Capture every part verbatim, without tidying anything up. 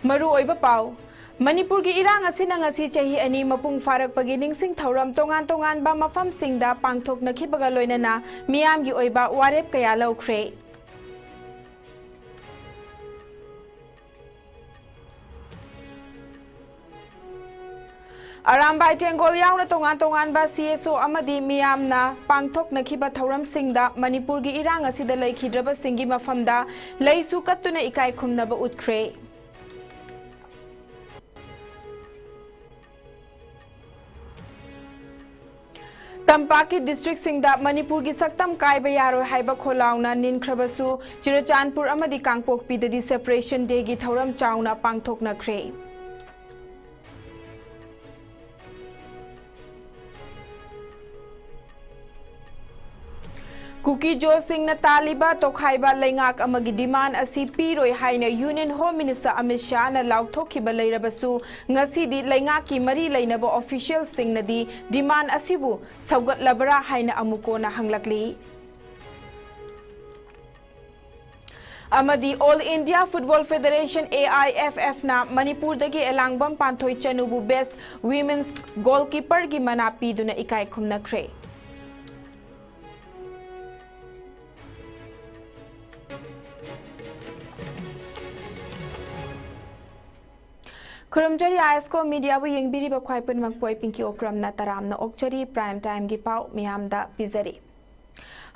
ꯃꯔꯨꯑꯣꯏꯕ ꯄꯥꯎ꯫ ꯃꯅꯤꯄꯨꯔꯒꯤ ꯏꯔꯥꯡ ꯑꯁꯤꯅ ꯉꯁꯤ ꯆꯍꯤ ꯑꯅꯤ ꯃꯄꯨꯡ ꯐꯥꯔꯛꯄꯒꯤ ꯅꯤꯡꯁꯤꯡ ꯊꯧꯔꯝ ꯇꯣꯉꯥꯟ ꯇꯣꯉꯥꯟꯕ ꯃꯐꯝꯁꯤꯡꯗ ꯄꯥꯡꯊꯣꯛꯅꯈꯤꯕꯒ ꯂꯣꯏꯅꯅ ꯃꯤꯌꯥꯝꯒꯤ ꯑꯣꯏꯕ ꯋꯥꯔꯦꯞ ꯀꯌꯥ ꯂꯧꯈ꯭ꯔꯦ꯫ ꯑꯔꯥꯝꯕꯥꯏ ꯇꯦꯡꯒꯣꯜ ꯌꯥꯎꯅ ꯇꯣꯉꯥꯟ ꯇꯣꯉꯥꯟꯕ ꯁꯤ ꯑꯦꯁ ꯑꯣ ꯑꯃꯗꯤ ꯃꯤꯌꯥꯝꯅ ꯄꯥꯡꯊꯣꯛꯅꯈꯤꯕ ꯊꯧꯔꯝꯁꯤꯡꯗ ꯃꯅꯤꯄꯨꯔꯒꯤ ꯏꯔꯥꯡ ꯑꯁꯤꯗ ꯂꯩꯈꯤꯗ꯭ꯔꯕꯁꯤꯡꯒꯤ ꯃꯐꯝꯗ ꯂꯩꯁꯨ ꯀꯠꯇꯨꯅ ꯏꯀꯥꯏ ꯈꯨꯝꯅꯕ ꯎꯠꯈ꯭ꯔꯦ꯫ ꯇꯝꯄꯥꯛꯀꯤ ꯗꯤꯁꯇ꯭ꯔꯤꯛꯁꯤꯡꯗ ꯃꯅꯤꯄꯨꯔꯒꯤ ꯁꯛꯇꯝ ꯀꯥꯏꯕ ꯌꯥꯔꯣꯏ ꯍꯥꯏꯕ ꯈꯣꯜꯂꯥꯎꯅ ꯅꯤꯟꯈ꯭ꯔꯕꯁꯨ, ꯆꯨꯔꯆꯥꯟꯄꯨꯔ ꯑꯃꯗꯤ ꯀꯥꯡꯄꯣꯛꯄꯤꯗꯗꯤ ꯁꯦꯄꯔꯦꯁꯟ ꯗꯦꯒꯤ ꯊꯧꯔꯝ ꯆꯥꯎꯅ ꯄꯥꯡꯊꯣꯛꯅꯈ꯭ꯔꯦ꯫ ꯀꯨꯀꯤꯖꯣꯁꯤꯡꯅ ꯇꯥꯜꯂꯤꯕ ꯇꯣꯈꯥꯏꯕ ꯂꯩꯉꯥꯛ ꯑꯃꯒꯤ ꯗꯤꯃꯥꯟ ꯑꯁꯤ ꯄꯤꯔꯣꯏ ꯍꯥꯏꯅ ꯌꯨꯅꯤꯌꯟ ꯍꯣꯝ ꯃꯤꯅꯤꯁꯇꯔ ꯑꯃꯤꯠ ꯁꯥꯍꯅ ꯂꯥꯎꯊꯣꯛꯈꯤꯕ ꯂꯩꯔꯕꯁꯨ, ꯉꯁꯤꯗꯤ ꯂꯩꯉꯥꯛꯀꯤ ꯃꯔꯤ ꯂꯩꯅꯕ ꯑꯣꯐꯤꯁꯤꯌꯦꯜꯁꯤꯡꯅꯗꯤ ꯗꯤꯃꯥꯟ ꯑꯁꯤꯕꯨ ꯁꯧꯒꯠꯂꯕ꯭ꯔꯥ ꯍꯥꯏꯅ ꯑꯃꯨꯛ ꯀꯣꯟꯅ ꯍꯪꯂꯛꯂꯤ꯫ ꯑꯃꯗꯤ All India Football Federation, A I F F ꯅ ꯃꯅꯤꯄꯨꯔꯗꯒꯤ ꯑꯦꯂꯥꯡꯕꯝ ꯄꯥꯟꯊꯣꯏ ꯆꯅꯨꯕꯨ Best Women's Goalkeeper ꯒꯤ ꯃꯅꯥ ꯄꯤꯗꯨꯅ ꯏꯀꯥꯏ ꯈꯨꯝꯅꯈ꯭ꯔꯦ꯫ ꯈꯨꯔꯨꯝꯖꯔꯤ ꯑꯥꯏ ꯑꯦꯁ ꯀꯣ ꯃꯤꯗꯤꯌꯥꯕꯨ ꯌꯦꯡꯕꯤꯔꯤꯕ ꯈ꯭ꯋꯥꯏ ꯄꯨꯝꯅꯃꯛꯄꯨ ꯑꯩ ꯄꯤꯡꯀꯤ ꯑꯣꯀ꯭ꯔꯝꯅ ꯇꯔꯥꯝꯅ ꯑꯣꯛꯆꯔꯤ꯫ ꯄ꯭ꯔꯥꯏꯝ ꯇꯥꯏꯝꯒꯤ ꯄꯥꯎ ꯃꯤꯌꯥꯝꯗ ꯄꯤꯖꯔꯤ꯫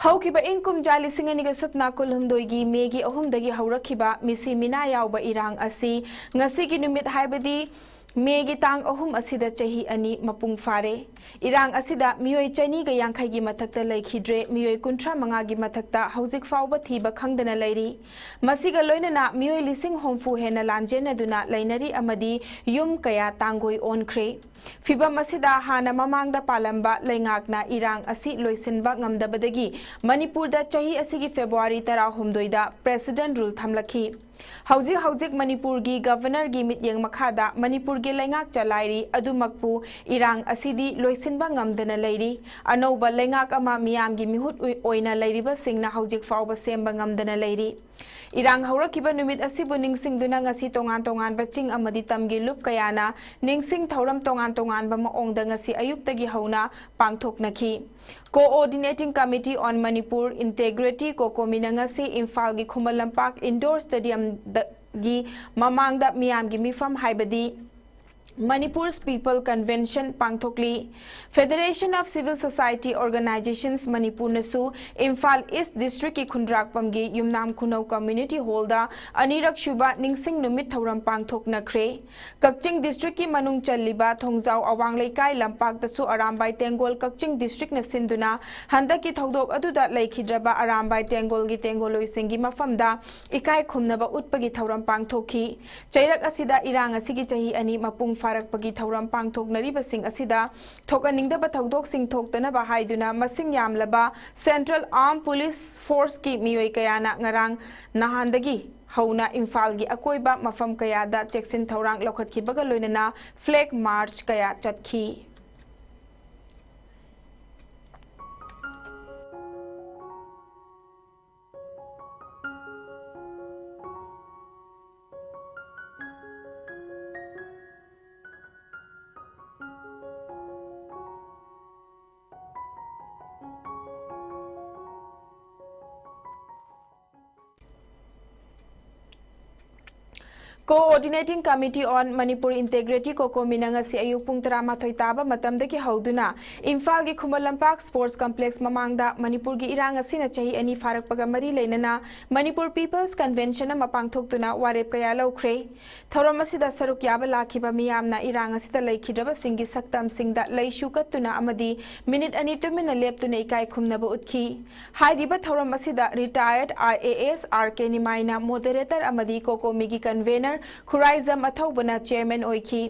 ꯍꯧꯈꯤꯕ ꯏꯪ ꯀꯨꯝꯖꯥ ꯂꯤꯁꯤꯡ ꯑꯅꯤꯒ ꯁꯨꯞꯅ ꯀꯨꯟꯍꯨꯝꯗꯣꯏꯒꯤ ꯃꯦꯒꯤ ꯑꯍꯨꯝꯗꯒꯤ ꯍꯧꯔꯛꯈꯤꯕ ꯃꯤꯁꯤ ꯃꯤꯅꯥ ꯌꯥꯎꯕ ꯏꯔꯥꯡ ꯑꯁꯤ ꯉꯁꯤꯒꯤ ꯅꯨꯃꯤꯠ, ꯍꯥꯏꯕꯗꯤ ꯃꯦꯒꯤ ꯇꯥꯡ ꯑꯍꯨꯝ ꯑꯁꯤꯗ ꯆꯍꯤ ꯑꯅꯤ ꯃꯄꯨꯡ ꯐꯥꯔꯦ꯫ ꯏꯔꯥꯡ ꯑꯁꯤꯗ ꯃꯤꯑꯣꯏ ꯆꯅꯤꯒ ꯌꯥꯡꯈꯩꯒꯤ ꯃꯊꯛꯇ ꯂꯩꯈꯤꯗ꯭ꯔꯦ, ꯃꯤꯑꯣꯏ ꯀꯨꯟꯊ꯭ꯔꯥ ꯃꯉꯥꯒꯤ ꯃꯊꯛꯇ ꯍꯧꯖꯤꯛ ꯐꯥꯎꯕ ꯊꯤꯕ ꯈꯪꯗꯅ ꯂꯩꯔꯤ꯫ ꯃꯁꯤꯒ ꯂꯣꯏꯅꯅ ꯃꯤꯑꯣꯏ ꯂꯤꯁꯤꯡ ꯍꯨꯝꯐꯨ ꯍꯦꯟꯅ ꯂꯥꯟꯖꯦꯟꯅꯗꯨꯅ ꯂꯩꯅꯔꯤ ꯑꯃꯗꯤ ꯌꯨꯝ ꯀꯌꯥ ꯇꯥꯡꯒꯣꯏ ꯑꯣꯟꯈ꯭ꯔꯦ꯫ ꯐꯤꯚꯝ ꯑꯁꯤꯗ ꯍꯥꯟꯅ ꯃꯃꯥꯡꯗ ꯄꯥꯜꯂꯝꯕ ꯂꯩꯉꯥꯛꯅ ꯏꯔꯥꯡ ꯑꯁꯤ ꯂꯣꯏꯁꯤꯟꯕ ꯉꯝꯗꯕꯗꯒꯤ ꯃꯅꯤꯄꯨꯔꯗ ꯆꯍꯤ ꯑꯁꯤꯒꯤ ꯐꯦꯕ꯭ꯔꯨꯋꯥꯔꯤ ꯇꯔꯥꯍꯨꯝꯗꯣꯏꯗ President Rule ꯊꯝꯂꯛꯈꯤ꯫ ꯍꯧꯖꯤꯛ ꯍꯧꯖꯤꯛ ꯃꯅꯤꯄꯨꯔꯒꯤ ꯒꯚꯔꯅꯔꯒꯤ ꯃꯤꯠꯌꯦꯡ ꯃꯈꯥꯗ ꯃꯅꯤꯄꯨꯔꯒꯤ ꯂꯩꯉꯥꯛ ꯆꯂꯥꯏꯔꯤ꯫ ꯑꯗꯨꯃꯛꯄꯨ ꯏꯔꯥꯡ ꯑꯁꯤꯗꯤ ꯂꯣꯏꯁꯤꯟꯕ ꯉꯝꯗꯅ ꯂꯩꯔꯤ꯫ ꯑꯅꯧꯕ ꯂꯩꯉꯥꯛ ꯑꯃ ꯃꯤꯌꯥꯝꯒꯤ ꯃꯤꯍꯨꯠ ꯑꯣꯏ-, ꯑꯣꯏꯅ ꯂꯩꯔꯤꯕꯁꯤꯡꯅ ꯍꯧꯖꯤꯛ ꯐꯥꯎꯕ ꯁꯦꯝꯕ ꯉꯝꯗꯅ ꯂꯩꯔꯤ꯫ ꯏꯔꯥꯡ ꯍꯧꯔꯛꯈꯤꯕ ꯅꯨꯃꯤꯠ ꯑꯁꯤꯕꯨ ꯅꯤꯡꯁꯤꯡꯗꯨꯅ ꯉꯁꯤ ꯇꯣꯉꯥꯟ ꯇꯣꯉꯥꯟꯕ ꯆꯤꯡ ꯑꯃꯗꯤ ꯇꯝꯒꯤ ꯂꯨꯞ ꯀꯌꯥꯅ ꯅꯤꯡꯁꯤꯡ ꯊꯧꯔꯝ ꯇꯣꯉꯥꯟ ꯇꯣꯉꯥꯟꯕ ꯃꯑꯣꯡꯗ ꯉꯁꯤ ꯑꯌꯨꯛꯇꯒꯤ ꯍꯧꯅ ꯄꯥꯡꯊꯣꯛꯅꯈꯤ꯫ Coordinating Committee on Manipur Integrity, ꯀꯣꯀꯣꯃꯤꯅ ꯉꯁꯤ ꯏꯝꯐꯥꯜꯒꯤ ꯈꯨꯃꯟ ꯂꯝꯄꯥꯛ ꯏꯟꯗꯣꯔ ꯁ꯭ꯇꯦꯗꯤꯌꯝꯗꯒꯤ ꯃꯃꯥꯡꯗ ꯃꯤꯌꯥꯝꯒꯤ ꯃꯤꯐꯝ ꯍꯥꯏꯕꯗꯤ Manipur's People Convention ꯄꯥꯡꯊꯣꯛꯂꯤ꯫ Federation of Civil Society Organizations ꯃꯅꯤꯄꯨꯔꯅꯁꯨ ꯏꯝꯐꯥꯜ ꯏꯁ꯭ꯠ ꯗꯤꯁꯇ꯭ꯔꯤꯛꯀꯤ ꯈꯨꯟꯗ꯭ꯔꯥꯛꯄꯝꯒꯤ ꯌꯨꯝꯅꯥꯝ ꯈꯨꯅꯧ ꯀꯝꯃ꯭ꯌꯨꯅꯤꯇꯤ ꯍꯣꯜꯗ ꯑꯅꯤꯔꯛ ꯁꯨꯕ ꯅꯤꯡꯁꯤꯡ ꯅꯨꯃꯤꯠ ꯊꯧꯔꯝ ꯄꯥꯡꯊꯣꯛꯅꯈ꯭ꯔꯦ꯫ ꯀꯛꯆꯤꯡ ꯗꯤꯁꯇ꯭ꯔꯤꯛꯀꯤ ꯃꯅꯨꯡ ꯆꯜꯂꯤꯕ ꯊꯣꯡꯖꯥꯎ ꯑꯋꯥꯡ ꯂꯩꯀꯥꯏ ꯂꯝꯄꯥꯛꯇꯁꯨ ꯑꯔꯥꯝꯕꯥꯏ ꯇꯦꯡꯒꯣꯜ ꯀꯛꯆꯤꯡ ꯗꯤꯁꯇ꯭ꯔꯤꯛꯅ ꯁꯤꯟꯗꯨꯅ ꯍꯟꯗꯛꯀꯤ ꯊꯧꯗꯣꯛ ꯑꯗꯨꯗ ꯂꯩꯈꯤꯗ꯭ꯔꯕ ꯑꯔꯥꯝꯕꯥꯏ ꯇꯦꯡꯒꯣꯜꯒꯤ ꯇꯦꯡꯒꯣꯜꯂꯣꯏꯁꯤꯡꯒꯤ ꯃꯐꯝꯗ ꯏꯀꯥꯏ ꯈꯨꯝꯅꯕ ꯎꯠꯄꯒꯤ ꯊꯧꯔꯝ ꯄꯥꯡꯊꯣꯛꯈꯤ꯫ ꯆꯩꯔꯛ ꯑꯁꯤꯗ ꯏꯔꯥꯡ ꯑꯁꯤꯒꯤ ꯆꯍꯤ ꯑꯅꯤ ꯃꯄꯨꯡ ꯐꯥꯔꯛꯄꯒꯤ ꯊꯧꯔꯝ ꯄꯥꯡꯊꯣꯛꯅꯔꯤꯕꯁꯤꯡ ꯑꯁꯤꯗ ꯊꯣꯛꯍꯟꯅꯤꯡꯗꯕ ꯊꯧꯗꯣꯛꯁꯤꯡ ꯊꯣꯛꯇꯅꯕ ꯍꯥꯏꯗꯨꯅ ꯃꯁꯤꯡ ꯌꯥꯝꯂꯕ Central Armed Police Forceꯀꯤ ꯃꯤꯑꯣꯏ ꯀꯌꯥꯅ ꯉꯔꯥꯡ ꯅꯍꯥꯟꯗꯒꯤ ꯍꯧꯅ ꯏꯝꯐꯥꯜꯒꯤ ꯑꯀꯣꯏꯕ ꯃꯐꯝ ꯀꯌꯥꯗ ꯆꯦꯛꯁꯤꯟ ꯊꯧꯔꯥꯡ ꯂꯧꯈꯠꯈꯤꯕꯒ ꯂꯣꯏꯅꯅ flag march ꯀꯌꯥ ꯆꯠꯈꯤ꯫ Coordinating Committee on Manipur Integrity, ꯀꯣꯀꯣꯃꯤꯅ ꯉꯁꯤ ꯑꯌꯨꯛ ꯄꯨꯡ ꯇꯔꯥꯃꯥꯊꯣꯏ ꯇꯥꯕ ꯃꯇꯝꯗꯒꯤ ꯍꯧꯗꯨꯅ ꯏꯝꯐꯥꯜꯒꯤ ꯈꯨꯃꯟ ꯂꯝꯄꯥꯛ ꯁ꯭ꯄꯣꯔꯠꯁ ꯀꯝꯄ꯭ꯂꯦꯛꯁ ꯃꯃꯥꯡꯗ ꯃꯅꯤꯄꯨꯔꯒꯤ ꯏꯔꯥꯡ ꯑꯁꯤꯅ ꯆꯍꯤ ꯑꯅꯤ ꯐꯥꯔꯛꯄꯒ ꯃꯔꯤ ꯂꯩꯅꯅ Manipur People's Convention ꯑꯃ ꯄꯥꯡꯊꯣꯛꯇꯨꯅ ꯋꯥꯔꯦꯞ ꯀꯌꯥ ꯂꯧꯈ꯭ꯔꯦ꯫ ꯊꯧꯔꯝ ꯑꯁꯤꯗ ꯁꯔꯨꯛ ꯌꯥꯕ ꯂꯥꯛꯈꯤꯕ ꯃꯤꯌꯥꯝꯅ ꯏꯔꯥꯡ ꯑꯁꯤꯗ ꯂꯩꯈꯤꯗ꯭ꯔꯕꯁꯤꯡꯒꯤ ꯁꯛꯇꯝꯁꯤꯡꯗ ꯂꯩ ꯁꯨꯀꯠꯇꯨꯅ ꯑꯃꯗꯤ ꯃꯤꯅꯤꯠ ꯑꯅꯤ ꯇꯨꯃꯤꯟꯅ ꯂꯦꯞꯇꯨꯅ ꯏꯀꯥꯏ ꯈꯨꯝꯅꯕ ꯎꯠꯈꯤ꯫ ꯍꯥꯏꯔꯤꯕ ꯊꯧꯔꯝ ꯑꯁꯤꯗ retired I A S R K ꯅꯤꯃꯥꯏꯅ moderator ꯑꯃꯗꯤ ꯀꯣꯀꯣꯃꯤꯒꯤ convener ꯈꯨꯔꯥꯏꯖꯝ ꯑꯊꯧꯕꯅ chairman ꯑꯣꯏꯈꯤ꯫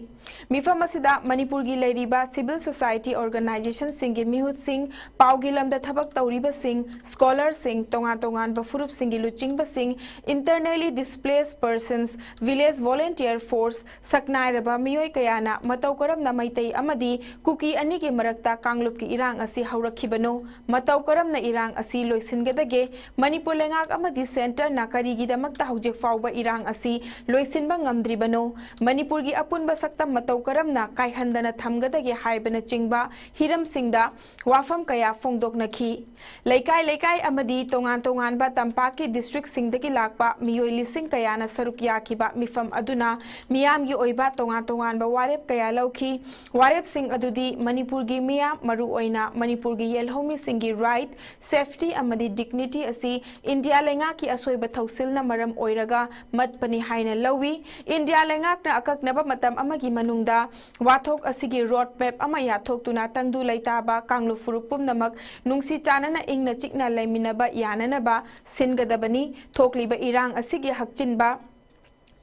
ꯃꯤꯐꯝ ꯑꯁꯤꯗ ꯃꯅꯤꯄꯨꯔꯒꯤ ꯂꯩꯔꯤꯕ civil society organization ꯁꯤꯡꯒꯤ ꯃꯤꯍꯨꯠꯁꯤꯡ, ꯄꯥꯎꯒꯤ ꯂꯝꯗ ꯊꯕꯛ ꯇꯧꯔꯤꯕꯁꯤꯡ, scholar ꯁꯤꯡ, ꯇꯣꯉꯥꯟ ꯇꯣꯉꯥꯟꯕ ꯐꯨꯔꯨꯞꯁꯤꯡꯒꯤ ꯂꯨꯆꯤꯡꯕꯁꯤꯡ, internally displaced persons, village volunteer force, ꯁꯛꯅꯥꯏꯔꯕ ꯃꯤꯑꯣꯏ ꯀꯌꯥꯅ ꯃꯇꯧ ꯀꯔꯝꯅ ꯃꯩꯇꯩ ꯑꯃꯗꯤ ꯀꯨꯀꯤ ꯑꯅꯤꯒꯤ ꯃꯔꯛꯇ ꯀꯥꯡꯂꯨꯞꯀꯤ ꯏꯔꯥꯡ ꯑꯁꯤ ꯍꯧꯔꯛꯈꯤꯕꯅꯣ, ꯃꯇꯧ ꯀꯔꯝꯅ ꯏꯔꯥꯡ ꯑꯁꯤ ꯂꯣꯏꯁꯤꯟꯒꯗꯒꯦ, ꯃꯅꯤꯄꯨꯔ ꯂꯩꯉꯥꯛ ꯑꯃꯗꯤ centre ꯅ ꯀꯔꯤꯒꯤꯗꯃꯛꯇ ꯍꯧꯖꯤꯛ ꯐꯥꯎꯕ ꯏꯔꯥꯡ ꯑꯁꯤ ꯂꯣꯏꯁꯤꯟꯕ ꯉꯝꯗ꯭ꯔꯤꯕꯅꯣ, ꯃꯅꯤꯄꯨꯔꯒꯤ ꯑꯄꯨꯟꯕ ꯁꯛꯇꯝ ꯃꯇꯧ ꯀꯔꯝꯅ ꯀꯥꯏꯍꯟꯗꯅ ꯊꯝꯒꯗꯒꯦ ꯍꯥꯏꯕꯅꯆꯤꯡꯕ ꯍꯤꯔꯝꯁꯤꯡꯗ ꯋꯥꯐꯝ ꯀꯌꯥ ꯐꯣꯡꯗꯣꯛꯅꯈꯤ꯫ ꯂꯩꯀꯥꯏ ꯂꯩꯀꯥꯏ ꯑꯃꯗꯤ ꯇꯣꯉꯥꯟ ꯇꯣꯉꯥꯟꯕ ꯇꯝꯄꯥꯛꯀꯤ district ꯁꯤꯡꯗꯒꯤ ꯂꯥꯛꯄ ꯃꯤꯑꯣꯏ ꯂꯤꯁꯤꯡ ꯀꯌꯥꯅ ꯁꯔꯨꯛ ꯌꯥꯈꯤꯕ ꯃꯤꯐꯝ ꯑꯗꯨꯅ ꯃꯤꯌꯥꯝꯒꯤ ꯑꯣꯏꯕ ꯇꯣꯉꯥꯟ ꯇꯣꯉꯥꯟꯕ ꯋꯥꯔꯦꯞ ꯀꯌꯥ ꯂꯧꯈꯤ꯫ ꯋꯥꯔꯦꯞꯁꯤꯡ ꯑꯗꯨꯗꯤ ꯃꯅꯤꯄꯨꯔꯒꯤ ꯃꯤꯌꯥꯝ, ꯃꯔꯨꯑꯣꯏꯅ ꯃꯅꯤꯄꯨꯔꯒꯤ ꯌꯦꯜꯍꯧꯃꯤꯁꯤꯡꯒꯤ right, safety ꯑꯃꯗꯤ dignity ꯑꯁꯤ ꯏꯟꯗꯤꯌꯥ ꯂꯩꯉꯥꯛꯀꯤ ꯑꯁꯣꯏꯕ ꯊꯧꯁꯤꯜꯅ ꯃꯔꯝ ꯑꯣꯏꯔꯒ ꯃꯠꯄꯅꯤ ꯍꯥꯏꯅ ꯂꯧꯏ꯫ ꯏꯟꯗꯤꯌꯥ ꯂꯩꯉꯥꯛꯅ ꯑꯀꯛꯅꯕ ꯃꯇꯝ ꯑꯃꯒꯤ ꯃꯅꯨꯡꯗ ꯋꯥꯊꯣꯛ ꯑꯁꯤꯒꯤ road map ꯑꯃ ꯌꯥꯊꯣꯛꯇꯨꯅ ꯇꯪꯗꯨ ꯂꯩꯇꯥꯕ ꯀꯥꯡꯂꯨꯞ ꯐꯨꯔꯨꯞ ꯄꯨꯝꯅꯃꯛ ꯅꯨꯡꯁꯤ ꯆꯥꯟꯅꯅ ꯏꯪꯅ ꯆꯤꯛꯅ ꯂꯩꯃꯤꯟꯅꯕ ꯌꯥꯅꯅꯕ ꯁꯤꯟꯒꯗꯕꯅꯤ꯫ ꯊꯣꯛꯂꯤꯕ ꯏꯔꯥꯡ ꯑꯁꯤꯒꯤ ꯍꯛꯆꯤꯟꯕ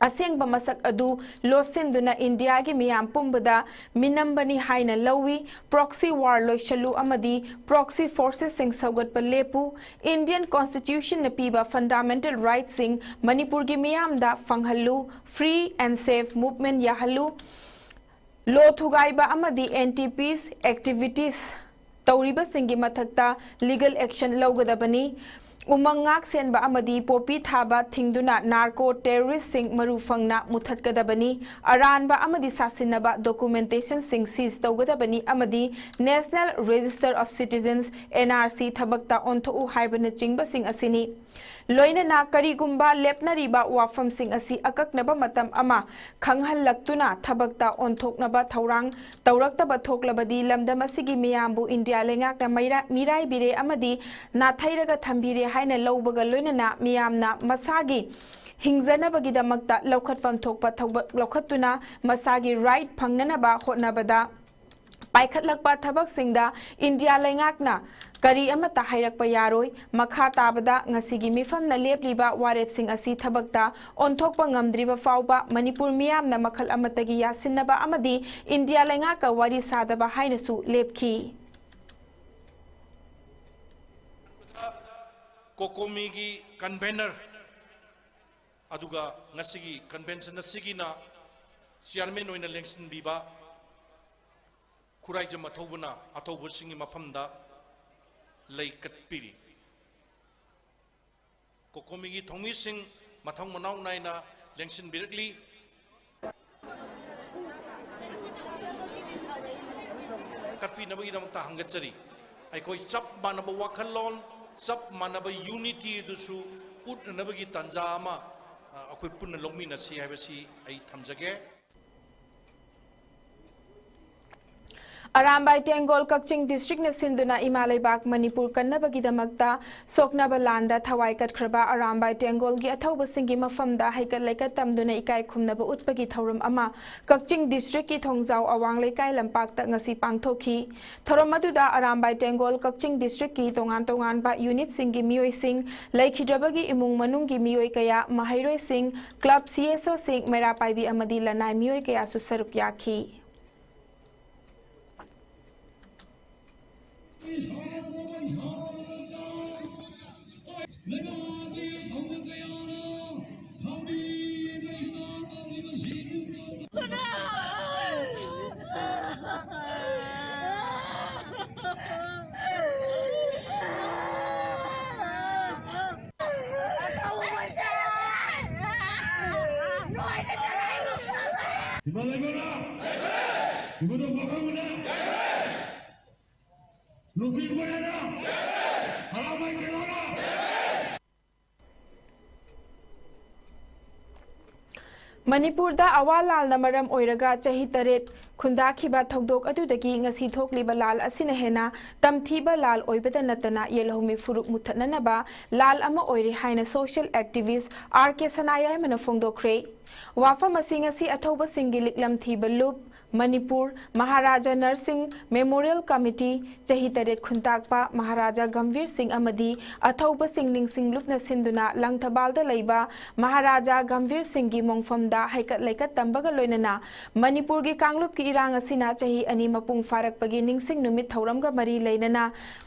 ꯑꯁꯦꯡꯕ ꯃꯁꯛ ꯑꯗꯨ ꯂꯣꯠꯁꯤꯟꯗꯨꯅ ꯏꯟꯗꯤꯌꯥꯒꯤ ꯃꯤꯌꯥꯝ ꯄꯨꯝꯕꯗ ꯃꯤꯅꯝꯕꯅꯤ ꯍꯥꯏꯅ ꯂꯧꯏ꯫ Proxy war ꯂꯣꯏꯁꯜꯂꯨ ꯑꯃꯗꯤ proxy forces ꯁꯤꯡ ꯁꯧꯒꯠꯄ ꯂꯦꯞꯄꯨ꯫ Indian Constitution ꯅ ꯄꯤꯕ fundamental right ꯁꯤꯡ ꯃꯅꯤꯄꯨꯔꯒꯤ ꯃꯤꯌꯥꯝꯗ ꯐꯪꯍꯜꯂꯨ꯫ Free and safe movement ꯌꯥꯍꯜꯂꯨ꯫ Law ꯊꯨꯒꯥꯏꯕ ꯑꯃꯗꯤ anti peace activities ꯇꯧꯔꯤꯕꯁꯤꯡꯒꯤ ꯃꯊꯛꯇ legal action ꯂꯧꯒꯗꯕꯅꯤ꯫ ꯎꯃꯪ ꯉꯥꯛ ꯁꯦꯟꯕ ꯑꯃꯗꯤ ꯄꯣꯄꯤ ꯊꯥꯕ ꯊꯤꯡꯗꯨꯅ narco terrorist ꯁꯤꯡ ꯃꯔꯨ ꯐꯪꯅ ꯃꯨꯊꯠꯀꯗꯕꯅꯤ꯫ ꯑꯔꯥꯟꯕ ꯑꯃꯗꯤ ꯁꯥꯁꯤꯟꯅꯕ documentation ꯁꯤꯡ seize ꯇꯧꯒꯗꯕꯅꯤ ꯑꯃꯗꯤ National Register of Citizens, N R C, ꯊꯕꯛꯇ ꯑꯣꯟꯊꯣꯛꯎ ꯍꯥꯏꯕꯅꯆꯤꯡꯕꯁꯤꯡ ꯑꯁꯤꯅꯤ꯫ ꯂꯣꯏꯅꯅ ꯀꯔꯤꯒꯨꯝꯕ ꯂꯦꯞꯅꯔꯤꯕ ꯋꯥꯐꯝꯁꯤꯡ ꯑꯁꯤ ꯑꯀꯛꯅꯕ ꯃꯇꯝ ꯑꯃ ꯈꯪꯍꯜꯂꯛꯇꯨꯅ ꯊꯕꯛꯇ ꯑꯣꯟꯊꯣꯛꯅꯕ ꯊꯧꯔꯥꯡ ꯇꯧꯔꯛꯇꯕ ꯊꯣꯛꯂꯕꯗꯤ ꯂꯝꯗꯝ ꯑꯁꯤꯒꯤ ꯃꯤꯌꯥꯝꯕꯨ ꯏꯟꯗꯤꯌꯥ ꯂꯩꯉꯥꯛꯅ ꯃꯩꯔꯥ-, ꯃꯤꯔꯥꯏꯕꯤꯔꯦ ꯑꯃꯗꯤ ꯅꯥꯊꯩꯔꯒ ꯊꯝꯕꯤꯔꯦ ꯍꯥꯏꯅ ꯂꯧꯕꯒ ꯂꯣꯏꯅꯅ ꯃꯤꯌꯥꯝꯅ ꯃꯁꯥꯒꯤ ꯍꯤꯡꯖꯅꯕꯒꯤꯗꯃꯛꯇ ꯂꯧꯈꯠꯐꯝ ꯊꯣꯛꯄ ꯊꯧꯕ ꯂꯧꯈꯠꯇꯨꯅ ꯃꯁꯥꯒꯤ right ꯐꯪꯅꯅꯕ ꯍꯣꯠꯅꯕꯗ ꯄꯥꯏꯈꯠꯂꯛꯄ ꯊꯕꯛꯁꯤꯡꯗ ꯏꯟꯗꯤꯌꯥ ꯂꯩꯉꯥꯛꯅ ꯀꯔꯤ ꯑꯃꯠꯇ ꯍꯥꯏꯔꯛꯄ ꯌꯥꯔꯣꯏ꯫ ꯃꯈꯥ ꯇꯥꯕꯗ ꯉꯁꯤꯒꯤ ꯃꯤꯐꯝꯅ ꯂꯦꯞꯂꯤꯕ ꯋꯥꯔꯦꯞꯁꯤꯡ ꯑꯁꯤ ꯊꯕꯛꯇ ꯑꯣꯟꯊꯣꯛꯄ ꯉꯝꯗ꯭ꯔꯤꯕ ꯐꯥꯎꯕ ꯃꯅꯤꯄꯨꯔ ꯃꯤꯌꯥꯝꯅ ꯃꯈꯜ ꯑꯃꯠꯇꯒꯤ ꯌꯥꯁꯤꯟꯅꯕ ꯑꯃꯗꯤ ꯏꯟꯗꯤꯌꯥ ꯂꯩꯉꯥꯛꯀ ꯋꯥꯔꯤ ꯁꯥꯗꯕ ꯍꯥꯏꯅꯁꯨ ꯂꯦꯞꯈꯤ꯫ ꯀꯣꯀꯣꯃꯤꯒꯤ ꯀꯟꯚꯦꯅꯔ ꯑꯗꯨꯒ ꯉꯁꯤꯒꯤ ꯀꯟꯚꯦꯟꯁꯟ ꯑꯁꯤꯒꯤꯅ ꯆꯤꯌꯥꯔꯃꯦꯟ ꯑꯣꯏꯅ ꯂꯦꯡꯁꯤꯟꯕꯤꯕ ꯈꯨꯔꯥꯏꯖꯝ ꯑꯊꯧꯕꯅ ꯑꯊꯧꯕꯁꯤꯡꯒꯤ ꯃꯐꯝꯗ ꯂꯩ ꯀꯠꯄꯤꯔꯤ꯫ ꯀꯣꯀꯣꯃꯤꯒꯤ ꯊꯧꯃꯤꯁꯤꯡ ꯃꯊꯧ ꯃꯅꯥꯎ ꯅꯥꯏꯅ ꯂꯦꯡꯁꯤꯟꯕꯤꯔꯛꯂꯤ꯫ ꯀꯠꯄꯤꯅꯕꯒꯤꯗꯃꯛꯇ ꯍꯪꯒꯠꯆꯔꯤ꯫ ꯑꯩꯈꯣꯏ ꯆꯞ ꯃꯥꯟꯅꯕ ꯋꯥꯈꯜꯂꯣꯟ, ꯆꯞ ꯃꯥꯟꯅꯕ ꯌꯨꯅꯤꯇꯤ ꯑꯗꯨꯁꯨ ꯎꯠꯅꯅꯕꯒꯤ ꯇꯥꯟꯖꯥ ꯑꯃ, ꯑ, ꯑꯩꯈꯣꯏ ꯄꯨꯟꯅ ꯂꯧꯃꯤꯟꯅꯁꯤ ꯍꯥꯏꯕꯁꯤ ꯑꯩ ꯊꯝꯖꯒꯦ꯫ ꯑꯔꯥꯝꯕꯥꯏ ꯇꯦꯡꯒꯣꯜ ꯀꯛꯆꯤꯡ ꯗꯤꯁꯇ꯭ꯔꯤꯛꯅ ꯁꯤꯟꯗꯨꯅ ꯏꯃꯥ ꯂꯩꯕꯥꯛ ꯃꯅꯤꯄꯨꯔ ꯀꯟꯅꯕꯒꯤꯗꯃꯛꯇ ꯁꯣꯛꯅꯕ ꯂꯥꯟꯗ ꯊꯋꯥꯏ ꯀꯠꯈ꯭ꯔꯕ ꯑꯔꯥꯝꯕꯥꯏ ꯇꯦꯡꯒꯣꯜꯒꯤ ꯑꯊꯧꯕꯁꯤꯡꯒꯤ ꯃꯐꯝꯗ ꯍꯩꯀꯠ ꯂꯩꯀꯠ ꯇꯝꯗꯨꯅ ꯏꯀꯥꯏ ꯈꯨꯝꯅꯕ ꯎꯠꯄꯒꯤ ꯊꯧꯔꯝ ꯑꯃ ꯀꯛꯆꯤꯡ ꯗꯤꯁꯇ꯭ꯔꯤꯛꯀꯤ ꯊꯣꯡꯖꯥꯎ ꯑꯋꯥꯡ ꯂꯩꯀꯥꯏ ꯂꯝꯄꯥꯛꯇ ꯉꯁꯤ ꯄꯥꯡꯊꯣꯛꯈꯤ꯫ ꯊꯧꯔꯝ ꯑꯗꯨꯗ ꯑꯔꯥꯝꯕꯥꯏ ꯇꯦꯡꯒꯣꯜ ꯀꯛꯆꯤꯡ ꯗꯤꯁꯇ꯭ꯔꯤꯛꯀꯤ ꯇꯣꯉꯥꯟ ꯇꯣꯉꯥꯟꯕ ꯌꯨꯅꯤꯠꯁꯤꯡꯒꯤ ꯃꯤꯑꯣꯏꯁꯤꯡ, ꯂꯩꯈꯤꯗ꯭ꯔꯕꯒꯤ ꯏꯃꯨꯡ ꯃꯅꯨꯡꯒꯤ ꯃꯤꯑꯣꯏ ꯀꯌꯥ, ꯃꯍꯩꯔꯣꯏꯁꯤꯡ, ꯀ꯭ꯂꯕ, ꯁꯤ ꯑꯦꯁ ꯑꯣꯁꯤꯡ, ꯃꯩꯔꯥ ꯄꯥꯏꯕꯤ ꯑꯃꯗꯤ ꯂꯅꯥꯏ ꯃꯤꯑꯣꯏ ꯀꯌꯥꯁꯨ ꯁꯔꯨꯛ ꯌꯥꯈꯤ꯫ ꯁꯤꯃ ꯂꯩꯕ꯭ꯔꯥ? ꯁꯤꯃꯗꯣ ꯄꯥꯈꯪꯕꯅꯦ? ꯂꯨꯆꯤꯡꯕꯅꯦꯅ? ꯍꯔꯥꯎꯃꯥꯏ ꯀꯩꯅꯣꯅ? ꯃꯅꯤꯄꯨꯔꯗ ꯑꯋꯥ ꯂꯥꯜꯅ ꯃꯔꯝ ꯑꯣꯏꯔꯒ ꯆꯍꯤ ꯇꯔꯦꯠ ꯈꯨꯟꯗꯥꯈꯤꯕ ꯊꯧꯗꯣꯛ ꯑꯗꯨꯗꯒꯤ ꯉꯁꯤ ꯊꯣꯛꯂꯤꯕ ꯂꯥꯜ ꯑꯁꯤꯅ ꯍꯦꯟꯅ ꯇꯝꯊꯤꯕ ꯂꯥꯜ ꯑꯣꯏꯕꯗ ꯅꯠꯇꯅ ꯌꯦꯜꯍꯧꯃꯤ ꯐꯨꯔꯨꯞ ꯃꯨꯠꯊꯠꯅꯅꯕ ꯂꯥꯜ ꯑꯃ ꯑꯣꯏꯔꯦ ꯍꯥꯏꯅ ꯁꯣꯁꯤꯌꯦꯜ ꯑꯦꯛꯇꯤꯚꯤꯁ꯭ꯠ ꯑꯥꯔ ꯀꯦ ꯁꯅꯥꯌꯥꯏꯃꯅ ꯐꯣꯡꯗꯣꯛꯈ꯭ꯔꯦ꯫ ꯋꯥꯐꯝ ꯑꯁꯤ ꯉꯁꯤ ꯑꯊꯧꯕꯁꯤꯡꯒꯤ ꯂꯤꯛꯂꯝ ꯊꯤꯕ ꯂꯨꯞ ꯃꯅꯤꯄꯨꯔ ꯃꯍꯥꯔꯥꯖꯥ ꯅꯔꯁꯤꯡ ꯃꯦꯃꯣꯔꯤꯌꯦꯜ ꯀꯃꯤꯇꯤ, ꯆꯍꯤ ꯇꯔꯦꯠ ꯈꯨꯟꯇꯥꯛꯄ ꯃꯍꯥꯔꯥꯖꯥ ꯒꯝꯚꯤꯔ ꯁꯤꯡ ꯑꯃꯗꯤ ꯑꯊꯧꯕꯁꯤꯡ ꯅꯤꯡꯁꯤꯡ ꯂꯨꯞꯅ ꯁꯤꯟꯗꯨꯅ ꯂꯪꯊꯕꯥꯜꯗ ꯂꯩꯕ ꯃꯍꯥꯔꯥꯖꯥ ꯒꯝꯚꯤꯔ ꯁꯤꯡꯒꯤ ꯃꯣꯡꯐꯝꯗ ꯍꯩꯀꯠ ꯂꯩꯀꯠ ꯇꯝꯕꯒ ꯂꯣꯏꯅꯅ ꯃꯅꯤꯄꯨꯔꯒꯤ ꯀꯥꯡꯂꯨꯞꯀꯤ ꯏꯔꯥꯡ ꯑꯁꯤꯅ ꯆꯍꯤ ꯑꯅꯤ ꯃꯄꯨꯡ ꯐꯥꯔꯛꯄꯒꯤ ꯅꯤꯡꯁꯤꯡ ꯅꯨꯃꯤꯠ ꯊꯧꯔꯝꯒ ꯃꯔꯤ ꯂꯩꯅꯅ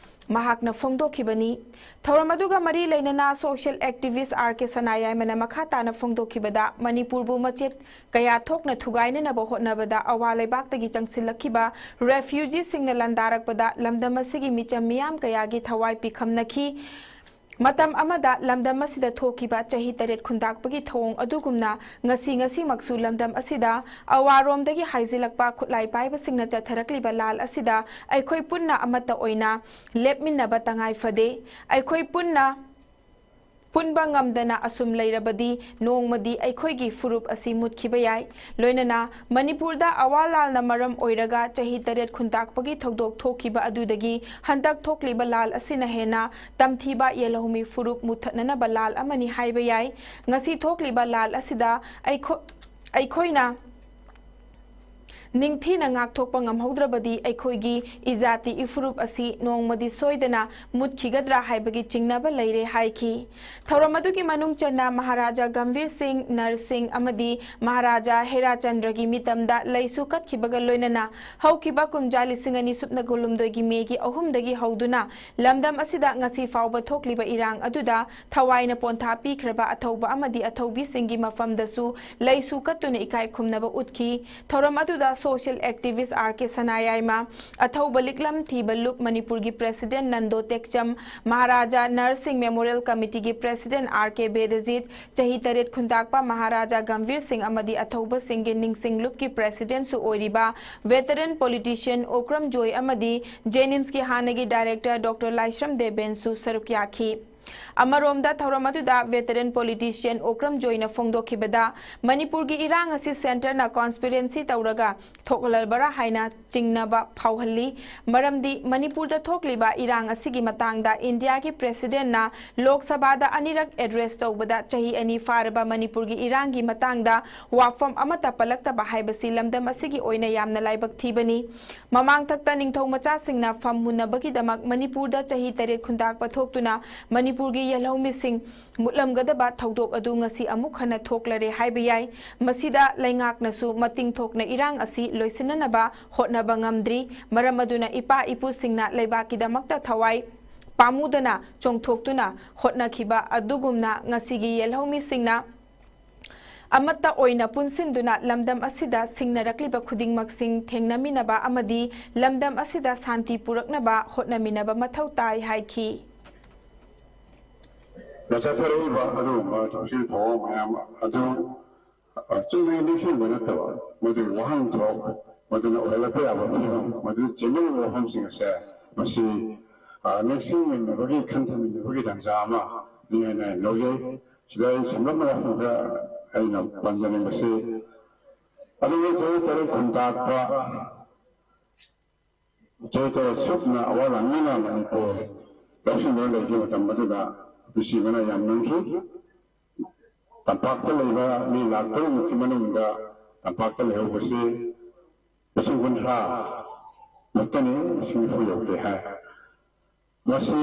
ꯃꯍꯥꯛꯅ ꯐꯣꯡꯗꯣꯛꯈꯤꯕꯅꯤ꯫ ꯊꯧꯔꯝ ꯑꯗꯨꯒ ꯃꯔꯤ ꯂꯩꯅꯅ social activist R K ꯁꯅꯥꯌꯥꯏꯃꯅ ꯃꯈꯥ ꯇꯥꯅ ꯐꯣꯡꯗꯣꯛꯈꯤꯕꯗ, ꯃꯅꯤꯄꯨꯔꯕꯨ ꯃꯆꯦꯠ ꯀꯌꯥ ꯊꯣꯛꯅ ꯊꯨꯒꯥꯏꯅꯅꯕ ꯍꯣꯠꯅꯕꯗ ꯑꯋꯥ ꯂꯩꯕꯥꯛꯇꯒꯤ ꯆꯪꯁꯤꯜꯂꯛꯈꯤꯕ refugeeꯁꯤꯡꯅ ꯂꯥꯟꯗꯥꯔꯛꯄꯗ ꯂꯝꯗꯝ ꯑꯁꯤꯒꯤ ꯃꯤꯆꯝ ꯃꯤꯌꯥꯝ ꯀꯌꯥꯒꯤ ꯊꯋꯥꯏ ꯄꯤꯈꯝꯅꯈꯤ꯫ ꯃꯇꯝ ꯑꯃꯗ ꯂꯝꯗꯝ ꯑꯁꯤꯗ ꯊꯣꯛꯈꯤꯕ ꯆꯍꯤ ꯇꯔꯦꯠ ꯈꯨꯟꯇꯥꯛꯄꯒꯤ ꯊꯧꯑꯣꯡ ꯑꯗꯨꯒꯨꯝꯅ ꯉꯁꯤ ꯉꯁꯤꯃꯛꯁꯨ ꯂꯝꯗꯝ ꯑꯁꯤꯗ ꯑꯋꯥꯔꯣꯝꯗꯒꯤ ꯍꯥꯏꯖꯤꯜꯂꯛꯄ ꯈꯨꯠꯂꯥꯏ ꯄꯥꯏꯕꯁꯤꯡꯅ ꯆꯠꯊꯔꯛꯂꯤꯕ ꯂꯥꯜ ꯑꯁꯤꯗ ꯑꯩꯈꯣꯏ ꯄꯨꯟꯅ ꯑꯃꯠꯇ ꯑꯣꯏꯅ ꯂꯦꯞꯃꯤꯟꯅꯕ ꯇꯉꯥꯏ ꯐꯗꯦ꯫ ꯑꯩꯈꯣꯏ ꯄꯨꯟꯅ ꯄꯨꯟꯕ ꯉꯝꯗꯅ ꯑꯁꯨꯝ ꯂꯩꯔꯕꯗꯤ ꯅꯣꯡꯃꯗꯤ ꯑꯩꯈꯣꯏꯒꯤ ꯐꯨꯔꯨꯞ ꯑꯁꯤ ꯃꯨꯠꯈꯤꯕ ꯌꯥꯏ꯫ ꯂꯣꯏꯅꯅ ꯃꯅꯤꯄꯨꯔꯗ ꯑꯋꯥ ꯂꯥꯜꯅ ꯃꯔꯝ ꯑꯣꯏꯔꯒ ꯆꯍꯤ ꯇꯔꯦꯠ ꯈꯨꯟꯇꯥꯛꯄꯒꯤ ꯊꯧꯗꯣꯛ ꯊꯣꯛꯈꯤꯕ ꯑꯗꯨꯗꯒꯤ ꯍꯟꯗꯛ ꯊꯣꯛꯂꯤꯕ ꯂꯥꯜ ꯑꯁꯤꯅ ꯍꯦꯟꯅ ꯇꯝꯊꯤꯕ ꯌꯦꯜꯍꯧꯃꯤ ꯐꯨꯔꯨꯞ ꯃꯨꯠꯊꯠꯅꯅꯕ ꯂꯥꯜ ꯑꯃꯅꯤ ꯍꯥꯏꯕ ꯌꯥꯏ꯫ ꯉꯁꯤ ꯊꯣꯛꯂꯤꯕ ꯂꯥꯜ ꯑꯁꯤꯗ ꯑꯩꯈꯣ-, ꯑꯩꯈꯣꯏꯅ ꯅꯤꯡꯊꯤꯅ ꯉꯥꯛꯊꯣꯛꯄ ꯉꯝꯍꯧꯗ꯭ꯔꯕꯗꯤ ꯑꯩꯈꯣꯏꯒꯤ ꯏꯖꯥꯇꯤ ꯏꯐꯨꯔꯨꯞ ꯑꯁꯤ ꯅꯣꯡꯃꯗꯤ ꯁꯣꯏꯗꯅ ꯃꯨꯠꯈꯤꯒꯗ꯭ꯔꯥ ꯍꯥꯏꯕꯒꯤ ꯆꯤꯡꯅꯕ ꯂꯩꯔꯦ ꯍꯥꯏꯈꯤ꯫ ꯊꯧꯔꯝ ꯑꯗꯨꯒꯤ ꯃꯅꯨꯡ ꯆꯟꯅ ꯃꯍꯥꯔꯥꯖꯥ ꯒꯝꯚꯤꯔ ꯁꯤꯡ, ꯅꯔꯁꯤꯡ ꯑꯃꯗꯤ ꯃꯍꯥꯔꯥꯖꯥ ꯍꯦꯔꯥꯆꯟꯗ꯭ꯔꯒꯤ ꯃꯤꯇꯝꯗ ꯂꯩꯁꯨ ꯀꯠꯈꯤꯕꯒ ꯂꯣꯏꯅꯅ ꯍꯧꯈꯤꯕ ꯀꯨꯝꯖꯥ ꯂꯤꯁꯤꯡ ꯑꯅꯤ ꯁꯨꯞꯅ ꯀꯨꯟꯍꯨꯝꯗꯣꯏꯒꯤ ꯃꯦꯒꯤ ꯑꯍꯨꯝꯗꯒꯤ ꯍꯧꯗꯨꯅ ꯂꯝꯗꯝ ꯑꯁꯤꯗ ꯉꯁꯤ ꯐꯥꯎꯕ ꯊꯣꯛꯂꯤꯕ ꯏꯔꯥꯡ ꯑꯗꯨꯗ ꯊꯋꯥꯏꯅ ꯄꯣꯟꯊꯥ ꯄꯤꯈ꯭ꯔꯕ ꯑꯊꯧꯕ ꯑꯃꯗꯤ ꯑꯊꯧꯕꯤꯁꯤꯡꯒꯤ ꯃꯐꯝꯗꯁꯨ ꯂꯩꯁꯨ ꯀꯠꯇꯨꯅ ꯏꯀꯥꯏ ꯈꯨꯝꯅꯕ ꯎꯠꯈꯤ꯫ ꯊꯧꯔꯝ ꯑꯗꯨꯗ social activist R K ꯁꯅꯥꯌꯥꯏꯃ, ꯑꯊꯧꯕ ꯂꯤꯛꯂꯝ ꯊꯤꯕ ꯂꯨꯞ ꯃꯅꯤꯄꯨꯔꯒꯤ president ꯅꯟꯗꯣ ꯇꯦꯛꯆꯝ, ꯃꯍꯥꯔꯥꯖꯥ ꯅꯔꯁꯤꯡ ꯃꯦꯃꯣꯔꯤꯌꯦꯜ ꯀꯃꯤꯇꯤꯒꯤ president R K ꯕꯦꯗꯖꯤꯠ, ꯆꯍꯤ ꯇꯔꯦꯠ ꯈꯨꯟꯇꯥꯛꯄ ꯃꯍꯥꯔꯥꯖꯥ ꯒꯝꯚꯤꯔ ꯁꯤꯡ ꯑꯃꯗꯤ ꯑꯊꯧꯕꯁꯤꯡꯒꯤ ꯅꯤꯡꯁꯤꯡ ꯂꯨꯞꯀꯤ presidentꯁꯨ ꯑꯣꯏꯔꯤꯕ veteran politician ꯑꯣꯀ꯭ꯔꯝ ꯖꯣꯏ ꯑꯃꯗꯤ JNIMSꯀꯤ ꯍꯥꯟꯅꯒꯤ director Doctor ꯂꯥꯏꯁ꯭ꯔꯝ ꯗꯦꯕꯦꯟꯁꯨ ꯁꯔꯨꯛ ꯌꯥꯈꯤ꯫ ꯑꯃꯔꯣꯝꯗ, ꯊꯧꯔꯝ ꯑꯗꯨꯗ veteran politician ꯑꯣꯀ꯭ꯔꯝ ꯖꯣꯏꯅ ꯐꯣꯡꯗꯣꯛꯈꯤꯕꯗ, ꯃꯅꯤꯄꯨꯔꯒꯤ ꯏꯔꯥꯡ ꯑꯁꯤ centreꯅ conspiracy ꯇꯧꯔꯒ ꯊꯣꯛꯍꯜꯂꯕ꯭ꯔꯥ ꯍꯥꯏꯅ ꯆꯤꯡꯅꯕ ꯐꯥꯎꯍꯜꯂꯤ꯫ ꯃꯔꯝꯗꯤ ꯃꯅꯤꯄꯨꯔꯗ ꯊꯣꯛꯂꯤꯕ ꯏꯔꯥꯡ ꯑꯁꯤꯒꯤ ꯃꯇꯥꯡꯗ ꯏꯟꯗꯤꯌꯥꯒꯤ presidentꯅ ꯂꯣꯛ ꯁꯚꯥꯗ ꯑꯅꯤꯔꯛ address ꯇꯧꯕꯗ, ꯆꯍꯤ ꯑꯅꯤ ꯐꯥꯔꯕ ꯃꯅꯤꯄꯨꯔꯒꯤ ꯏꯔꯥꯡꯒꯤ ꯃꯇꯥꯡꯗ ꯋꯥꯐꯝ ꯑꯃꯠꯇ ꯄꯜꯂꯛꯇꯕ ꯍꯥꯏꯕꯁꯤ ꯂꯝꯗꯝ ꯑꯁꯤꯒꯤ ꯑꯣꯏꯅ ꯌꯥꯝꯅ ꯂꯥꯏꯕꯛ ꯊꯤꯕꯅꯤ꯫ ꯃꯃꯥꯡꯊꯛꯇ ꯅꯤꯡꯊꯧ ꯃꯆꯥꯁꯤꯡꯅ ꯐꯝ ꯃꯨꯟꯅꯕꯒꯤꯗꯃꯛ ꯃꯅꯤꯄꯨꯔꯗ ꯆꯍꯤ ꯇꯔꯦꯠ ꯈꯨꯟꯇꯥꯛꯄ ꯊꯣꯛꯇꯨꯅ ꯃꯅꯤꯄꯨꯔꯒꯤ ꯌꯦꯜꯍꯧꯃꯤꯁꯤꯡ ꯃꯨꯠꯂꯝꯒꯗꯕ ꯊꯧꯗꯣꯛ ꯑꯗꯨ ꯉꯁꯤ ꯑꯃꯨꯛ ꯍꯟꯅ ꯊꯣꯛꯂꯔꯦ ꯍꯥꯏꯕ ꯌꯥꯏ꯫ ꯃꯁꯤꯗ ꯂꯩꯉꯥꯛꯅꯁꯨ ꯃꯇꯤꯡ ꯊꯣꯛꯅ ꯏꯔꯥꯡ ꯑꯁꯤ ꯂꯣꯏꯁꯤꯟꯅꯅꯕ ꯍꯣꯠꯅꯕ ꯉꯝꯗ꯭ꯔꯤ꯫ ꯃꯔꯝ ꯑꯗꯨꯅ ꯏꯄꯥ ꯏꯄꯨꯁꯤꯡꯅ ꯂꯩꯕꯥꯛꯀꯤꯗꯃꯛꯇ ꯊꯋꯥꯏ ꯄꯥꯝꯃꯨꯗꯅ ꯆꯣꯡꯊꯣꯛꯇꯨꯅ ꯍꯣꯠꯅꯈꯤꯕ ꯑꯗꯨꯒꯨꯝꯅ ꯉꯁꯤꯒꯤ ꯌꯦꯜꯍꯧꯃꯤꯁꯤꯡꯅ ꯑꯃꯠꯇ ꯑꯣꯏꯅ ꯄꯨꯟꯁꯤꯟꯗꯨꯅ ꯂꯝꯗꯝ ꯑꯁꯤꯗ ꯁꯤꯡꯅꯔꯛꯂꯤꯕ ꯈꯨꯗꯤꯡꯃꯛꯁꯤꯡ ꯊꯦꯡꯅꯃꯤꯟꯅꯕ ꯑꯃꯗꯤ ꯂꯝꯗꯝ ꯑꯁꯤꯗ ꯁꯥꯟꯇꯤ ꯄꯨꯔꯛꯅꯕ ꯍꯣꯠꯅꯃꯤꯟꯅꯕ ꯃꯊꯧ ꯇꯥꯏ ꯍꯥꯏꯈꯤ꯫ ꯆꯠꯊꯔꯛꯏꯕ ꯑꯗꯨꯒꯨꯝꯕ ꯊꯧꯁꯤꯜ ꯊꯧꯑꯣꯡ ꯃꯌꯥꯝ ꯑꯗꯨ ꯆꯨꯝꯅꯒꯤ ꯅꯤꯡꯁꯤꯡꯕ ꯅꯠꯇꯕ, ꯃꯗꯨꯒꯤ ꯋꯥꯍꯟꯊꯣꯛ, ꯃꯗꯨꯅ ꯑꯣꯏꯍꯜꯂꯛꯄ ꯌꯥꯕ ꯐꯤꯕꯝ, ꯃꯗꯨꯗ ꯆꯦꯟꯅꯔꯤꯕ ꯋꯥꯐꯝꯁꯤꯡ ꯑꯁꯦ ꯃꯁꯤ, ꯑ, ꯅꯤꯡꯁꯤꯡꯃꯤꯟꯅꯕꯒꯤ, ꯈꯟꯊꯃꯤꯟꯅꯕꯒꯤ ꯇꯥꯟꯖꯥ ꯑꯃꯅꯤ ꯍꯥꯏꯅ ꯑꯩꯅ ꯂꯧꯖꯩ꯫ ꯁꯤꯗ ꯑꯩ ꯁꯝꯂꯞꯅ ꯋꯥꯐꯝ ꯈꯔ ꯑꯩꯅ ꯄꯟꯖꯅꯤꯡꯕꯁꯤ, ꯑꯗꯨꯒ ꯆꯍꯤ ꯇꯔꯦꯠ ꯈꯨꯟꯇꯥꯛꯄ, ꯆꯍꯤ ꯇꯔꯦꯠ ꯁꯨꯞꯅ ꯑꯋꯥ ꯂꯥꯡꯃꯤꯅ ꯃꯅꯤꯄꯨꯔ ꯂꯧꯁꯤꯟꯗꯨꯅ ꯂꯩꯈꯤꯕ ꯃꯇꯝ ꯑꯗꯨꯗ ꯅꯨꯡꯁꯤꯕꯅ ꯌꯥꯝ ꯅꯝꯈꯤ꯫ ꯇꯝꯄꯥꯛꯇ ꯂꯩꯕ ꯃꯤ ꯂꯥꯈ ꯇꯔꯨꯛꯃꯨꯛꯀꯤ ꯃꯅꯨꯡꯗ ꯇꯝꯄꯥꯛꯇ ꯂꯩꯍꯧꯕꯁꯤ ꯂꯤꯁꯤꯡ ꯀꯨꯟꯊ꯭ꯔꯥ ꯃꯨꯛꯇꯅꯤ, ꯂꯤꯁꯤꯡ ꯅꯤꯐꯨ ꯌꯧꯗꯦ ꯍꯥꯏ꯫ ꯃꯁꯤ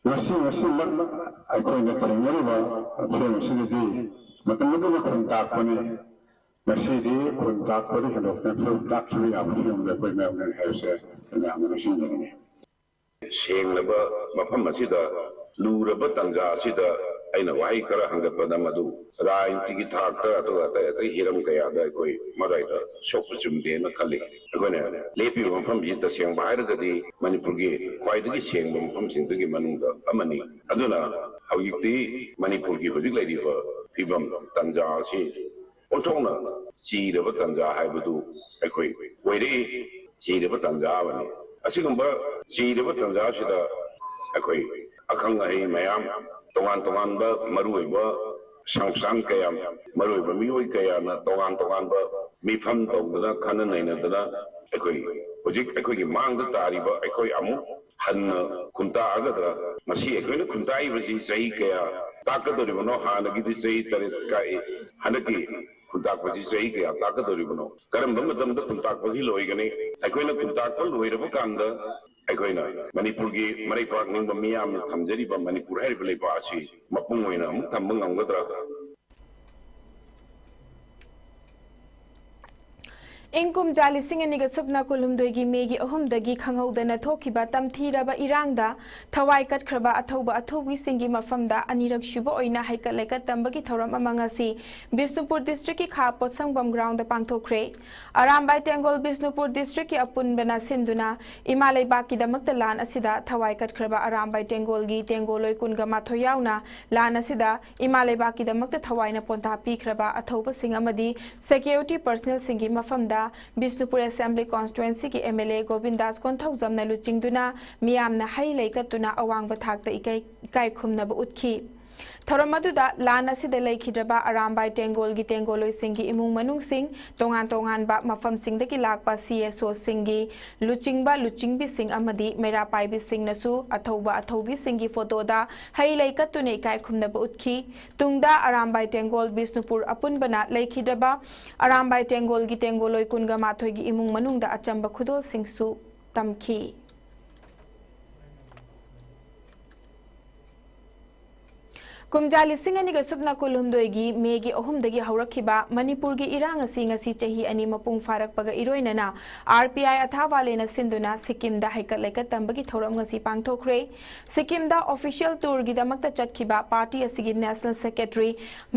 ꯉꯁꯤ, ꯉꯁꯤꯃꯛ ꯑꯩꯈꯣꯏꯅ ꯊꯦꯡꯅꯔꯤꯕ ꯐꯤꯕꯝ ꯑꯁꯤꯗꯗꯤ ꯃꯇꯝ ꯑꯗꯨꯒꯤ ꯈꯨꯟ ꯇꯥꯛꯄꯅꯤ꯫ ꯉꯁꯤꯗꯤ ꯈꯨꯟ ꯇꯥꯛꯄꯗ ꯍꯦꯟꯗꯣꯛꯇꯅ ꯐꯤꯕꯝ ꯇꯥꯛꯈꯤꯕ ꯌꯥꯕ ꯐꯤꯕꯝꯗ ꯑꯩꯈꯣꯏ ꯃꯌꯥꯝ ꯂꯩꯔꯦ ꯍꯥꯏꯕꯁꯦ ꯃꯌꯥꯝꯅ ꯅꯤꯡꯁꯤꯡꯖꯅꯤꯡꯉꯤ꯫ ꯁꯦꯡꯂꯕ ꯃꯐꯝ ꯑꯁꯤꯗ, ꯂꯨꯔꯕ ꯇꯥꯟꯖꯥ ꯑꯁꯤꯗ ꯑꯩꯅ ꯋꯥꯍꯩ ꯈꯔ ꯍꯪꯒꯠꯄꯗ, ꯃꯗꯨ ꯔꯥꯖꯅꯤꯇꯤꯒꯤ ꯊꯥꯛꯇ, ꯑꯗꯨꯒ ꯑꯇꯩ ꯑꯇꯩ ꯍꯤꯔꯝ ꯀꯌꯥꯗ ꯑꯩꯈꯣꯏ ꯃꯔꯥꯏꯗ ꯁꯣꯛꯄ ꯆꯨꯝꯗꯦꯅ ꯈꯜꯂꯤ꯫ ꯑꯩꯈꯣꯏꯅ ꯂꯦꯞꯄꯤꯕ ꯃꯐꯝꯁꯤ ꯇꯁꯦꯡꯕ ꯍꯥꯏꯔꯒꯗꯤ ꯃꯅꯤꯄꯨꯔꯒꯤ ꯈ꯭ꯋꯥꯏꯗꯒꯤ ꯁꯦꯡꯕ ꯃꯐꯝꯁꯤꯡꯗꯨꯒꯤ ꯃꯅꯨꯡꯗ ꯑꯃꯅꯤ꯫ ꯑꯗꯨꯅ ꯍꯧꯖꯤꯛꯇꯤ ꯃꯅꯤꯄꯨꯔꯒꯤ ꯍꯧꯖꯤꯛ ꯂꯩꯔꯤꯕ ꯐꯤꯕꯝ ꯇꯥꯟꯖꯥ ꯑꯁꯤ ꯑꯣꯟꯊꯣꯛꯅ ꯆꯤꯔꯕ ꯇꯥꯟꯖꯥ ꯍꯥꯏꯕꯗꯨ ꯑꯩꯈꯣꯏ ꯑꯣꯏꯔꯛꯏ꯫ ꯆꯤꯔꯕ ꯇꯥꯟꯖꯥ ꯑꯃꯅꯤ꯫ ꯑꯁꯤꯒꯨꯝꯕ ꯆꯤꯔꯕ ꯇꯥꯟꯖꯥ ꯑꯁꯤꯗ ꯑꯩꯈꯣꯏ ꯑꯈꯪ ꯑꯍꯩ ꯃꯌꯥꯝ, ꯇꯣꯉꯥꯟ ꯇꯣꯉꯥꯟꯕ ꯃꯔꯨꯑꯣꯏꯕ ꯁꯪꯁꯊꯥꯟ ꯀꯌꯥ, ꯃꯔꯨꯑꯣꯏꯕ ꯃꯤꯑꯣꯏ ꯀꯌꯥꯅ ꯇꯣꯉꯥꯟ ꯇꯣꯉꯥꯟꯕ ꯃꯤꯐꯝ ꯇꯧꯗꯅ, ꯈꯟꯅ ꯅꯩꯅꯗꯅ ꯑꯩꯈꯣꯏ ꯍꯧꯖꯤꯛ ꯑꯩꯈꯣꯏꯒꯤ ꯃꯥꯡꯗ ꯇꯥꯔꯤꯕ ꯑꯩꯈꯣꯏ ꯑꯃꯨꯛ ꯍꯟꯅ ꯈꯨꯟꯇꯥꯛꯑꯒꯗ꯭ꯔꯥ? ꯃꯁꯤ ꯑꯩꯈꯣꯏꯅ ꯈꯨꯟꯇꯥꯛꯏꯕꯁꯤ ꯆꯍꯤ ꯀꯌꯥ ꯇꯥꯛꯀꯗꯧꯔꯤꯕꯅꯣ? ꯍꯥꯟꯅꯒꯤꯗꯤ ꯆꯍꯤ ꯇꯔꯦꯠ ꯀꯥꯛꯏ, ꯍꯟꯗꯛꯀꯤ ꯈꯨꯟꯇꯥꯛꯄꯁꯤ ꯆꯍꯤ ꯀꯌꯥ ꯇꯥꯛꯀꯗꯧꯔꯤꯕꯅꯣ? ꯀꯔꯝꯕ ꯃꯇꯝꯗ ꯈꯨꯟꯇꯥꯛꯄꯁꯤ ꯂꯣꯏꯒꯅꯤ? ꯑꯩꯈꯣꯏꯅ ꯈꯨꯟꯇꯥꯛꯄ ꯂꯣꯏꯔꯕ ꯀꯥꯟꯗ ꯑꯩꯈꯣꯏꯅ ꯃꯅꯤꯄꯨꯔꯒꯤ ꯃꯔꯩ ꯄꯥꯛꯅꯤꯡꯕ ꯃꯤꯌꯥꯝꯅ ꯊꯝꯖꯔꯤꯕ ꯃꯅꯤꯄꯨꯔ ꯍꯥꯏꯔꯤꯕ ꯂꯩꯕꯥꯛ ꯑꯁꯤ ꯃꯄꯨꯡ ꯑꯣꯏꯅ ꯑꯃꯨꯛ ꯊꯝꯕ ꯉꯝꯒꯗ꯭ꯔꯥ? ꯏꯪ ꯀꯨꯝꯖꯥ ꯂꯤꯁꯤꯡ ꯑꯅꯤꯒ ꯁꯨꯞꯅ ꯀꯨꯟꯍꯨꯝꯗꯣꯏꯒꯤ ꯃꯦꯒꯤ ꯑꯍꯨꯝꯗꯒꯤ ꯈꯪꯍꯧꯗꯅ ꯊꯣꯛꯈꯤꯕ ꯇꯝꯊꯤꯔꯕ ꯏꯔꯥꯡꯗ ꯊꯋꯥꯏ ꯀꯠꯈ꯭ꯔꯕ ꯑꯊꯧꯕ ꯑꯊꯧꯕꯤꯁꯤꯡꯒꯤ ꯃꯐꯝꯗ ꯑꯅꯤꯔꯛ ꯁꯨꯕ ꯑꯣꯏꯅ ꯍꯩꯀꯠ ꯂꯩꯀꯠ ꯇꯝꯕꯒꯤ ꯊꯧꯔꯝ ꯑꯃ ꯉꯁꯤ ꯕꯤꯁꯅꯨꯄꯨꯔ ꯗꯤꯁꯇ꯭ꯔꯤꯛꯀꯤ ꯈꯥ ꯄꯣꯠꯁꯪꯕꯝ ꯒ꯭ꯔꯥꯎꯟꯗ ꯄꯥꯡꯊꯣꯛꯈ꯭ꯔꯦ꯫ ꯑꯔꯥꯝꯕꯥꯏ ꯇꯦꯡꯒꯣꯜ ꯕꯤꯁꯅꯨꯄꯨꯔ ꯗꯤꯁꯇ꯭ꯔꯤꯛꯀꯤ ꯑꯄꯨꯟꯕꯅ ꯁꯤꯟꯗꯨꯅ ꯏꯃꯥ ꯂꯩꯕꯥꯛꯀꯤꯗꯃꯛꯇ ꯂꯥꯟ ꯑꯁꯤꯗ ꯊꯋꯥꯏ ꯀꯠꯈ꯭ꯔꯕ ꯑꯔꯥꯝꯕꯥꯏ ꯇꯦꯡꯒꯣꯜꯒꯤ ꯇꯦꯡꯒꯣꯜꯂꯣꯏ ꯀꯨꯟꯒ ꯃꯥꯊꯣꯏ ꯌꯥꯎꯅ ꯂꯥꯟ ꯑꯁꯤꯗ ꯏꯃꯥ ꯂꯩꯕꯥꯛꯀꯤꯗꯃꯛꯇ ꯊꯋꯥꯏꯅ ꯄꯣꯟꯊꯥ ꯄꯤꯈ꯭ꯔꯕ ꯑꯊꯧꯕꯁꯤꯡ ꯑꯃꯗꯤ ꯁꯦꯀ꯭ꯌꯨꯔꯤꯇꯤ ꯄꯔꯁꯅꯦꯜꯁꯤꯡꯒꯤ ꯃꯐꯝꯗ ꯕꯤꯁꯅꯨꯄꯨꯔ ꯑꯦꯁꯦꯝꯕ꯭ꯂꯤ ꯀꯣꯟꯁꯇꯤꯇ꯭ꯋꯦꯟꯁꯤꯒꯤ ꯑꯦꯝ ꯑꯦꯜ ꯑꯦ ꯒꯣꯕꯤꯟꯗꯥꯁ ꯀꯣꯟꯊꯧꯖꯝꯅ ꯂꯨꯆꯤꯡꯗꯨꯅ ꯃꯤꯌꯥꯝꯅ ꯍꯩ ꯂꯩ ꯀꯠꯇꯨꯅ ꯑꯋꯥꯡꯕ ꯊꯥꯛꯇ ꯏꯀꯥꯏ ꯏꯀꯥꯏ ꯈꯨꯝꯅꯕ ꯎꯠꯈꯤ꯫ ꯊꯧꯔꯝ ꯑꯗꯨꯗ ꯂꯥꯟ ꯑꯁꯤꯗ ꯂꯩꯈꯤꯗ꯭ꯔꯕ ꯑꯔꯥꯝꯕꯥꯏ ꯇꯦꯡꯒꯣꯜꯒꯤ ꯇꯦꯡꯒꯣꯜꯂꯣꯏꯁꯤꯡꯒꯤ ꯏꯃꯨꯡ ꯃꯅꯨꯡꯁꯤꯡ, ꯇꯣꯉꯥꯟ ꯇꯣꯉꯥꯟꯕ ꯃꯐꯝꯁꯤꯡꯗꯒꯤ ꯂꯥꯛꯄ ꯁꯤ ꯑꯦꯁ ꯑꯣꯁꯤꯡꯒꯤ ꯂꯨꯆꯤꯡꯕ ꯂꯨꯆꯤꯡꯕꯤꯁꯤꯡ ꯑꯃꯗꯤ ꯃꯩꯔꯥ ꯄꯥꯏꯕꯤꯁꯤꯡꯅꯁꯨ ꯑꯊꯧꯕ ꯑꯊꯧꯕꯤꯁꯤꯡꯒꯤ ꯐꯣꯇꯣꯗ ꯍꯩ ꯂꯩ ꯀꯠꯇꯨꯅ ꯏꯀꯥꯏ ꯈꯨꯝꯅꯕ ꯎꯠꯈꯤ꯫ ꯇꯨꯡꯗ ꯑꯔꯥꯝꯕꯥꯏ ꯇꯦꯡꯒꯣꯜ ꯕꯤꯁꯅꯨꯄꯨꯔ ꯑꯄꯨꯟꯕꯅ ꯂꯩꯈꯤꯗ꯭ꯔꯕ ꯑꯔꯥꯝꯕꯥꯏ ꯇꯦꯡꯒꯣꯜꯒꯤ ꯇꯦꯡꯒꯣꯜꯂꯣꯏ ꯀꯨꯟꯒ ꯃꯥꯊꯣꯏꯒꯤ ꯏꯃꯨꯡ ꯃꯅꯨꯡꯗ ꯑꯆꯝꯕ ꯈꯨꯗꯣꯜꯁꯤꯡꯁꯨ ꯇꯝꯈꯤ꯫ ꯀꯨꯝꯖꯥ ꯂꯤꯁꯤꯡ ꯑꯅꯤꯒ ꯁꯨꯞꯅ ꯀꯨꯟꯍꯨꯝꯗꯣꯏꯒꯤ ꯃꯦꯒꯤ ꯑꯍꯨꯝꯗꯒꯤ ꯍꯧꯔꯛꯈꯤꯕ ꯃꯅꯤꯄꯨꯔꯒꯤ ꯏꯔꯥꯡ ꯑꯁꯤ ꯉꯁꯤ ꯆꯍꯤ ꯑꯅꯤ ꯃꯄꯨꯡ ꯐꯥꯔꯛꯄꯒ ꯏꯔꯣꯏꯅꯅ ꯑꯥꯔ ꯄꯤ ꯑꯥꯏ ꯑꯊꯥꯕꯥꯂꯦꯅ ꯁꯤꯟꯗꯨꯅ ꯁꯤꯛꯀꯤꯝꯗ ꯍꯩꯀꯠ ꯂꯩꯀꯠ ꯇꯝꯕꯒꯤ ꯊꯧꯔꯝ ꯉꯁꯤ ꯄꯥꯡꯊꯣꯛꯈ꯭ꯔꯦ꯫ ꯁꯤꯛꯀꯤꯝꯗ ꯑꯣꯐꯤꯁꯤꯌꯦꯜ ꯇꯨꯔꯒꯤꯗꯃꯛꯇ ꯆꯠꯈꯤꯕ ꯄꯥꯔꯇꯤ ꯑꯁꯤꯒꯤ ꯅꯦꯁꯅꯦꯜ ꯁꯦꯀ꯭ꯔꯦꯇꯔꯤ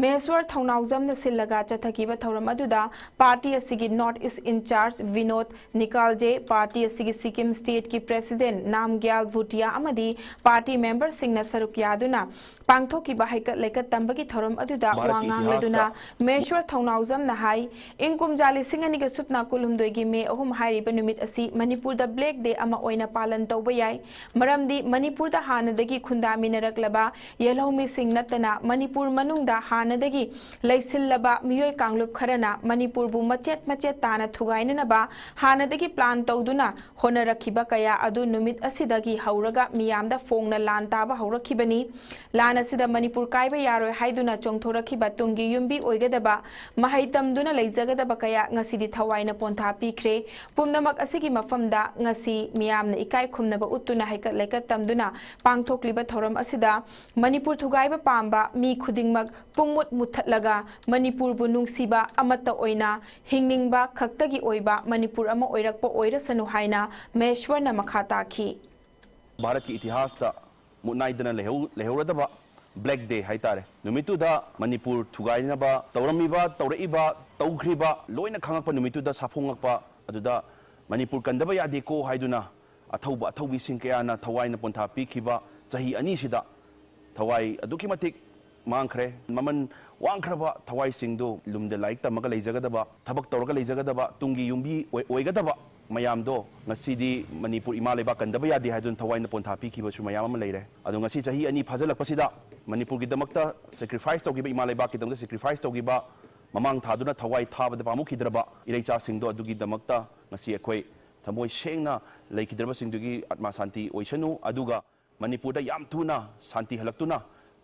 ꯃꯍꯦꯁ꯭ꯋꯔ ꯊꯧꯅꯥꯎꯖꯝꯅ ꯁꯤꯜꯂꯒ ꯆꯠꯊꯈꯤꯕ ꯊꯧꯔꯝ ꯑꯗꯨꯗ ꯄꯥꯔꯇꯤ ꯑꯁꯤꯒꯤ north east in-charge Vinod ꯅꯤꯀꯥꯜꯖꯦ, party ꯑꯁꯤꯒꯤ ꯁꯤꯛꯀꯤꯝ ꯁ꯭ꯇꯦꯠꯀꯤ ꯄ꯭ꯔꯦꯁꯤꯗꯦꯟꯠ ꯅꯥꯝꯒ꯭ꯌꯥꯜ ꯚꯨꯇꯤꯌꯥ ꯑꯃꯗꯤ ꯄꯥꯔꯇꯤ ꯃꯦꯝꯕꯔꯁꯤꯡꯅ ꯁꯔꯨꯛ ꯌꯥꯗꯨꯅ ꯄꯥꯡꯊꯣꯛꯈꯤꯕ ꯍꯩꯀꯠ ꯂꯩꯀꯠ ꯇꯝꯕꯒꯤ ꯊꯧꯔꯝ ꯑꯗꯨꯗ ꯋꯥ ꯉꯥꯡꯂꯗꯨꯅ ꯃꯍꯦꯁ꯭ꯋꯔ ꯊꯧꯅꯥꯎꯖꯝꯅ ꯍꯥꯏ, ꯏꯪ ꯀꯨꯝꯖꯥ ꯂꯤꯁꯤꯡ ꯑꯅꯤꯒ ꯁꯨꯞꯅ ꯀꯨꯟꯍꯨꯝꯗꯣꯏꯒꯤ ꯃꯦ ꯑꯍꯨꯝ ꯍꯥꯏꯔꯤꯕ ꯅꯨꯃꯤꯠ ꯑꯁꯤ ꯃꯅꯤꯄꯨꯔꯗ ꯕ꯭ꯂꯦꯛ ꯗꯦ ꯑꯃ ꯑꯣꯏꯅ ꯄꯥꯂꯟ ꯇꯧꯕ ꯌꯥꯏ꯫ ꯃꯔꯝꯗꯤ ꯃꯅꯤꯄꯨꯔꯗ ꯍꯥꯟꯅꯗꯒꯤ ꯈꯨꯟꯗꯥꯃꯤꯟꯅꯔꯛꯂꯕ ꯌꯦꯜꯍꯧꯃꯤꯁꯤꯡ ꯅꯠꯇꯅ ꯃꯅꯤꯄꯨꯔ ꯃꯅꯨꯡꯗ ꯍꯥꯟꯅꯗꯒꯤ ꯂꯩꯁꯤꯜꯂꯕ ꯃꯤꯑꯣꯏ ꯀꯥꯡꯂꯨꯞ ꯈꯔꯅ ꯃꯅꯤꯄꯨꯔꯕꯨ ꯃꯆꯦꯠ ꯃꯆꯦꯠ ꯇꯥꯅ ꯊꯨꯒꯥꯏꯅꯅꯕ ꯍꯥꯟꯅꯗꯒꯤ ꯄ꯭ꯂꯥꯟ ꯇꯧꯗꯨꯅ ꯍꯣꯠꯅꯔꯛꯈꯤꯕ ꯀꯌꯥ ꯑꯗꯨ ꯅꯨꯃꯤꯠ ꯑꯁꯤꯗꯒꯤ ꯍꯧꯔꯒ ꯃꯤꯌꯥꯝꯗ ꯐꯣꯡꯅ ꯂꯥꯟ ꯇꯥꯕ ꯍꯧꯔꯛꯈꯤꯕꯅꯤ꯫ ꯂꯥꯟ ꯑꯁꯤꯗ ꯃꯅꯤꯄꯨꯔ ꯀꯥꯏꯕ ꯌꯥꯔꯣꯏ ꯍꯥꯏꯗꯨꯅ ꯆꯣꯡꯊꯣꯔꯛꯈꯤꯕ ꯇꯨꯡꯒꯤ ꯌꯨꯝꯕꯤ ꯑꯣꯏꯒꯗꯕ, ꯃꯍꯩ ꯇꯝꯗꯨꯅ ꯂꯩꯖꯒꯗꯕ ꯀꯌꯥ ꯉꯁꯤꯗꯤ ꯊꯋꯥꯏꯅ ꯄꯣꯟꯊꯥ ꯄꯤꯈ꯭ꯔꯦ꯫ ꯄꯨꯝꯅꯃꯛ ꯑꯁꯤꯒꯤ ꯃꯐꯝꯗ ꯉꯁꯤ ꯃꯤꯌꯥꯝꯅ ꯏꯀꯥꯏ ꯈꯨꯝꯅꯕ ꯎꯠꯇꯨꯅ ꯍꯩꯀꯠ ꯂꯩꯀꯠ ꯇꯝꯗꯨꯅ ꯄꯥꯡꯊꯣꯛꯂꯤꯕ ꯊꯧꯔꯝ ꯑꯁꯤꯗ ꯃꯅꯤꯄꯨꯔ ꯊꯨꯒꯥꯏꯕ ꯄꯥꯝꯕ ꯃꯤ ꯈꯨꯗꯤꯡꯃꯛ ꯄꯨꯡꯃꯨꯠ ꯃꯨꯠꯊꯠꯂꯒ ꯃꯅꯤꯄꯨꯔꯕꯨ ꯅꯨꯡꯁꯤꯕ ꯑꯃꯠꯇ ꯑꯣꯏꯅ ꯍꯤꯡꯅꯤꯡꯕ ꯈꯛꯇꯒꯤ ꯑꯣꯏꯕ ꯃꯅꯤꯄꯨꯔ ꯑꯃ ꯑꯣꯏꯔꯛꯄ ꯑꯣꯏꯔꯁꯅꯨ ꯍꯥꯏꯅ ꯃꯍꯦꯁ꯭ꯋꯔꯅ ꯃꯈꯥ ꯇꯥꯈꯤ꯫ ꯚꯥꯔꯠꯀꯤ ꯏꯇꯤꯍꯥꯁꯇ ꯃꯨꯠꯅꯥꯏꯗꯅ ꯂꯩꯍꯧ-, ꯂꯩꯍꯧꯔꯗꯕ ꯕ꯭ꯂꯦꯛ ꯗꯦ ꯍꯥꯏꯇꯥꯔꯦ꯫ ꯅꯨꯃꯤꯠꯇꯨꯗ ꯃꯅꯤꯄꯨꯔ ꯊꯨꯒꯥꯏꯅꯕ ꯇꯧꯔꯝꯃꯤꯕ, ꯇꯧꯔꯛꯏꯕ, ꯇꯧꯈ꯭ꯔꯤꯕ ꯂꯣꯏꯅ ꯈꯪꯉꯛꯄ ꯅꯨꯃꯤꯠꯇꯨꯗ ꯁꯥꯐꯣꯡꯉꯛꯄ ꯑꯗꯨꯗ ꯃꯅꯤꯄꯨꯔ ꯀꯟꯗꯕ ꯌꯥꯗꯦꯀꯣ ꯍꯥꯏꯗꯨꯅ ꯑꯊꯧꯕ ꯑꯊꯧꯕꯤꯁꯤꯡ ꯀꯌꯥꯅ ꯊꯋꯥꯏꯅ ꯄꯣꯟꯊꯥ ꯄꯤꯈꯤꯕ ꯆꯍꯤ ꯑꯅꯤꯁꯤꯗ ꯊꯋꯥꯏ ꯑꯗꯨꯛꯀꯤ ꯃꯇꯤꯛ ꯃꯥꯡꯈ꯭ꯔꯦ꯫ ꯃꯃꯜ ꯋꯥꯡꯈ꯭ꯔꯕ ꯊꯋꯥꯏꯁꯤꯡꯗꯨ ꯂꯨꯝꯗ ꯂꯥꯏꯔꯤꯛ ꯇꯝꯃꯒ ꯂꯩꯖꯒꯗꯕ, ꯊꯕꯛ ꯇꯧꯔꯒ ꯂꯩꯖꯒꯗꯕ, ꯇꯨꯡꯒꯤ ꯌꯨꯝꯕꯤ ꯑꯣꯏ-, ꯑꯣꯏꯒꯗꯕ ꯃꯌꯥꯝꯗꯣ ꯉꯁꯤꯗꯤ ꯃꯅꯤꯄꯨꯔ ꯏꯃꯥ ꯂꯩꯕꯥꯛ ꯀꯟꯗꯕ ꯌꯥꯗꯦ ꯍꯥꯏꯗꯨꯅ ꯊꯋꯥꯏꯅ ꯄꯣꯟꯊꯥ ꯄꯤꯈꯤꯕꯁꯨ ꯃꯌꯥꯝ ꯑꯃ ꯂꯩꯔꯦ꯫ ꯑꯗꯣ ꯉꯁꯤ ꯆꯍꯤ ꯑꯅꯤ ꯐꯥꯖꯤꯜꯂꯛꯄꯁꯤꯗ ꯃꯅꯤꯄꯨꯔꯒꯤꯗꯃꯛꯇ sacrifice ꯇꯧꯈꯤꯕ, ꯏꯃꯥ ꯂꯩꯕꯥꯛꯀꯤꯗꯃꯛꯇ sacrifice ꯇꯧꯈꯤꯕ, ꯃꯃꯥꯡ ꯊꯥꯗꯨꯅ ꯊꯋꯥꯏ ꯊꯥꯕꯗ ꯄꯥꯝꯃꯨꯈꯤꯗ꯭ꯔꯕ ꯏꯔꯩꯆꯥꯁꯤꯡꯗꯣ ꯑꯗꯨꯒꯤꯗꯃꯛꯇ ꯉꯁꯤ ꯑꯩꯈꯣꯏ ꯊꯃꯣꯏ ꯁꯦꯡꯅ ꯂꯩꯈꯤꯗ꯭ꯔꯕꯁꯤꯡꯗꯨꯒꯤ ꯑꯥꯠꯃꯥ ꯁꯥꯟꯇꯤ ꯑꯣꯏꯁꯅꯨ꯫ ꯑꯗꯨꯒ ꯃꯅꯤꯄꯨꯔꯗ ꯌꯥꯝ ꯊꯨꯅ ꯁꯥꯟꯇꯤ ꯍꯜꯂꯛꯇꯨꯅ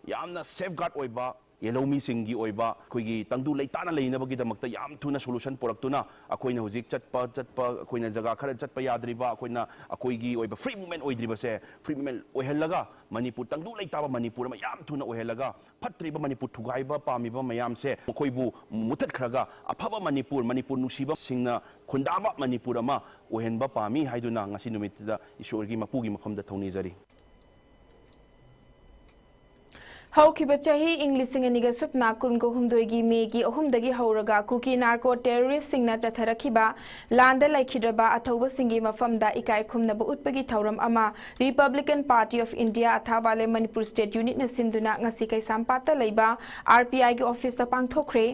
ꯌꯥꯝꯅ safeguard ꯑꯣꯏꯕ, ꯌꯦꯜꯍꯧꯃꯤꯁꯤꯡꯒꯤ ꯑꯣꯏꯕ, ꯑꯩꯈꯣꯏꯒꯤ ꯇꯪꯗꯨ ꯂꯩꯇꯥꯅ ꯂꯩꯅꯕꯒꯤꯗꯃꯛꯇ ꯌꯥꯝ ꯊꯨꯅ solution ꯄꯨꯔꯛꯇꯨꯅ ꯑꯩꯈꯣꯏꯅ ꯍꯧꯖꯤꯛ ꯆꯠꯄ, ꯆꯠꯄ, ꯑꯩꯈꯣꯏꯅ ꯖꯒꯥ ꯈꯔ ꯆꯠꯄ ꯌꯥꯗ꯭ꯔꯤꯕ, ꯑꯩꯈꯣꯏꯅ ꯑꯩꯈꯣꯏꯒꯤ ꯑꯣꯏꯕ free movement ꯑꯣꯏꯗ꯭ꯔꯤꯕꯁꯦ free movement ꯑꯣꯏꯍꯜꯂꯒ Manipur ꯇꯪꯗꯨ ꯂꯩꯇꯥꯕ ꯃꯅꯤꯄꯨꯔ ꯑꯃ ꯌꯥꯝ ꯊꯨꯅ ꯑꯣꯏꯍꯜꯂꯒ ꯐꯠꯇ꯭ꯔꯤꯕ ꯃꯅꯤꯄꯨꯔ ꯊꯨꯒꯥꯏꯕ ꯄꯥꯝꯃꯤꯕ ꯃꯌꯥꯝꯁꯦ ꯃꯈꯣꯏꯕꯨ ꯃꯨꯊꯠꯈ꯭ꯔꯒ ꯑꯐꯕ ꯃꯅꯤꯄꯨꯔ, ꯃꯅꯤꯄꯨꯔ ꯅꯨꯡꯁꯤꯕꯁꯤꯡꯅ ꯈꯨꯟꯗꯥꯕ ꯃꯅꯤꯄꯨꯔ ꯑꯃ ꯑꯣꯏꯍꯟꯕ ꯄꯥꯝꯃꯤ ꯍꯥꯏꯗꯨꯅ ꯉꯁꯤ ꯅꯨꯃꯤꯠꯁꯤꯗ ꯏꯁꯣꯔꯒꯤ ꯃꯄꯨꯒꯤ ꯃꯐꯝꯗ ꯊꯧꯅꯤꯖꯔꯤ꯫ ꯍꯧꯈꯤꯕ ꯆꯍꯤ ꯏꯪ ꯂꯤꯁꯤꯡ ꯑꯅꯤꯒ ꯁꯨꯞꯅ ꯀꯨꯟꯒ ꯍꯨꯝꯗꯣꯏꯒꯤ ꯃꯦꯒꯤ ꯑꯍꯨꯝꯗꯒꯤ ꯍꯧꯔꯒ ꯀꯨꯀꯤ ꯅꯥꯔꯀꯣ ꯇꯦꯔꯣꯔꯤꯁꯁꯤꯡꯅ ꯆꯠꯊꯔꯛꯈꯤꯕ ꯂꯥꯟꯗ ꯂꯩꯈꯤꯗ꯭ꯔꯕ ꯑꯊꯧꯕꯁꯤꯡꯒꯤ ꯃꯐꯝꯗ ꯏꯀꯥꯏ ꯈꯨꯝꯅꯕ ꯎꯠꯄꯒꯤ ꯊꯧꯔꯝ ꯑꯃ Republican Party of India ꯑꯊꯥꯕꯥꯂꯦ Manipur State Unitꯅ ꯁꯤꯟꯗꯨꯅ ꯉꯁꯤ ꯀꯩꯁꯥꯝꯄꯥꯠꯇ ꯂꯩꯕ RPIꯒꯤ officeꯇ ꯄꯥꯡꯊꯣꯛꯈ꯭ꯔꯦ꯫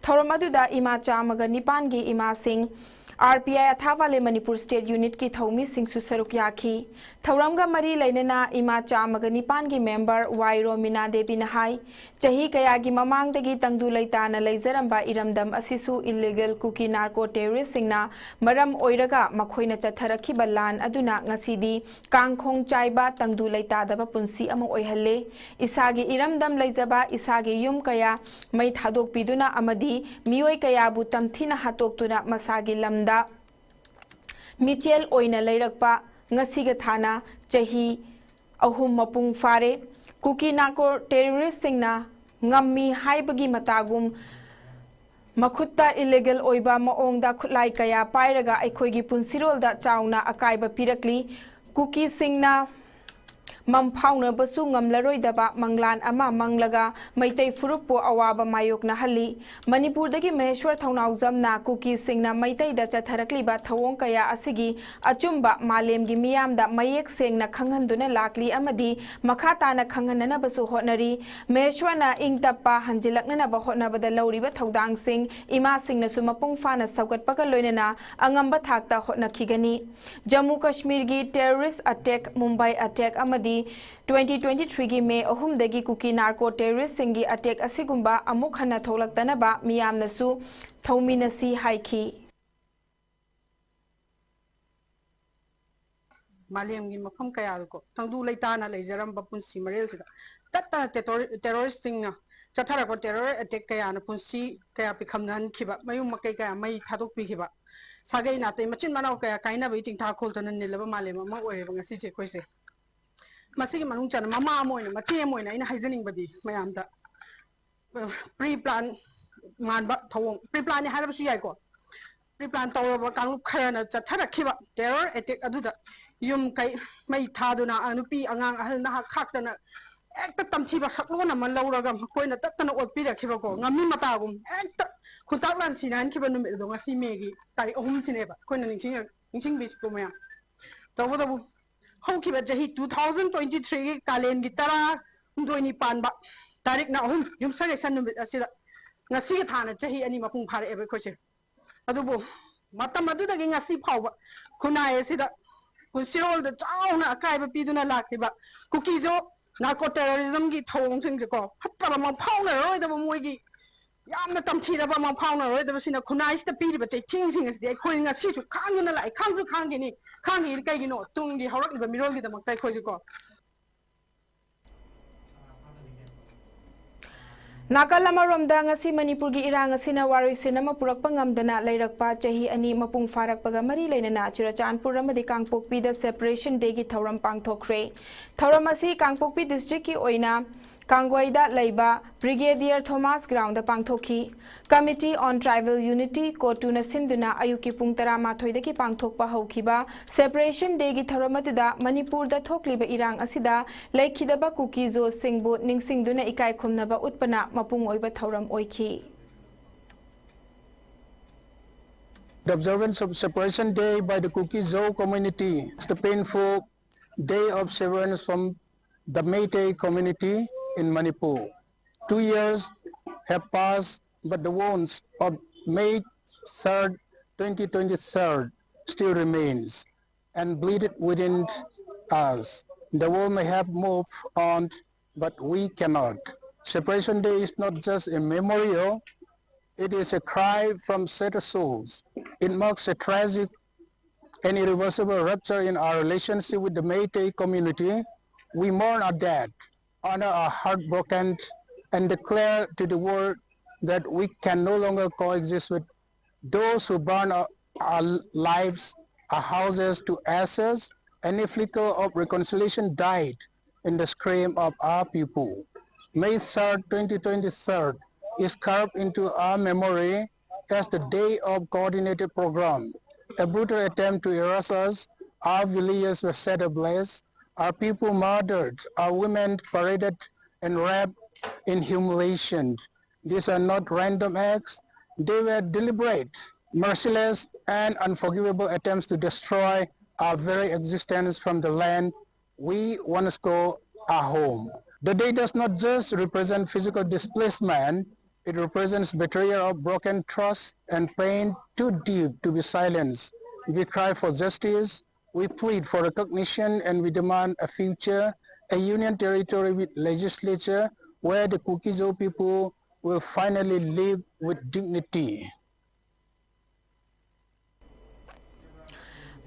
ꯊꯧꯔꯝ ꯑꯗꯨꯗ ꯏꯃꯥ ꯆꯥꯝꯃꯒ ꯅꯤꯄꯥꯟꯒꯤ ꯏꯃꯥꯁꯤꯡ, RPI ꯑꯊꯥꯕꯥꯂꯦ ꯃꯅꯤꯄꯨꯔ State Unitꯀꯤ ꯊꯧꯃꯤꯁꯤꯡꯁꯨ ꯁꯔꯨꯛ ꯌꯥꯈꯤ꯫ ꯊꯧꯔꯝꯒ ꯃꯔꯤ ꯂꯩꯅꯅ ꯏꯃꯥ ꯆꯥꯝꯃꯒ ꯅꯤꯄꯥꯟꯒꯤ member ꯋꯥꯏ ꯔꯣꯃꯤꯅꯥ ꯗꯦꯕꯤꯅ ꯍꯥꯏ, ꯆꯍꯤ ꯀꯌꯥꯒꯤ ꯃꯃꯥꯡꯗꯒꯤ ꯇꯪꯗꯨ ꯂꯩꯇꯥꯅ ꯂꯩꯖꯔꯝꯕ ꯏꯔꯝꯗꯝ ꯑꯁꯤꯁꯨ illegal ꯀꯨꯀꯤ ꯅꯥꯔꯀꯣ ꯇꯦꯔꯣꯔꯤꯁꯁꯤꯡꯅ ꯃꯔꯝ ꯑꯣꯏꯔꯒ ꯃꯈꯣꯏꯅ ꯆꯠꯊꯔꯛꯈꯤꯕ ꯂꯥꯟ ꯑꯗꯨꯅ ꯉꯁꯤꯗꯤ ꯀꯥꯡꯈꯣꯡ ꯆꯥꯏꯕ, ꯇꯪꯗꯨ ꯂꯩꯇꯥꯗꯕ ꯄꯨꯟꯁꯤ ꯑꯃ ꯑꯣꯏꯍꯜꯂꯦ꯫ ꯏꯁꯥꯒꯤ ꯏꯔꯝꯗꯝ ꯂꯩꯖꯕ, ꯏꯁꯥꯒꯤ ꯌꯨꯝ ꯀꯌꯥ ꯃꯩ ꯊꯥꯗꯣꯛꯄꯤꯗꯨꯅ ꯑꯃꯗꯤ ꯃꯤꯑꯣꯏ ꯀꯌꯥꯕꯨ ꯇꯝꯊꯤꯅ ꯍꯥꯠꯇꯣꯛꯇꯨꯅ ꯃꯁꯥꯒꯤ ꯂꯝꯗ ꯃꯤꯆꯦꯜ ꯑꯣꯏꯅ ꯂꯩꯔꯛꯄ ꯉꯁꯤꯒ ꯊꯥꯅ ꯆꯍꯤ ꯑꯍꯨꯝ ꯃꯄꯨꯡ ꯐꯥꯔꯦ꯫ ꯀꯨꯀꯤ ꯅꯥꯔꯀꯣ ꯇꯦꯔꯣꯔꯤꯁꯁꯤꯡꯅ ꯉꯝꯃꯤ ꯍꯥꯏꯕꯒꯤ ꯃꯇꯥꯒꯨꯝ ꯃꯈꯨꯠꯇ illegal ꯑꯣꯏꯕ ꯃꯑꯣꯡꯗ ꯈꯨꯠꯂꯥꯏ ꯀꯌꯥ ꯄꯥꯏꯔꯒ ꯑꯩꯈꯣꯏꯒꯤ ꯄꯨꯟꯁꯤꯔꯣꯜꯗ ꯆꯥꯎꯅ ꯑꯀꯥꯏꯕ ꯄꯤꯔꯛꯂꯤ꯫ ꯀꯨꯀꯤꯁꯤꯡꯅ ꯃꯝ ꯐꯥꯎꯅꯕꯁꯨ ꯉꯝꯂꯔꯣꯏꯗꯕ ꯃꯪꯂꯥꯟ ꯑꯃ ꯃꯪꯂꯒ ꯃꯩꯇꯩ ꯐꯨꯔꯨꯞꯄꯨ ꯑꯋꯥꯕ ꯃꯥꯌꯣꯛꯅꯍꯜꯂꯤ꯫ ꯃꯅꯤꯄꯨꯔꯗꯒꯤ ꯃꯍꯦꯁ꯭ꯋꯔ ꯊꯧꯅꯥꯎꯖꯝꯅ ꯀꯨꯀꯤꯁꯤꯡꯅ ꯃꯩꯇꯩꯗ ꯆꯠꯊꯔꯛꯂꯤꯕ ꯊꯧꯑꯣꯡ ꯀꯌꯥ ꯑꯁꯤꯒꯤ ꯑꯆꯨꯝꯕ ꯃꯥꯂꯦꯝꯒꯤ ꯃꯤꯌꯥꯝꯗ ꯃꯌꯦꯛ ꯁꯦꯡꯅ ꯈꯪꯍꯟꯗꯨꯅ ꯂꯥꯛꯂꯤ ꯑꯃꯗꯤ ꯃꯈꯥ ꯇꯥꯅ ꯈꯪꯍꯟꯅꯅꯕꯁꯨ ꯍꯣꯠꯅꯔꯤ꯫ ꯃꯍꯦꯁ꯭ꯋꯔꯅ ꯏꯪ ꯇꯞꯄ ꯍꯟꯖꯤꯜꯂꯛꯅꯅꯕ ꯍꯣꯠꯅꯕꯗ ꯂꯧꯔꯤꯕ ꯊꯧꯗꯥꯡꯁꯤꯡ ꯏꯃꯥꯁꯤꯡꯅꯁꯨ ꯃꯄꯨꯡ ꯐꯥꯅ ꯁꯧꯒꯠꯄꯒ ꯂꯣꯏꯅꯅ ꯑꯉꯝꯕ ꯊꯥꯛꯇ ꯍꯣꯠꯅꯈꯤꯒꯅꯤ꯫ Jammu ꯀꯥꯁꯃꯤꯔꯒꯤ terrorist attack, Mumbai attack ꯑꯃꯗꯤ twenty twenty-threeꯒꯤ ꯃꯦ ꯑꯍꯨꯝꯗꯒꯤ ꯀꯨꯀꯤ ꯅꯥꯔꯀꯣ ꯇꯦꯔꯣꯔꯤꯁꯁꯤꯡꯒꯤ attack ꯑꯁꯤꯒꯨꯝꯕ ꯑꯃꯨꯛ ꯍꯟꯅ ꯊꯣꯛꯂꯛꯇꯅꯕ ꯃꯤꯌꯥꯝꯅꯁꯨ ꯊꯧꯃꯤꯟꯅꯁꯤ ꯍꯥꯏꯈꯤ꯫ ꯃꯥꯂꯦꯝꯒꯤ ꯃꯐꯝ ꯀꯌꯥꯗꯀꯣ ꯇꯪꯗꯨ ꯂꯩꯇꯥꯅ ꯂꯩꯖꯔꯝꯕ ꯄꯨꯟꯁꯤ ꯃꯔꯦꯜꯁꯤꯗ ꯇꯠꯇꯅ ꯇꯦꯇꯣꯔ-, terroristꯁꯤꯡꯅ ꯆꯠꯊꯔꯛꯄ terror attack ꯀꯌꯥꯅ ꯄꯨꯟꯁꯤ ꯀꯌꯥ ꯄꯤꯈꯝꯅꯍꯟꯈꯤꯕ, ꯃꯌꯨꯝ ꯃꯀꯩ ꯀꯌꯥ ꯃꯩ ꯊꯥꯗꯣꯛꯄꯤꯈꯤꯕ, ꯁꯥꯒꯩ ꯅꯥꯇꯩ ꯃꯆꯤꯟ ꯃꯅꯥꯎ ꯀꯌꯥ ꯀꯥꯏꯅꯕꯒꯤ ꯆꯤꯡꯊꯥ ꯈꯣꯜꯗꯅ ꯅꯤꯜꯂꯕ ꯃꯥꯂꯦꯝ ꯑꯃ ꯑꯣꯏꯔꯦꯕ ꯉꯁꯤꯁꯦ ꯑꯩꯈꯣꯏꯁꯦ꯫ ꯃꯁꯤꯒꯤ ꯃꯅꯨꯡ ꯆꯟꯅ ꯃꯃꯥ ꯑꯃ ꯑꯣꯏꯅ, ꯃꯆꯦ ꯑꯃ ꯑꯣꯏꯅ ꯑꯩꯅ ꯍꯥꯏꯖꯅꯤꯡꯕꯗꯤ ꯃꯌꯥꯝꯗ, pre plan ꯃꯥꯟꯕ ꯊꯧꯑꯣꯡ, pre planꯅꯤ ꯍꯥꯏꯔꯕꯁꯨ ꯌꯥꯏꯀꯣ, pre plan ꯇꯧꯔꯕ ꯀꯥꯡꯂꯨꯞ ꯈꯔꯅ ꯆꯠꯊꯔꯛꯈꯤꯕ terror attack ꯑꯗꯨꯗ ꯌꯨꯝ ꯀꯩ ꯃꯩ ꯊꯥꯗꯨꯅ, ꯑ, ꯅꯨꯄꯤ ꯑꯉꯥꯡ ꯑꯍꯜ ꯅꯍꯥ ꯈꯥꯛꯇꯅ ꯍꯦꯛꯇ ꯇꯝꯊꯤꯕ ꯁꯛꯂꯣꯟ ꯑꯃ ꯂꯧꯔꯒ ꯃꯈꯣꯏꯅ ꯇꯠꯇꯅ ꯑꯣꯠꯄꯤꯔꯛꯈꯤꯕꯀꯣ, ꯉꯥꯃꯤ ꯃꯇꯥꯒꯨꯝ ꯍꯦꯛꯇ ꯈꯨꯟꯇꯥꯛ ꯂꯥꯟ ꯁꯤꯟꯅꯍꯟꯈꯤꯕ ꯅꯨꯃꯤꯠ ꯑꯗꯣ ꯉꯁꯤ ꯃꯦꯒꯤ ꯇꯥꯔꯤꯛ ꯑꯍꯨꯝꯁꯤꯅꯦꯕ꯫ ꯑꯩꯈꯣꯏꯅ ꯅꯤꯡꯁꯤꯡ-, ꯅꯤꯡꯁꯤꯡꯕꯤꯁꯤꯀꯣ ꯃꯌꯥꯝ꯫ ꯇꯧꯕꯇꯕꯨ ꯍꯧꯈꯤꯕ ꯆꯍꯤ two thousand twenty threeꯒꯤ ꯀꯥꯂꯦꯟꯒꯤ ꯇꯔꯥꯍꯨꯝꯗꯣꯏꯅꯤ ꯄꯥꯟꯕ ꯇꯥꯔꯤꯛꯅ ꯑꯍꯨꯝ ꯌꯨꯝꯁꯀꯩꯁ ꯅꯨꯃꯤꯠ ꯑꯁꯤꯗ ꯉꯁꯤꯒ ꯊꯥꯅ ꯆꯍꯤ ꯑꯅꯤ ꯃꯄꯨꯡ ꯐꯥꯔꯛꯑꯦꯕ ꯑꯩꯈꯣꯏꯁꯦ꯫ ꯑꯗꯨꯕꯨ ꯃꯇꯝ ꯑꯗꯨꯗꯒꯤ ꯉꯁꯤ ꯐꯥꯎꯕ ꯈꯨꯟꯅꯥꯏ ꯑꯁꯤꯗ ꯄꯨꯟꯁꯤꯔꯣꯜꯗ ꯆꯥꯎꯅ ꯑꯀꯥꯏꯕ ꯄꯤꯗꯨꯅ ꯂꯥꯛꯂꯤꯕ ꯀꯨꯀꯤꯖꯣ ꯅꯥꯔꯀꯣ ꯇꯦꯔꯣꯔꯤꯖꯝꯒꯤ ꯊꯧꯑꯣꯡꯁꯤꯡꯁꯦꯀꯣ, ꯐꯠꯇꯕ ꯃꯪꯐꯥꯎꯅꯔꯔꯣꯏꯗꯕ, ꯃꯣꯏꯒꯤ ꯌꯥꯝꯅ ꯇꯝꯊꯤꯔꯕ ꯃꯪꯐꯥꯎꯅꯔꯣꯏꯗꯕꯁꯤꯅ ꯈꯨꯟꯅꯥꯏꯁꯤꯗ ꯄꯤꯔꯤꯕ ꯆꯩꯊꯦꯡꯁꯤꯡ ꯑꯁꯤꯗꯤ ꯑꯩꯈꯣꯏ ꯉꯁꯤꯁꯨ ꯈꯥꯡꯗꯨꯅ ꯂꯥꯛꯏ, ꯈꯥꯡꯁꯨ ꯈꯥꯡꯈꯤꯅꯤ꯫ ꯈꯥꯡꯉꯤꯗꯤ ꯀꯩꯒꯤꯅꯣ? ꯇꯨꯡꯒꯤ ꯍꯧꯔꯛꯂꯤꯕ ꯃꯤꯔꯣꯜꯒꯤꯗꯃꯛꯇ ꯑꯩꯈꯣꯏꯁꯨꯀꯣ꯫ ꯅꯥꯀꯜ ꯑꯃꯔꯣꯝꯗ, ꯉꯁꯤ ꯃꯅꯤꯄꯨꯔꯒꯤ ꯏꯔꯥꯡ ꯑꯁꯤꯅ ꯋꯥꯔꯣꯏꯁꯤꯟ ꯑꯃ ꯄꯨꯔꯛꯄ ꯉꯝꯗꯅ ꯂꯩꯔꯛꯄ ꯆꯍꯤ ꯑꯅꯤ ꯃꯄꯨꯡ ꯐꯥꯔꯛꯄꯒ ꯃꯔꯤ ꯂꯩꯅꯅ ꯆꯨꯔꯆꯥꯟꯄꯨꯔ ꯑꯃꯗꯤ ꯀꯥꯡꯄꯣꯛꯄꯤꯗ Separation Dayꯒꯤ ꯊꯧꯔꯝ ꯄꯥꯡꯊꯣꯛꯈ꯭ꯔꯦ꯫ ꯊꯧꯔꯝ ꯑꯁꯤ ꯀꯥꯡꯄꯣꯛꯄꯤ districtꯀꯤ ꯑꯣꯏꯅ ꯀꯥꯡꯒꯣꯏꯗ ꯂꯩꯕ Brigadier Thomas Groundꯗ ꯄꯥꯡꯊꯣꯛꯈꯤ꯫ Committee on Tribal Unity, ꯀꯣꯇꯨꯅ ꯁꯤꯟꯗꯨꯅ ꯑꯌꯨꯛꯀꯤ ꯄꯨꯡ ꯇꯔꯥꯃꯥꯊꯣꯏꯗꯒꯤ ꯄꯥꯡꯊꯣꯛꯄ ꯍꯧꯈꯤꯕ Separation Dayꯒꯤ ꯊꯧꯔꯝ ꯑꯗꯨꯗ ꯃꯅꯤꯄꯨꯔꯗ ꯊꯣꯛꯂꯤꯕ ꯏꯔꯥꯡ ꯑꯁꯤꯗ ꯂꯩꯈꯤꯗꯕ ꯀꯨꯀꯤ ꯖꯣꯁꯤꯡꯕꯨ ꯅꯤꯡꯁꯤꯡꯗꯨꯅ ꯏꯀꯥꯏ ꯈꯨꯝꯅꯕ ꯎꯠꯄꯅ ꯃꯄꯨꯡ ꯑꯣꯏꯕ ꯊꯧꯔꯝ ꯑꯣꯏꯈꯤ꯫ The observance of Separation Day by the Kuki Zo community is the painful day of severance from the Meitei community in Manipur. Two years have passed, but the wounds of May third, twenty twenty-three still remains and bleeded within us. The world may have moved on, but we cannot. Separation Day is not just a memorial, it is a cry from shattered souls. It marks a tragic and irreversible rupture in our relationship with the Meitei community. We mourn our dead, honor our heartbroken, and declare to the world that we can no longer coexist with those who burn our, our lives, our houses to ashes. Any flicker of reconciliation died in the scream of our people. May third, twenty twenty-three is carved into our memory as the day of coordinated program. A brutal attempt to erase us, our villages were set ablaze, our people murdered, our women paraded and raped in humiliation. These are not random acts. They were deliberate, merciless, and unforgivable attempts to destroy our very existence from the land we once called our home. The day does not just represent physical displacement, it represents betrayal of broken trust and pain too deep to be silenced. We cry for justice, we plead for recognition, and we demand a future, a union territory with legislature where the Kuki-Zo people will finally live with dignity.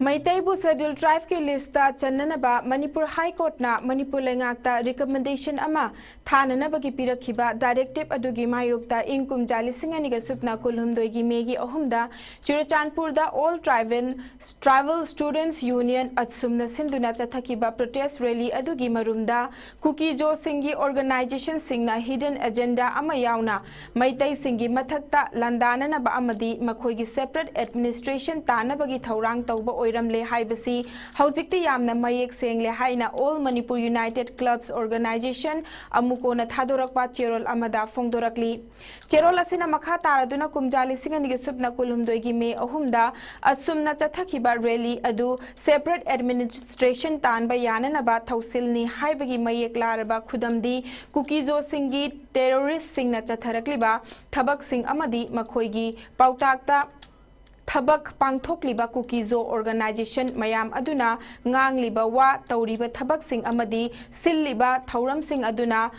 ꯃꯩꯇꯩꯕꯨ Scheduled Tribeꯀꯤ listꯇ ꯆꯟꯅꯅꯕ Manipur High Courtꯅ Manipur ꯂꯩꯉꯥꯛꯇ recommendation ꯑꯃ ꯊꯥꯅꯅꯕꯒꯤ ꯄꯤꯔꯛꯈꯤꯕ directive ꯑꯗꯨꯒꯤ ꯃꯥꯌꯣꯛꯇ ꯏꯪ ꯀꯨꯝꯖꯥ ꯂꯤꯁꯤꯡ ꯑꯅꯤꯒ ꯁꯨꯞꯅ ꯀꯨꯟꯍꯨꯝꯗꯣꯏꯒꯤ ꯃꯦꯒꯤ ꯑꯍꯨꯝꯗ ꯆꯨꯔꯆꯥꯟꯄꯨꯔꯗ All Tribal Tribal Students Union, ꯑꯠꯁꯨꯝꯅ ꯁꯤꯟꯗꯨꯅ ꯆꯠꯊꯈꯤꯕ protest rally ꯑꯗꯨꯒꯤ ꯃꯔꯨꯝꯗ ꯀꯨꯀꯤ-ꯖꯣꯁꯤꯡꯒꯤ organizationꯁꯤꯡꯅ hidden agenda ꯑꯃ ꯌꯥꯎꯅ ꯃꯩꯇꯩꯁꯤꯡꯒꯤ ꯃꯊꯛꯇ ꯂꯥꯟꯗꯥꯅꯅꯕ ꯑꯃꯗꯤ ꯃꯈꯣꯏꯒꯤ separate administration ꯇꯥꯅꯕꯒꯤ ꯊꯧꯔꯥꯡ ꯇꯧꯕ ꯑꯣꯏꯔꯝꯂꯦ ꯍꯥꯏꯕꯁꯤ ꯍꯧꯖꯤꯛꯇꯤ ꯌꯥꯝꯅ ꯃꯌꯦꯛ ꯁꯦꯡꯂꯦ ꯍꯥꯏꯅ All Manipur United Clubs Organization, ꯑꯃꯨꯀꯣꯅ ꯊꯥꯗꯣꯔꯛꯄ ꯆꯦꯔꯣꯜ ꯑꯃꯗ ꯐꯣꯡꯗꯣꯔꯛꯂꯤ꯫ ꯆꯦꯔꯣꯜ ꯑꯁꯤꯅ ꯃꯈꯥ ꯇꯥꯔꯗꯨꯅ ꯀꯨꯝꯖꯥ ꯂꯤꯁꯤꯡ ꯑꯅꯤꯒ ꯁꯨꯞꯅ ꯀꯨꯟꯍꯨꯝꯗꯣꯏꯒꯤ ꯃꯦ ꯑꯍꯨꯝꯗ ꯑꯠꯁꯨꯝꯅ ꯆꯠꯊꯈꯤꯕ rally ꯑꯗꯨ separate administration ꯇꯥꯟꯕ ꯌꯥꯅꯅꯕ ꯊꯧꯁꯤꯜꯅꯤ ꯍꯥꯏꯕꯒꯤ ꯃꯌꯦꯛ ꯂꯥꯔꯕ ꯈꯨꯗꯝꯗꯤ ꯀꯨꯀꯤ-ꯖꯣꯁꯤꯡꯒꯤ terroristꯁꯤꯡꯅ ꯆꯠꯊꯔꯛꯂꯤꯕ ꯊꯕꯛꯁꯤꯡ ꯑꯃꯗꯤ ꯃꯈꯣꯏꯒꯤ ꯄꯥꯎꯇꯥꯛꯇ ꯊꯕꯛ ꯄꯥꯡꯊꯣꯛꯂꯤꯕ ꯀꯨꯀꯤ-ꯖꯣ organization ꯃꯌꯥꯝ ꯑꯗꯨꯅ ꯉꯥꯡꯂꯤꯕ ꯋꯥ, ꯇꯧꯔꯤꯕ ꯊꯕꯛꯁꯤꯡ ꯑꯃꯗꯤ ꯁꯤꯜꯂꯤꯕ ꯊꯧꯔꯝꯁꯤꯡ ꯑꯗꯨꯅ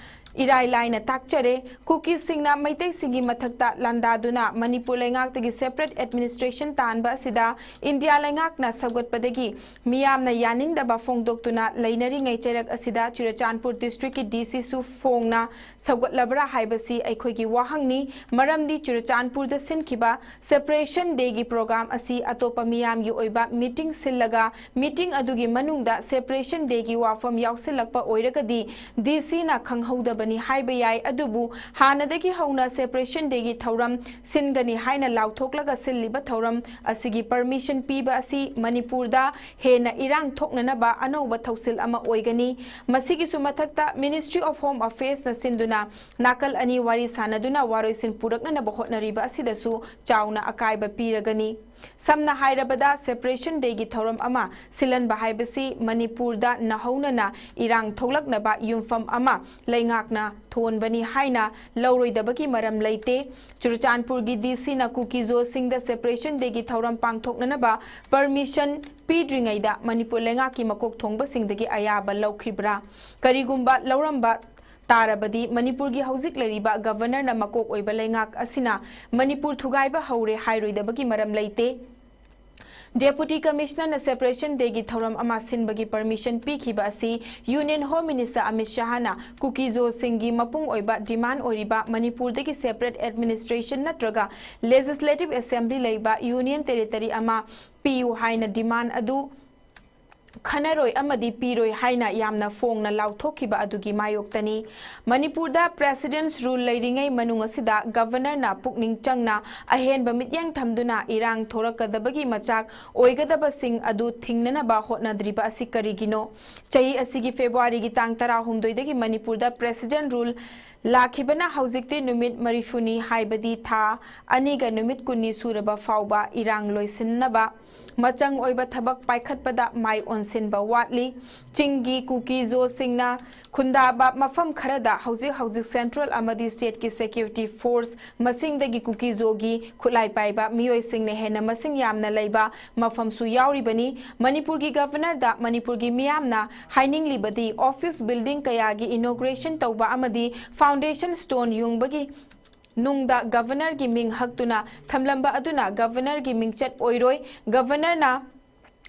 ꯏꯔꯥꯏ ꯂꯥꯏꯅ ꯇꯥꯛꯆꯔꯦ꯫ ꯀꯨꯀꯤꯁꯤꯡꯅ ꯃꯩꯇꯩꯁꯤꯡꯒꯤ ꯃꯊꯛꯇ ꯂꯥꯟꯗꯥꯗꯨꯅ ꯃꯅꯤꯄꯨꯔ ꯂꯩꯉꯥꯛꯇꯒꯤ separate administration ꯇꯥꯟꯕ ꯑꯁꯤꯗ ꯏꯟꯗꯤꯌꯥ ꯂꯩꯉꯥꯛꯅ ꯁꯧꯒꯠꯄꯗꯒꯤ ꯃꯤꯌꯥꯝꯅ ꯌꯥꯅꯤꯡꯗꯕ ꯐꯣꯡꯗꯣꯛꯇꯨꯅ ꯂꯩꯅꯔꯤꯉꯩ ꯆꯩꯔꯛ ꯑꯁꯤꯗ ꯆꯨꯔꯆꯥꯟꯄꯨꯔ districtꯀꯤ DCꯁꯨ ꯐꯣꯡꯅ ꯁꯧꯒꯠꯂꯕ꯭ꯔꯥ ꯍꯥꯏꯕꯁꯤ ꯑꯩꯈꯣꯏꯒꯤ ꯋꯥꯍꯪꯅꯤ꯫ ꯃꯔꯝꯗꯤ ꯆꯨꯔꯆꯥꯟꯄꯨꯔꯗ ꯁꯤꯟꯈꯤꯕ Separation Dayꯒꯤ program ꯑꯁꯤ ꯑꯇꯣꯞꯄ ꯃꯤꯌꯥꯝꯒꯤ ꯑꯣꯏꯕ meeting ꯁꯤꯜꯂꯒ meeting ꯑꯗꯨꯒꯤ ꯃꯅꯨꯡꯗ Separation Dayꯒꯤ ꯋꯥꯐꯝ ꯌꯥꯎꯁꯤꯜꯂꯛꯄ ꯑꯣꯏꯔꯒꯗꯤ DCꯅ ꯈꯪꯍꯧꯗꯕ ꯅꯤ ꯍꯥꯏꯕ ꯌꯥꯏ꯫ ꯑꯗꯨꯕꯨ ꯍꯥꯟꯅꯗꯒꯤ ꯍꯧꯅ Separation Dayꯒꯤ ꯊꯧꯔꯝ ꯁꯤꯟꯒꯅꯤ ꯍꯥꯏꯅ ꯂꯥꯎꯊꯣꯛꯂꯒ ꯁꯤꯜꯂꯤꯕ ꯊꯧꯔꯝ ꯑꯁꯤꯒꯤ permission ꯄꯤꯕ ꯑꯁꯤ ꯃꯅꯤꯄꯨꯔꯗ ꯍꯦꯟꯅ ꯏꯔꯥꯡ ꯊꯣꯛꯅꯅꯕ ꯑꯅꯧꯕ ꯊꯧꯁꯤꯜ ꯑꯃ ꯑꯣꯏꯒꯅꯤ꯫ ꯃꯁꯤꯒꯤꯁꯨ ꯃꯊꯛꯇ Ministry of Home Affairsꯅ ꯁꯤꯟꯗꯨꯅ ꯅꯥꯀꯜ ꯑꯅꯤ ꯋꯥꯔꯤ ꯁꯥꯅꯗꯨꯅ ꯋꯥꯔꯣꯏꯁꯤꯟ ꯄꯨꯔꯛꯅꯅꯕ ꯍꯣꯠꯅꯔꯤꯕ ꯑꯁꯤꯗꯁꯨ ꯆꯥꯎꯅ ꯑꯀꯥꯏꯕ ꯄꯤꯔꯒꯅꯤ꯫ ꯁꯝꯅ ꯍꯥꯏꯔꯕꯗ, Separation Dayꯒꯤ ꯊꯧꯔꯝ ꯑꯃ ꯁꯤꯜꯍꯟꯕ ꯍꯥꯏꯕꯁꯤ ꯃꯅꯤꯄꯨꯔꯗ ꯅꯧꯍꯧꯅꯅ ꯏꯔꯥꯡ ꯊꯣꯛꯂꯛꯅꯕ ꯌꯨꯝꯐꯝ ꯑꯃ ꯂꯩꯉꯥꯛꯅ ꯊꯣꯟꯕꯅꯤ ꯍꯥꯏꯅ ꯂꯧꯔꯣꯏꯗꯕꯒꯤ ꯃꯔꯝ ꯂꯩꯇꯦ꯫ ꯆꯨꯔꯆꯥꯟꯄꯨꯔꯒꯤ DCꯅ ꯀꯨꯀꯤꯖꯣꯁꯤꯡꯗ Separation Dayꯒꯤ ꯊꯧꯔꯝ ꯄꯥꯡꯊꯣꯛꯅꯅꯕ permission ꯄꯤꯗ꯭ꯔꯤꯉꯩꯗ ꯃꯅꯤꯄꯨꯔ ꯂꯩꯉꯥꯛꯀꯤ ꯃꯀꯣꯛ ꯊꯣꯡꯕꯁꯤꯡꯗꯒꯤ ꯑꯌꯥꯕ ꯂꯧꯈꯤꯕ꯭ꯔꯥ? ꯀꯔꯤꯒꯨꯝꯕ ꯂꯧꯔꯝꯕ ꯇꯥꯔꯕꯗꯤ ꯃꯅꯤꯄꯨꯔꯒꯤ ꯍꯧꯖꯤꯛ ꯂꯩꯔꯤꯕ Governorꯅ ꯃꯀꯣꯛ ꯑꯣꯏꯕ ꯂꯩꯉꯥꯛ ꯑꯁꯤꯅ ꯃꯅꯤꯄꯨꯔ ꯊꯨꯒꯥꯏꯕ ꯍꯧꯔꯦ ꯍꯥꯏꯔꯣꯏꯗꯕꯒꯤ ꯃꯔꯝ ꯂꯩꯇꯦ꯫ Deputy Commissionerꯅ Separation Dayꯒꯤ ꯊꯧꯔꯝ ꯑꯃ ꯁꯤꯟꯕꯒꯤ permission ꯄꯤꯈꯤꯕ ꯑꯁꯤ Union Home Minister ꯑꯃꯤꯠ ꯁꯍꯥꯅ ꯀꯨꯀꯤꯖꯣꯁꯤꯡꯒꯤ ꯃꯄꯨꯡ ꯑꯣꯏꯕ demand ꯑꯣꯏꯔꯤꯕ ꯃꯅꯤꯄꯨꯔꯗꯒꯤ separate administration ꯅꯠꯇ꯭ꯔꯒ Legislative Assembly ꯂꯩꯕ Union Territory ꯑꯃ ꯄꯤꯌꯨ ꯍꯥꯏꯅ demand ꯑꯗꯨ ꯈꯟꯅꯔꯣꯏ ꯑꯃꯗꯤ ꯄꯤꯔꯣꯏ ꯍꯥꯏꯅ ꯌꯥꯝꯅ ꯐꯣꯡꯅ ꯂꯥꯎꯊꯣꯛꯈꯤꯕ ꯑꯗꯨꯒꯤ ꯃꯥꯌꯣꯛꯇꯅꯤ꯫ ꯃꯅꯤꯄꯨꯔꯗ President's Rule ꯂꯩꯔꯤꯉꯩ ꯃꯅꯨꯡ ꯑꯁꯤꯗ Governorꯅ ꯄꯨꯛꯅꯤꯡ ꯆꯪꯅ ꯑꯍꯦꯟꯕ ꯃꯤꯠꯌꯦꯡ ꯊꯝꯗꯨꯅ ꯏꯔꯥꯡ ꯊꯣꯔꯛꯀꯗꯕꯒꯤ ꯃꯆꯥꯛ ꯑꯣꯏꯒꯗꯕꯁꯤꯡ ꯑꯗꯨ ꯊꯤꯡꯅꯅꯕ ꯍꯣꯠꯅꯗ꯭ꯔꯤꯕ ꯑꯁꯤ ꯀꯔꯤꯒꯤꯅꯣ? ꯆꯍꯤ ꯑꯁꯤꯒꯤ Februaryꯒꯤ ꯇꯥꯡ ꯇꯔꯥꯍꯨꯝꯗꯣꯏꯗꯒꯤ ꯃꯅꯤꯄꯨꯔꯗ President Rule ꯂꯥꯛꯈꯤꯕꯅ ꯍꯧꯖꯤꯛꯇꯤ ꯅꯨꯃꯤꯠ ꯃꯔꯤꯐꯨꯅꯤ, ꯍꯥꯏꯕꯗꯤ ꯊꯥ ꯑꯅꯤꯒ ꯅꯨꯃꯤꯠ ꯀꯨꯟꯅꯤ ꯁꯨꯔꯕ ꯐꯥꯎꯕ ꯏꯔꯥꯡ ꯂꯣꯏꯁꯤꯟꯅꯕ ꯃꯆꯪ ꯑꯣꯏꯕ ꯊꯕꯛ ꯄꯥꯏꯈꯠꯄꯗ ꯃꯥꯏ ꯑꯣꯟꯁꯤꯟꯕ ꯋꯥꯠꯂꯤ꯫ ꯆꯤꯡꯒꯤ ꯀꯨꯀꯤꯖꯣꯁꯤꯡꯅ ꯈꯨꯟꯗꯥꯕ ꯃꯐꯝ ꯈꯔꯗ ꯍꯧꯖꯤꯛ ꯍꯧꯖꯤꯛ Central ꯑꯃꯗꯤ Stateꯀꯤ security force ꯃꯁꯤꯡꯗꯒꯤ ꯀꯨꯀꯤꯖꯣꯒꯤ ꯈꯨꯠꯂꯥꯏ ꯄꯥꯏꯕ ꯃꯤꯑꯣꯏꯁꯤꯡꯅ ꯍꯦꯟꯅ ꯃꯁꯤꯡ ꯌꯥꯝꯅ ꯂꯩꯕ ꯃꯐꯝꯁꯨ ꯌꯥꯎꯔꯤꯕꯅꯤ꯫ ꯃꯅꯤꯄꯨꯔꯒꯤ Governorꯗ ꯃꯅꯤꯄꯨꯔꯒꯤ ꯃꯤꯌꯥꯝꯅ ꯍꯥꯏꯅꯤꯡꯂꯤꯕꯗꯤ office building ꯀꯌꯥꯒꯤ inauguration ꯇꯧꯕ ꯑꯃꯗꯤ foundation stone ꯌꯨꯡꯕꯒꯤ ꯅꯨꯡꯗ Governorꯒꯤ ꯃꯤꯡ ꯍꯛꯇꯨꯅ ꯊꯝꯂꯝꯕ ꯑꯗꯨꯅ Governorꯒꯤ ꯃꯤꯡꯆꯠ ꯑꯣꯏꯔꯣꯏ꯫ Governorꯅ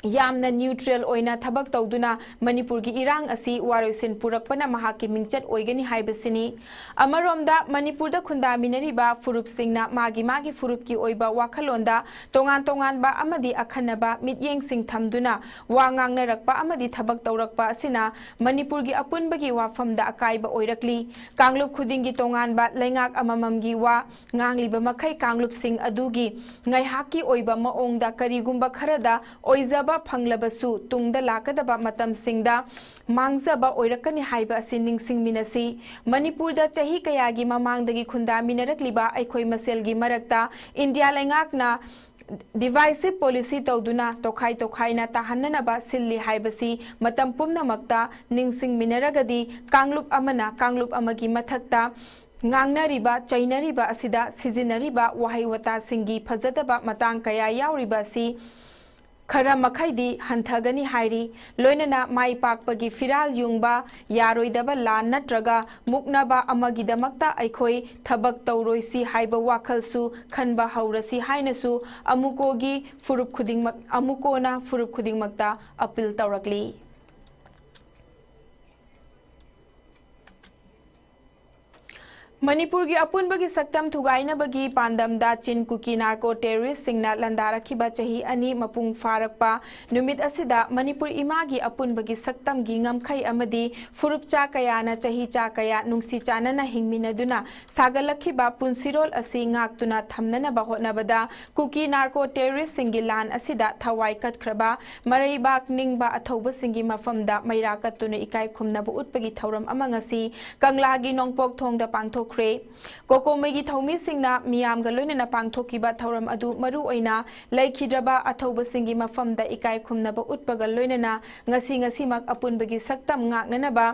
ꯌꯥꯝꯅ neutral ꯑꯣꯏꯅ ꯊꯕꯛ ꯇꯧꯗꯨꯅ ꯃꯅꯤꯄꯨꯔꯒꯤ ꯏꯔꯥꯡ ꯑꯁꯤ ꯋꯥꯔꯣꯏꯁꯤꯟ ꯄꯨꯔꯛꯄꯅ ꯃꯍꯥꯛꯀꯤ ꯃꯤꯡꯆꯠ ꯑꯣꯏꯒꯅꯤ ꯍꯥꯏꯕꯁꯤꯅꯤ꯫ ꯑꯃꯔꯣꯝꯗ ꯃꯅꯤꯄꯨꯔꯗ ꯈꯨꯟꯗꯥꯃꯤꯟꯅꯔꯤꯕ ꯐꯨꯔꯨꯞꯁꯤꯡꯅ ꯃꯥꯒꯤ ꯃꯥꯒꯤ ꯐꯨꯔꯨꯞꯀꯤ ꯑꯣꯏꯕ ꯋꯥꯈꯜꯂꯣꯟꯗ ꯇꯣꯉꯥꯟ ꯇꯣꯉꯥꯟꯕ ꯑꯃꯗꯤ ꯑꯈꯟꯅꯕ ꯃꯤꯠꯌꯦꯡꯁꯤꯡ ꯊꯝꯗꯨꯅ ꯋꯥ ꯉꯥꯡꯅꯔꯛꯄ ꯑꯃꯗꯤ ꯊꯕꯛ ꯇꯧꯔꯛꯄ ꯑꯁꯤꯅ ꯃꯅꯤꯄꯨꯔꯒꯤ ꯑꯄꯨꯟꯕꯒꯤ ꯋꯥꯐꯝꯗ ꯑꯀꯥꯏꯕ ꯑꯣꯏꯔꯛꯂꯤ꯫ ꯀꯥꯡꯂꯨꯞ ꯈꯨꯗꯤꯡꯒꯤ ꯇꯣꯉꯥꯟꯕ ꯂꯩꯉꯥꯛ ꯑꯃꯃꯝꯒꯤ ꯋꯥ ꯉꯥꯡꯂꯤꯕ ꯃꯈꯩ ꯀꯥꯡꯂꯨꯞꯁꯤꯡ ꯑꯗꯨꯒꯤ ꯉꯥꯏꯍꯥꯛꯀꯤ ꯑꯣꯏꯕ ꯃꯑꯣꯡꯗ ꯀꯔꯤꯒꯨꯝꯕ ꯈꯔꯗ ꯑꯣꯏꯖꯕ ꯐꯪꯂꯕꯁꯨ ꯇꯨꯡꯗ ꯂꯥꯛꯀꯗꯕ ꯃꯇꯝꯁꯤꯡꯗ ꯃꯥꯡꯖꯕ ꯑꯣꯏꯔꯛꯀꯅꯤ ꯍꯥꯏꯕ ꯑꯁꯤ ꯅꯤꯡꯁꯤꯡꯃꯤꯟꯅꯁꯤ꯫ ꯃꯅꯤꯄꯨꯔꯗ ꯆꯍꯤ ꯀꯌꯥꯒꯤ ꯃꯃꯥꯡꯗꯒꯤ ꯈꯨꯟꯗꯥꯃꯤꯟꯅꯔꯛꯂꯤꯕ ꯑꯩꯈꯣꯏ ꯃꯁꯦꯜꯒꯤ ꯃꯔꯛꯇ ꯏꯟꯗꯤꯌꯥ ꯂꯩꯉꯥꯛꯅ divisive policy ꯇꯧꯗꯨꯅ ꯇꯣꯈꯥꯏ ꯇꯣꯈꯥꯏꯅ ꯇꯥꯍꯟꯅꯅꯕ ꯁꯤꯜꯂꯤ ꯍꯥꯏꯕꯁꯤ ꯃꯇꯝ ꯄꯨꯝꯅꯃꯛꯇ ꯅꯤꯡꯁꯤꯡꯃꯤꯟꯅꯔꯒꯗꯤ ꯀꯥꯡꯂꯨꯞ ꯑꯃꯅ ꯀꯥꯡꯂꯨꯞ ꯑꯃꯒꯤ ꯃꯊꯛꯇ ꯉꯥꯡꯅꯔꯤꯕ, ꯆꯩꯅꯔꯤꯕ ꯑꯁꯤꯗ ꯁꯤꯖꯤꯟꯅꯔꯤꯕ ꯋꯥꯍꯩ ꯋꯥꯇꯥꯁꯤꯡꯒꯤ ꯐꯖꯗꯕ ꯃꯇꯥꯡ ꯀꯌꯥ ꯌꯥꯎꯔꯤꯕ ꯑꯁꯤ ꯈꯔ ꯃꯈꯩꯗꯤ ꯍꯟꯊꯒꯅꯤ ꯍꯥꯏꯔꯤ꯫ ꯂꯣꯏꯅꯅ ꯃꯥꯏ ꯄꯥꯛꯄꯒꯤ ꯐꯤꯔꯥꯜ ꯌꯨꯡꯕ ꯌꯥꯔꯣꯏꯗꯕ ꯂꯥꯟ ꯅꯠꯇ꯭ꯔꯒ ꯃꯨꯛꯅꯕ ꯑꯃꯒꯤꯗꯃꯛꯇ ꯑꯩꯈꯣꯏ ꯊꯕꯛ ꯇꯧꯔꯣꯏꯁꯤ ꯍꯥꯏꯕ ꯋꯥꯈꯜꯁꯨ ꯈꯟꯕ ꯍꯧꯔꯁꯤ ꯍꯥꯏꯅꯁꯨ ꯑꯃꯨꯀꯣꯒꯤ ꯐꯨꯔꯨꯞ ꯈꯨꯗꯤꯡꯃꯛ, ꯑꯃꯨꯀꯣꯅ ꯐꯨꯔꯨꯞ ꯈꯨꯗꯤꯡꯃꯛꯇ appeal ꯇꯧꯔꯛꯂꯤ꯫ ꯃꯅꯤꯄꯨꯔꯒꯤ ꯑꯄꯨꯟꯕꯒꯤ ꯁꯛꯇꯝ ꯊꯨꯒꯥꯏꯅꯕꯒꯤ ꯄꯥꯟꯗꯝꯗ ꯆꯤꯟ ꯀꯨꯀꯤ narco terrorist ꯁꯤꯡꯅ ꯂꯥꯟꯗꯥꯔꯛꯈꯤꯕ ꯆꯍꯤ ꯑꯅꯤ ꯃꯄꯨꯡ ꯐꯥꯔꯛꯄ ꯅꯨꯃꯤꯠ ꯑꯁꯤꯗ ꯃꯅꯤꯄꯨꯔ ꯏꯃꯥꯒꯤ ꯑꯄꯨꯟꯕꯒꯤ ꯁꯛꯇꯝꯒꯤ ꯉꯝꯈꯩ ꯑꯃꯗꯤ ꯐꯨꯔꯨꯞꯆꯥ ꯀꯌꯥꯅ ꯆꯍꯤ ꯆꯥ ꯀꯌꯥ ꯅꯨꯡꯁꯤ ꯆꯥꯟꯅꯅ ꯍꯤꯡꯃꯤꯟꯅꯗꯨꯅ ꯁꯥꯒꯠꯂꯛꯈꯤꯕ ꯄꯨꯟꯁꯤꯔꯣꯜ ꯑꯁꯤ ꯉꯥꯛꯇꯨꯅ ꯊꯝꯅꯅꯕ ꯍꯣꯠꯅꯕꯗ ꯀꯨꯀꯤ narco terrorist ꯁꯤꯡꯒꯤ ꯂꯥꯟ ꯑꯁꯤꯗ ꯊꯋꯥꯏ ꯀꯠꯈ꯭ꯔꯕ ꯃꯔꯩꯕꯥꯛ ꯅꯤꯡꯕ ꯑꯊꯧꯕꯁꯤꯡꯒꯤ ꯃꯐꯝꯗ ꯃꯩꯔꯥ ꯀꯠꯇꯨꯅ ꯏꯀꯥꯏ ꯈꯨꯝꯅꯕ ꯎꯠꯄꯒꯤ ꯊꯧꯔꯝ ꯑꯃ ꯉꯁꯤ ꯀꯪꯂꯥꯒꯤ ꯅꯣꯡꯄꯣꯛ ꯊꯣꯡꯗ ꯄꯥꯡꯊꯣꯛꯈ꯭ꯔꯦ꯫ ꯀꯣꯀꯣꯃꯩꯒꯤ ꯊꯧꯃꯤꯁꯤꯡꯅ ꯃꯤꯌꯥꯝꯒ ꯂꯣꯏꯅꯅ ꯄꯥꯡꯊꯣꯛꯈꯤꯕ ꯊꯧꯔꯝ ꯑꯗꯨ ꯃꯔꯨ ꯑꯣꯏꯅ ꯂꯩꯈꯤꯗ꯭ꯔꯕ ꯑꯊꯧꯕꯁꯤꯡꯒꯤ ꯃꯐꯝꯗ ꯏꯀꯥꯏ ꯈꯨꯝꯅꯕ ꯎꯠꯄꯒ ꯂꯣꯏꯅꯅ ꯉꯁꯤ ꯉꯁꯤꯃꯛ ꯑꯄꯨꯟꯕꯒꯤ ꯁꯛꯇꯝ ꯉꯥꯛꯅꯅꯕ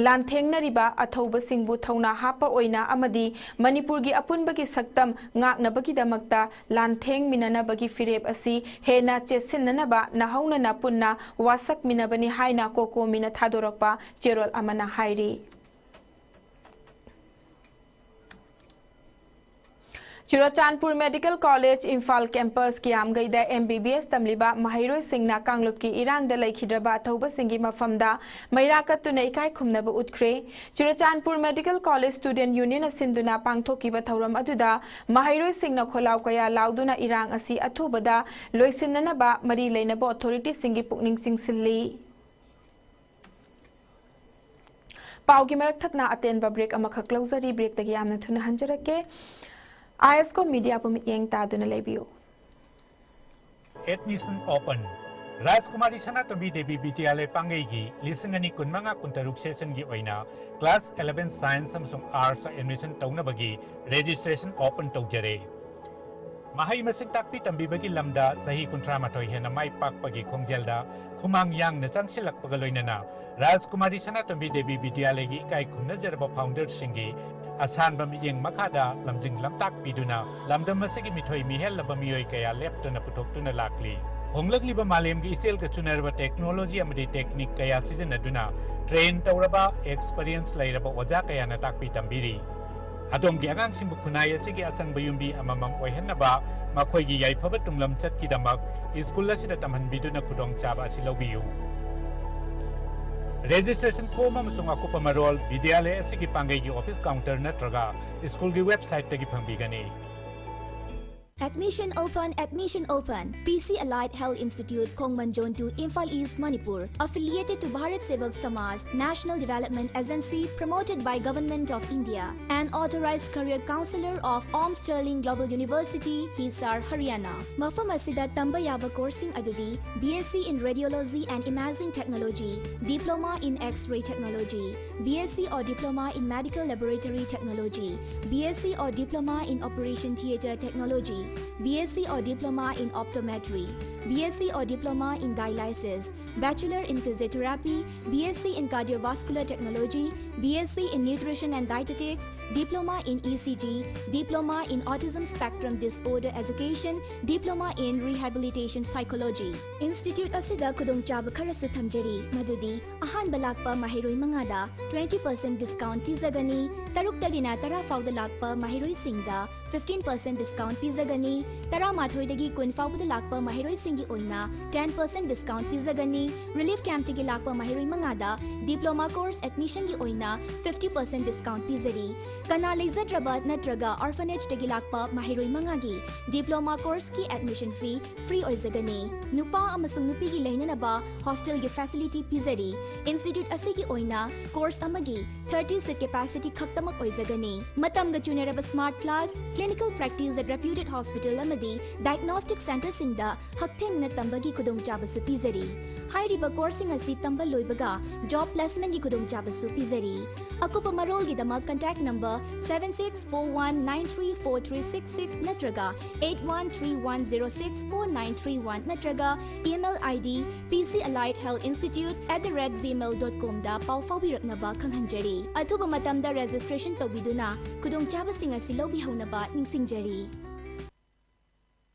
ꯂꯥꯟꯊꯦꯡꯅꯔꯤꯕ ꯑꯊꯧꯕꯁꯤꯡꯕꯨ ꯊꯧꯅꯥ ꯍꯥꯞꯄ ꯑꯣꯏꯅ ꯑꯃꯗꯤ ꯃꯅꯤꯄꯨꯔꯒꯤ ꯑꯄꯨꯟꯕꯒꯤ ꯁꯛꯇꯝ ꯉꯥꯛꯅꯕꯒꯤꯗꯃꯛꯇ ꯂꯥꯟꯊꯦꯡꯃꯤꯟꯅꯅꯕꯒꯤ ꯐꯤꯔꯦꯞ ꯑꯁꯤ ꯍꯦꯟꯅ ꯆꯦꯠꯁꯤꯟꯅꯅꯕ ꯅꯍꯧꯅꯅ ꯄꯨꯟꯅ ꯋꯥꯁꯛꯃꯤꯟꯅꯕꯅꯤ ꯍꯥꯏꯅ ꯀꯣꯀꯣꯃꯤꯅ ꯊꯥꯗꯣꯔꯛꯄ ꯆꯦꯔꯣꯜ ꯑꯃꯅ ꯍꯥꯏꯔꯤ꯫ Churachandpur medical college Imphal campus ꯀꯤꯌꯥꯝꯒꯩꯗ ꯑꯦꯝ ꯕꯤ ꯕꯤ ꯑꯦꯁ ꯇꯝꯂꯤꯕ ꯃꯍꯩꯔꯣꯏꯁꯤꯡꯅ ꯀꯥꯡꯂꯨꯞꯀꯤ ꯏꯔꯥꯡꯗ ꯂꯩꯈꯤꯗ꯭ꯔꯕ ꯑꯊꯧꯕꯁꯤꯡꯒꯤ ꯃꯐꯝꯗ ꯃꯩꯔꯥ ꯀꯠꯇꯨꯅ ꯏꯀꯥꯏ ꯈꯨꯝꯅꯕ ꯎꯠꯈ꯭ꯔꯦ꯫ ꯆꯨꯔꯆꯥꯟꯄꯨꯔ ꯃꯦꯗꯤꯀꯦꯜ ꯀꯣꯂꯦꯖ ꯁ꯭ꯇꯨꯗꯦꯟꯠ ꯌꯨꯅꯤꯌꯟꯅ ꯁꯤꯟꯗꯨꯅ ꯄꯥꯡꯊꯣꯛꯈꯤꯕ ꯊꯧꯔꯝ ꯑꯗꯨꯗ ꯃꯍꯩꯔꯣꯏꯁꯤꯡꯅ ꯈꯣꯜꯂꯥꯎ ꯀꯌꯥ ꯂꯥꯎꯗꯨꯅ ꯏꯔꯥꯡ ꯑꯁꯤ ꯑꯊꯨꯕꯗ ꯂꯣꯏꯁꯤꯟꯅꯅꯕ ꯃꯔꯤ ꯂꯩꯅꯕ ꯑꯣꯊꯣꯔꯤꯇꯤꯁꯤꯡꯒꯤ ꯄꯨꯛꯅꯤꯡ ꯆꯤꯡꯁꯤꯜꯂꯤ꯫ ꯄꯥꯎꯒꯤ ꯃꯔꯛ ꯊꯠꯅ ꯑꯇꯦꯟꯕ ꯕ꯭ꯔꯦꯛ ꯑꯃꯈꯛ ꯂꯧꯖꯔꯤ꯫ ꯕ꯭ꯔꯦꯛꯇꯒꯤ ꯌꯥꯝꯅ ꯊꯨꯅ ꯍꯟꯖꯔꯛꯀꯦ꯫ ꯑꯥꯏ ꯑꯦꯁ ꯀꯣ ꯃꯤꯗꯤꯌꯥꯕꯨ ꯃꯤꯠꯌꯦꯡ ꯇꯥꯗꯨꯅ ꯂꯩꯕꯤꯌꯨ꯫ Admission open. ꯔꯥꯖꯀꯨꯃꯥꯔꯤ ꯁꯅꯥꯇꯣꯝꯕꯤ ꯗꯦꯕꯤ ꯕꯤꯗ꯭ꯌꯥꯂꯌ ꯄꯥꯡꯒꯩꯒꯤ ꯂꯤꯁꯤꯡ ꯑꯅꯤ ꯀꯨꯟꯃꯉꯥ ꯀꯨꯟꯇꯔꯨꯛ ꯁꯦꯁꯟꯒꯤ ꯑꯣꯏꯅ ꯀ꯭ꯂꯥꯁ ꯑꯦꯂꯦꯚꯦꯟ ꯁꯥꯏꯟꯁ ꯑꯃꯁꯨꯡ ꯑꯥꯔꯠꯁ ꯑꯦꯗꯃꯤꯁꯟ ꯇꯧꯅꯕꯒꯤ ꯔꯦꯖꯤꯁꯇ꯭ꯔꯦꯁꯟ ꯑꯣꯄꯟ ꯇꯧꯖꯔꯦ꯫ ꯃꯍꯩ ꯃꯁꯤꯡ ꯇꯥꯛꯄꯤ ꯇꯝꯕꯤꯕꯒꯤ ꯂꯝꯗ ꯆꯍꯤ ꯀꯨꯟꯊ꯭ꯔꯥ ꯃꯥꯊꯣꯏ ꯍꯦꯟꯅ ꯃꯥꯏ ꯄꯥꯛꯄꯒꯤ ꯈꯣꯡꯖꯦꯜꯗ ꯈꯨꯃꯥꯡ ꯌꯥꯡꯅ ꯆꯪꯁꯤꯜꯂꯛꯄꯒ ꯂꯣꯏꯅꯅ ꯔꯥꯖꯀꯨꯃꯥꯔꯤ ꯁꯅꯥꯇꯣꯝꯕꯤ ꯗꯦꯕꯤ ꯕꯤꯗ꯭ꯌꯥꯂꯌꯒꯤ ꯏꯀꯥꯏ ꯈꯨꯝꯅꯖꯔꯕ ꯐꯥꯎꯟꯗꯔꯁꯤꯡꯒꯤ ꯑꯁꯥꯟꯕ ꯃꯤꯠꯌꯦꯡ ꯃꯈꯥꯗ ꯂꯝꯖꯤꯡ ꯂꯝꯇꯥꯛꯄꯤꯗꯨꯅ ꯂꯝꯗꯝ ꯑꯁꯤꯒꯤ ꯃꯤꯊꯣꯏ ꯃꯤꯍꯦꯜꯂꯕ ꯃꯤꯑꯣꯏ ꯀꯌꯥ ꯂꯦꯞꯇꯅ ꯄꯨꯊꯣꯛꯇꯨꯅ ꯂꯥꯛꯂꯤ꯫ ꯍꯣꯡꯂꯛꯂꯤꯕ ꯃꯥꯂꯦꯝꯒꯤ ꯏꯆꯦꯜꯒ ꯆꯨꯅꯔꯕ ꯇꯦꯛꯅꯣꯂꯣꯖꯤ ꯑꯃꯗꯤ ꯇꯦꯛꯅꯤꯛ ꯀꯌꯥ ꯁꯤꯖꯤꯟꯅꯗꯨꯅ ꯇ꯭ꯔꯦꯟ ꯇꯧꯔꯕ, ꯑꯦꯛꯁꯄꯔꯤꯌꯦꯟꯁ ꯂꯩꯔꯕ ꯑꯣꯖꯥ ꯀꯌꯥꯅ ꯇꯥꯛꯄꯤ ꯇꯝꯕꯤꯔꯤ꯫ ꯑꯗꯣꯝꯒꯤ ꯑꯉꯥꯡꯁꯤꯡꯕꯨ ꯈꯨꯟꯅꯥꯏ ꯑꯁꯤꯒꯤ ꯑꯆꯪꯕ ꯌꯨꯝꯕꯤ ꯑꯃꯃꯝ ꯑꯣꯏꯍꯟꯅꯕ ꯃꯈꯣꯏꯒꯤ ꯌꯥꯏꯐꯕ ꯇꯨꯡꯂꯝꯆꯠꯀꯤꯗꯃꯛ ꯁ꯭ꯀꯨꯜ ꯑꯁꯤꯗ ꯇꯝꯍꯟꯕꯤꯗꯨꯅ ꯈꯨꯗꯣꯡꯆꯥꯕ ꯑꯁꯤ ꯂꯧꯕꯤꯌꯨ꯫ ꯔꯦꯖꯤꯁꯇ꯭ꯔꯦꯁꯟ ꯐꯣꯔꯝ ꯑꯃꯁꯨꯡ ꯑꯀꯨꯞꯄ ꯃꯔꯣꯜ ꯕꯤꯗ꯭ꯌꯥꯂꯌ ꯑꯁꯤꯒꯤ ꯄꯥꯡꯒꯩꯒꯤ ꯑꯣꯐꯤꯁ ꯀꯥꯎꯟꯇꯔ ꯅꯠꯇ꯭ꯔꯒ ꯁ꯭ꯀꯨꯜꯒꯤ ꯋꯦꯕꯁꯥꯏꯠꯇꯒꯤ ꯐꯪꯕꯤꯒꯅꯤ꯫ Admission open, admission open. P C Allied Health Institute, Khongmanjon two, Imphal East, Manipur. Affiliated to Bharat Sevak Samaj, National Development Agency, promoted by Government of India. An authorized career counselor of Om Sterling Global University, Hisar, Haryana. ꯃꯐꯝ ꯑꯁꯤꯗ ꯇꯝꯕ ꯌꯥꯕ ꯀꯣꯔꯁꯁꯤꯡ ꯑꯗꯨꯗꯤ B S c in Radiology and Imaging Technology, Diploma in X-ray Technology, B S c or Diploma in Medical Laboratory Technology, B S c or Diploma in Operation Theatre Technology, B S c or Diploma in Optometry, B S c or Diploma in Dialysis, Bachelor in Physiotherapy, B S c in Cardiovascular Technology, B S c in Nutrition and Dietetics, Diploma in E C G, Diploma in Autism Spectrum Disorder Education, Diploma in Rehabilitation Psychology. Institute ꯑꯁꯤꯗ ꯈꯨꯗꯣꯡꯆꯥꯕ ꯈꯔꯁꯨ ꯊꯝꯖꯔꯤ, ꯃꯗꯨꯗꯤ ꯑꯍꯥꯟꯕ ꯂꯥꯛꯄ ꯃꯍꯩꯔꯣꯏ ꯃꯉꯥꯗ twenty percent discount ꯄꯤꯖꯒꯅꯤ, ꯇꯔꯨꯛꯇꯒꯤꯅ ꯇꯔꯥ ꯐꯥꯎꯗ ꯂꯥꯛꯄ ꯃꯍꯩꯔꯣꯏꯁꯤꯡꯗ fifteen percent discount ꯄꯤꯖꯒꯅꯤ, ꯇꯔꯥꯃꯥꯊꯣꯏꯗꯒꯤ ꯀꯨꯟ ꯐꯥꯎꯕꯗ ꯂꯥꯛꯄ ꯃꯍꯩꯔꯣꯏꯁꯤꯡꯒꯤ ꯑꯣꯏꯅ ten percent discount ꯄꯤꯖꯒꯅꯤ, Relief Campꯇꯒꯤ ꯂꯥꯛꯄ ꯃꯍꯩꯔꯣꯏ ꯃꯉꯥꯗ Diploma Course Admissionꯒꯤ ꯑꯣꯏꯅ fifty percent discount ꯄꯤꯖꯔꯤ꯫ ꯀꯅꯥ ꯂꯩꯖꯗ꯭ꯔꯕ ꯅꯠꯇ꯭ꯔꯒ Orphanageꯇꯒꯤ ꯂꯥꯛꯄ ꯃꯍꯩꯔꯣꯏ ꯃꯉꯥꯒꯤ Diploma Courseꯀꯤ Admission Fee free ꯑꯣꯏꯖꯒꯅꯤ꯫ ꯅꯨꯄꯥ ꯑꯃꯁꯨꯡ ꯅꯨꯄꯤꯒꯤ ꯂꯩꯅꯅꯕ hostelꯒꯤ facility ꯄꯤꯖꯔꯤ꯫ Institute ꯑꯁꯤꯒꯤ ꯑꯣꯏꯅ course ꯑꯃꯒꯤ thirty seat capacity ꯈꯛꯇꯃꯛ ꯑꯣꯏꯖꯒꯅꯤ꯫ ꯃꯇꯝꯒ ꯆꯨꯅꯔꯕ smart class, clinical practice at reputed hospital ꯑꯃꯗꯤ diagnostic centreꯁꯤꯡꯗ ꯍꯛꯊꯦꯡꯅꯅ ꯇꯝꯕꯒꯤ ꯈꯨꯗꯣꯡꯆꯥꯕꯁꯨ ꯄꯤꯖꯔꯤ꯫ ꯍꯥꯏꯔꯤꯕ courseꯁꯤꯡ ꯑꯁꯤ ꯇꯝꯕ ꯂꯣꯏꯕꯒ job placementꯀꯤ ꯈꯨꯗꯣꯡꯆꯥꯕꯁꯨ ꯄꯤꯖꯔꯤ꯫ ꯑꯀꯨꯞꯄ ꯃꯔꯣꯜꯒꯤꯗꯃꯛ contact number seven six four one nine three four three six six ꯅꯠꯇ꯭ꯔꯒ eight one three one zero six four nine three one ꯅꯠꯇ꯭ꯔꯒ email ID P C Allied Health Institute at the rate gmail dot comꯗ ꯄꯥꯎ ꯐꯥꯎꯕꯤꯔꯛꯅꯕ ꯈꯪꯍꯟꯖꯔꯤ꯫ ꯑꯊꯨꯕ ꯃꯇꯝꯗ registration ꯇꯧꯕꯤꯗꯨꯅ ꯈꯨꯗꯣꯡꯆꯥꯕꯁꯤꯡ ꯑꯁꯤ ꯂꯧꯕꯤꯍꯧꯅꯕ ꯅꯤꯡꯁꯤꯡꯖꯔꯤ꯫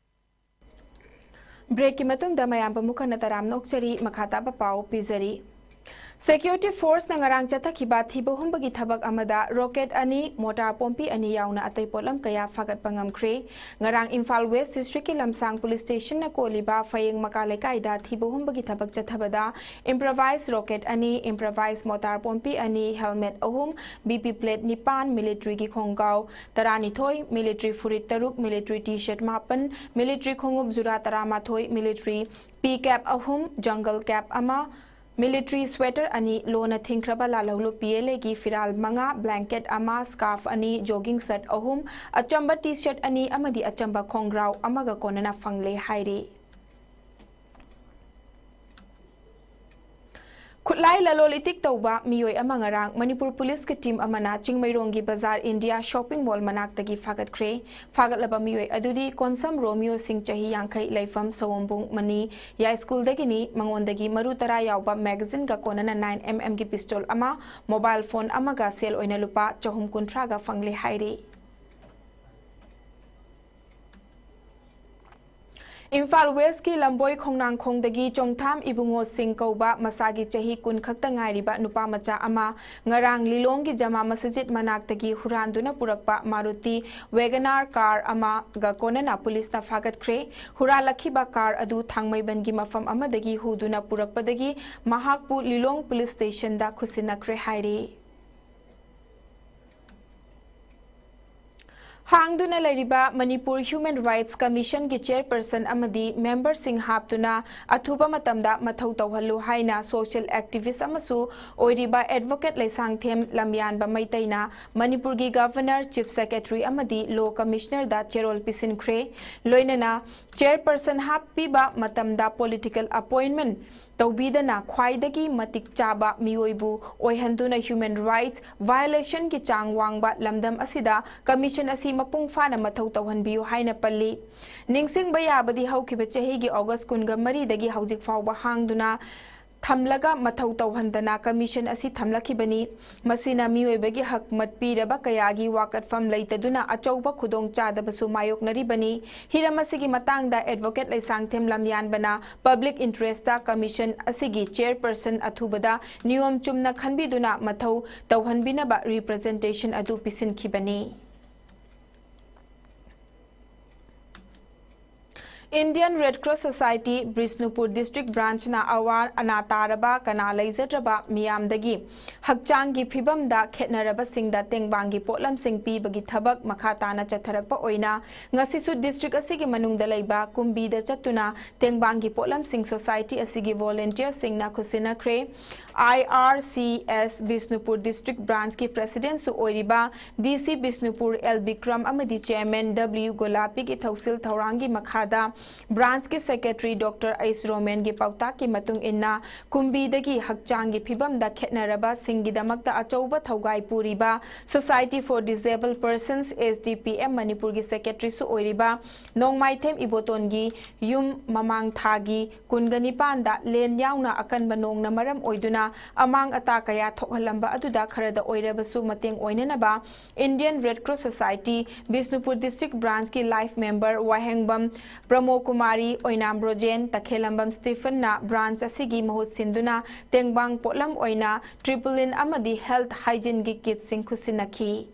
Breakꯀꯤ ꯃꯇꯨꯡꯗ ꯃꯌꯥꯝꯕꯨ ꯑꯃꯨꯛ ꯍꯟꯅ ꯇꯔꯥꯝꯅ ꯑꯣꯛꯆꯔꯤ꯫ ꯃꯈꯥ ꯇꯥꯕ ꯄꯥꯎ ꯄꯤꯖꯔꯤ꯫ Security Forceꯅ ꯉꯔꯥꯡ ꯆꯠꯊꯈꯤꯕ ꯊꯤꯕ ꯍꯨꯝꯕꯒꯤ ꯊꯕꯛ ꯑꯃꯗ rocket ꯑꯅꯤ, mortar ꯄꯣꯝꯄꯤ ꯑꯅꯤ ꯌꯥꯎꯅ ꯑꯇꯩ ꯄꯣꯠꯂꯝ ꯀꯌꯥ ꯐꯥꯒꯠꯄ ꯉꯝꯈ꯭ꯔꯦ꯫ ꯉꯔꯥꯡ ꯏꯝꯐꯥꯜ West Districtꯀꯤ ꯂꯝꯁꯥꯡ Police Stationꯅ ꯀꯣꯜꯂꯤꯕ ꯐꯌꯦꯡ ꯃꯀꯥ ꯂꯩꯀꯥꯏꯗ ꯊꯤꯕ ꯍꯨꯝꯕꯒꯤ ꯊꯕꯛ ꯆꯠꯊꯕꯗ improvised rocket ꯑꯅꯤ, improvised mortar ꯄꯣꯝꯄꯤ ꯑꯅꯤ, helmet ꯑꯍꯨꯝ, BP plate ꯅꯤꯄꯥꯟ, militaryꯒꯤ ꯈꯣꯡꯒ꯭ꯔꯥꯎ ꯇꯔꯥꯅꯤꯊꯣꯏ, military ꯐꯨꯔꯤꯠ ꯇꯔꯨꯛ, military T-shirt ꯃꯥꯄꯟ, military ꯈꯣꯡꯎꯞ ꯖꯨꯔꯥ ꯇꯔꯥꯃꯥꯊꯣꯏ, military pea cap ꯑꯍꯨꯝ, jungle cap ꯑꯃ, military sweater ꯑꯅꯤ, ꯂꯣꯟꯅ ꯊꯤꯡꯈ꯭ꯔꯕ ꯂꯥꯜꯍꯧꯂꯨꯞ PLAꯒꯤ ꯐꯤꯔꯥꯜ ꯃꯉꯥ, blanket ꯑꯃ, scarf ꯑꯅꯤ, jogging shirt ꯑꯍꯨꯝ, ꯑꯆꯝꯕ T-shirt ꯑꯅꯤ ꯑꯃꯗꯤ ꯑꯆꯝꯕ ꯈꯣꯡꯒ꯭ꯔꯥꯎ ꯑꯃꯒ ꯀꯣꯟꯅꯅ ꯐꯪꯂꯦ ꯍꯥꯏꯔꯤ꯫ ꯈꯨꯠꯂꯥꯏ ꯂꯂꯣꯜ ꯏꯇꯤꯛ ꯇꯧꯕ ꯃꯤꯑꯣꯏ ꯑꯃ ꯉꯔꯥꯡ ꯃꯅꯤꯄꯨꯔ ꯄꯨꯂꯤꯁꯀꯤ ꯇꯤꯝ ꯑꯃꯅ ꯆꯤꯡꯃꯩꯔꯣꯡꯒꯤ ꯕꯖꯥꯔ ꯏꯟꯗꯤꯌꯥ ꯁꯣꯞꯄꯤꯡ ꯃꯣꯜ ꯃꯅꯥꯛꯇꯒꯤ ꯐꯥꯒꯠꯈ꯭ꯔꯦ꯫ ꯐꯥꯒꯠꯂꯕ ꯃꯤꯑꯣꯏ ꯑꯗꯨꯗꯤ ꯀꯣꯟꯁꯝ ꯔꯣꯃꯤꯌꯣ ꯁꯤꯡ, ꯆꯍꯤ ꯌꯥꯡꯈꯩ, ꯂꯩꯐꯝ ꯁꯑꯣꯝꯕꯨꯡ ꯃꯅꯤ ꯌꯥꯏꯁ꯭ꯀꯨꯜꯗꯒꯤꯅꯤ꯫ ꯃꯉꯣꯟꯗꯒꯤ ꯃꯔꯨ ꯇꯔꯥ ꯌꯥꯎꯕ ꯃꯦꯒꯥꯖꯤꯟꯒ ꯀꯣꯟꯅꯅ ꯅꯥꯏꯟ ꯑꯦꯝ ꯑꯦꯝꯒꯤ ꯄꯤꯁꯇꯣꯜ ꯑꯃ, ꯃꯣꯕꯥꯏꯜ ꯐꯣꯟ ꯑꯃꯒ ꯁꯦꯜ ꯑꯣꯏꯅ ꯂꯨꯄꯥ ꯆꯍꯨꯝ ꯀꯨꯟꯊ꯭ꯔꯥꯒ ꯐꯪꯂꯦ ꯍꯥꯏꯔꯤ꯫ ꯏꯝꯐꯥꯜ ꯋꯦꯁꯀꯤ ꯂꯝꯕꯣꯏ ꯈꯣꯡꯅꯥꯡꯈꯣꯡꯗꯒꯤ ꯆꯣꯡꯊꯥꯝ ꯏꯕꯨꯡꯉꯣ ꯁꯤꯡ ꯀꯧꯕ ꯃꯁꯥꯒꯤ ꯆꯍꯤ ꯀꯨꯟ ꯈꯛꯇ ꯉꯥꯏꯔꯤꯕ ꯅꯨꯄꯥ ꯃꯆꯥ ꯑꯃ ꯉꯔꯥꯡ ꯂꯤꯂꯣꯡꯒꯤ ꯖꯃꯥ ꯃꯁꯖꯤꯗ ꯃꯅꯥꯛꯇꯒꯤ ꯍꯨꯔꯥꯟꯗꯨꯅ ꯄꯨꯔꯛꯄ ꯃꯥꯔꯨꯇꯤ ꯋꯦꯒꯅꯥꯔ ꯀꯥꯔ ꯑꯃꯒ ꯀꯣꯟꯅꯅ ꯄꯨꯂꯤꯁꯅ ꯐꯥꯒꯠꯈ꯭ꯔꯦ꯫ ꯍꯨꯔꯥꯜꯂꯛꯈꯤꯕ ꯀꯥꯔ ꯑꯗꯨ ꯊꯥꯡꯃꯩꯕꯟꯒꯤ ꯃꯐꯝ ꯑꯃꯗꯒꯤ ꯍꯨꯗꯨꯅ ꯄꯨꯔꯛꯄꯗꯒꯤ ꯃꯍꯥꯛꯄꯨ ꯂꯤꯂꯣꯡ ꯄꯨꯂꯤꯁ ꯁ꯭ꯇꯦꯁꯟꯗ ꯈꯨꯠꯁꯤꯟꯅꯈ꯭ꯔꯦ ꯍꯥꯏꯔꯤ꯫ ꯍꯥꯡꯗꯨꯅ ꯂꯩꯔꯤꯕ ꯃꯅꯤꯄꯨꯔ ꯍ꯭ꯌꯨꯃꯦꯟ ꯔꯥꯏꯠꯁ ꯀꯃꯤꯁꯟꯒꯤ ꯆꯦꯌꯔꯄꯔꯁꯟ ꯑꯃꯗꯤ ꯃꯦꯝꯕꯔꯁꯤꯡ ꯍꯥꯞꯇꯨꯅ ꯑꯊꯨꯕ ꯃꯇꯝꯗ ꯃꯊꯧ ꯇꯧꯍꯜꯂꯨ ꯍꯥꯏꯅ ꯁꯣꯁꯤꯌꯦꯜ ꯑꯦꯛꯇꯤꯚꯤꯁ꯭ꯠ ꯑꯃꯁꯨ ꯑꯣꯏꯔꯤꯕ ꯑꯦꯗꯚꯣꯀꯦꯠ ꯂꯩꯁꯥꯡꯊꯦꯝ ꯂꯝꯌꯥꯟꯕ ꯃꯩꯇꯩꯅ ꯃꯅꯤꯄꯨꯔꯒꯤ ꯒꯚꯔꯅꯔ, ꯆꯤꯐ ꯁꯦꯀ꯭ꯔꯦꯇꯔꯤ ꯑꯃꯗꯤ ꯂꯣ ꯀꯃꯤꯁꯅꯔꯗ ꯆꯦꯔꯣꯜ ꯄꯤꯁꯤꯟꯈ꯭ꯔꯦ꯫ ꯂꯣꯏꯅꯅ ꯆꯦꯌꯔꯄꯔꯁꯟ ꯍꯥꯞꯄꯤꯕ ꯃꯇꯝꯗ ꯄꯣꯂꯤꯇꯤꯀꯦꯜ ꯑꯦꯄꯣꯏꯟꯃꯦꯟꯠ ꯇꯧꯕꯤꯗꯅ ꯈ꯭ꯋꯥꯏꯗꯒꯤ ꯃꯇꯤꯛ ꯆꯥꯕ ꯃꯤꯑꯣꯏꯕꯨ ꯑꯣꯏꯍꯟꯗꯨꯅ ꯍ꯭ꯌꯨꯃꯦꯟ ꯔꯥꯏꯠꯁ ꯚꯥꯏꯑꯣꯂꯦꯁꯟꯒꯤ ꯆꯥꯡ ꯋꯥꯡꯕ ꯂꯝꯗꯝ ꯑꯁꯤꯗ ꯀꯃꯤꯁꯟ ꯑꯁꯤ ꯃꯄꯨꯡ ꯐꯥꯅ ꯃꯊꯧ ꯇꯧꯍꯟꯕꯤꯌꯨ ꯍꯥꯏꯅ ꯄꯜꯂꯤ꯫ ꯅꯤꯡꯁꯤꯡꯕ ꯌꯥꯕꯗꯤ ꯍꯧꯈꯤꯕ ꯆꯍꯤꯒꯤ ꯑꯣꯒꯁ꯭ꯠ ꯀꯨꯟꯒ ꯃꯔꯤꯗꯒꯤ ꯍꯧꯖꯤꯛ ꯐꯥꯎꯕ ꯍꯥꯡꯗꯨꯅ ꯊꯝꯂꯒ ꯃꯊꯧ ꯇꯧꯍꯟꯗꯅ ꯀꯃꯤꯁꯟ ꯑꯁꯤ ꯊꯝꯂꯛꯈꯤꯕꯅꯤ꯫ ꯃꯁꯤꯅ ꯃꯤꯑꯣꯏꯕꯒꯤ ꯍꯛ ꯃꯠꯄꯤꯔꯕ ꯀꯌꯥꯒꯤ ꯋꯥꯀꯠꯐꯝ ꯂꯩꯇꯗꯨꯅ ꯑꯆꯧꯕ ꯈꯨꯗꯣꯡꯆꯥꯗꯕꯁꯨ ꯃꯥꯌꯣꯛꯅꯔꯤꯕꯅꯤ꯫ ꯍꯤꯔꯝ ꯑꯁꯤꯒꯤ ꯃꯇꯥꯡꯗ ꯑꯦꯗꯚꯣꯀꯦꯠ ꯂꯩꯁꯥꯡꯊꯦꯝ ꯂꯝꯌꯥꯟꯕꯅ ꯄꯕ꯭ꯂꯤꯛ ꯏꯟꯇꯔꯦꯁꯇ ꯀꯃꯤꯁꯟ ꯑꯁꯤꯒꯤ ꯆꯦꯌꯔꯄꯔꯁꯟ ꯑꯊꯨꯕꯗ ꯅꯤꯌꯣꯝ ꯆꯨꯝꯅ ꯈꯟꯕꯤꯗꯨꯅ ꯃꯊꯧ ꯇꯧꯍꯟꯕꯤꯅꯕ ꯔꯤꯄ꯭ꯔꯖꯦꯟꯇꯦꯁꯟ ꯑꯗꯨ ꯄꯤꯁꯤꯟꯈꯤꯕꯅꯤ꯫ Indian Red Cross Society Bishnupur district ꯕ꯭ꯔꯥꯟꯆꯅ ꯑꯋꯥ ꯑꯅꯥ ꯇꯥꯔꯕ ꯀꯅꯥ ꯂꯩꯖꯗ꯭ꯔꯕ ꯃꯤꯌꯥꯝꯗꯒꯤ ꯍꯛꯆꯥꯡꯒꯤ ꯐꯤꯕꯝꯗ ꯈꯦꯠꯅꯔꯕꯁꯤꯡꯗ ꯇꯦꯡꯕꯥꯡꯒꯤ ꯄꯣꯠꯂꯝꯁꯤꯡ ꯄꯤꯕꯒꯤ ꯊꯕꯛ ꯃꯈꯥ ꯇꯥꯅ ꯆꯠꯊꯔꯛꯄ ꯑꯣꯏꯅ ꯉꯁꯤꯁꯨ ꯗꯤꯁꯇ꯭ꯔꯤꯛ ꯑꯁꯤꯒꯤ ꯃꯅꯨꯡꯗ ꯂꯩꯕ ꯀꯨꯝꯕꯤꯗ ꯆꯠꯇꯨꯅ ꯇꯦꯡꯕꯥꯡꯒꯤ ꯄꯣꯠꯂꯝꯁꯤꯡ ꯁꯣꯁꯥꯏꯇꯤ ꯑꯁꯤꯒꯤ ꯚꯣꯂꯨꯟꯇꯤꯌꯔꯁꯤꯡꯅ ꯈꯨꯠꯁꯤꯟꯅꯈ꯭ꯔꯦ꯫ ꯑꯥꯏ R C S Bishnupur district ꯕ꯭ꯔꯥꯟꯆꯀꯤ ꯄ꯭ꯔꯦꯁꯤꯗꯦꯟꯠꯁꯨ ꯑꯣꯏꯔꯤꯕ ꯗꯤ ꯁꯤ ꯕꯤꯁꯅꯨꯄꯨꯔ ꯑꯦꯜ ꯕꯤꯀ꯭ꯔꯝ ꯑꯃꯗꯤ ꯆꯦꯌꯔꯃꯦꯟ ꯗꯕ꯭ꯂꯤꯌꯨ ꯒꯣꯂꯥꯄꯤꯒꯤ ꯊꯧꯁꯤꯜ ꯊꯧꯔꯥꯡꯒꯤ ꯃꯈꯥꯗ ꯕ꯭ꯔꯥꯟꯆꯀꯤ ꯁꯦꯀ꯭ꯔꯦꯇꯔꯤ ꯗꯣꯛꯇꯔ ꯑꯩꯁ ꯔꯣꯃꯦꯟꯒꯤ ꯄꯥꯎꯇꯥꯛꯀꯤ ꯃꯇꯨꯡ ꯏꯟꯅ, ꯀꯨꯝꯕꯤꯗꯒꯤ ꯍꯛꯆꯥꯡꯒꯤ ꯐꯤꯕꯝꯗ ꯈꯦꯠꯅꯔꯕꯁꯤꯡꯒꯤꯗꯃꯛꯇ ꯑꯆꯧꯕ ꯊꯧꯒꯥꯏ ꯄꯨꯔꯤꯕ Society for Disabled Persons, S D P M, ꯃꯅꯤꯄꯨꯔꯒꯤ ꯁꯦꯀ꯭ꯔꯦꯇꯔꯤꯁꯨ ꯑꯣꯏꯔꯤꯕ ꯅꯣꯡꯃꯥꯏꯊꯦꯝ ꯏꯕꯣꯇꯣꯟꯒꯤ ꯌꯨꯝ ꯃꯃꯥꯡ ꯊꯥꯒꯤ ꯀꯨꯟꯒ ꯅꯤꯄꯥꯟꯗ ꯂꯦꯟ ꯌꯥꯎꯅ ꯑꯀꯟꯕ ꯅꯣꯡꯅ ꯃꯔꯝ ꯑꯣꯏꯗꯨꯅ ꯑꯃꯥꯡ ꯑꯇꯥ ꯀꯌꯥ ꯊꯣꯛꯍꯜꯂꯝꯕ ꯑꯗꯨꯗ ꯈꯔꯗ ꯑꯣꯏꯔꯕꯁꯨ ꯃꯇꯦꯡ ꯑꯣꯏꯅꯅꯕ Indian Red Cross Society, Bishnupur district branchꯀꯤ life member ꯋꯥꯍꯦꯡꯕꯝ ꯄ꯭ꯔꯃꯣ ꯀꯨꯃꯥꯔꯤ, ꯑꯣꯏꯅꯥꯝ ꯔꯣꯖꯦꯟ, ꯇꯈꯦꯂꯝꯕꯝ ꯁ꯭ꯇꯤꯐꯟꯅ branch ꯑꯁꯤꯒꯤ ꯃꯍꯨꯠ ꯁꯤꯟꯗꯨꯅ ꯇꯦꯡꯕꯥꯡ ꯄꯣꯠꯂꯝ ꯑꯣꯏꯅ ꯇ꯭ꯔꯤꯄꯨꯂꯤꯟ ꯑꯃꯗꯤ health hygieneꯒꯤ kitꯁꯤꯡ ꯈꯨꯠꯁꯤꯟꯅꯈꯤ꯫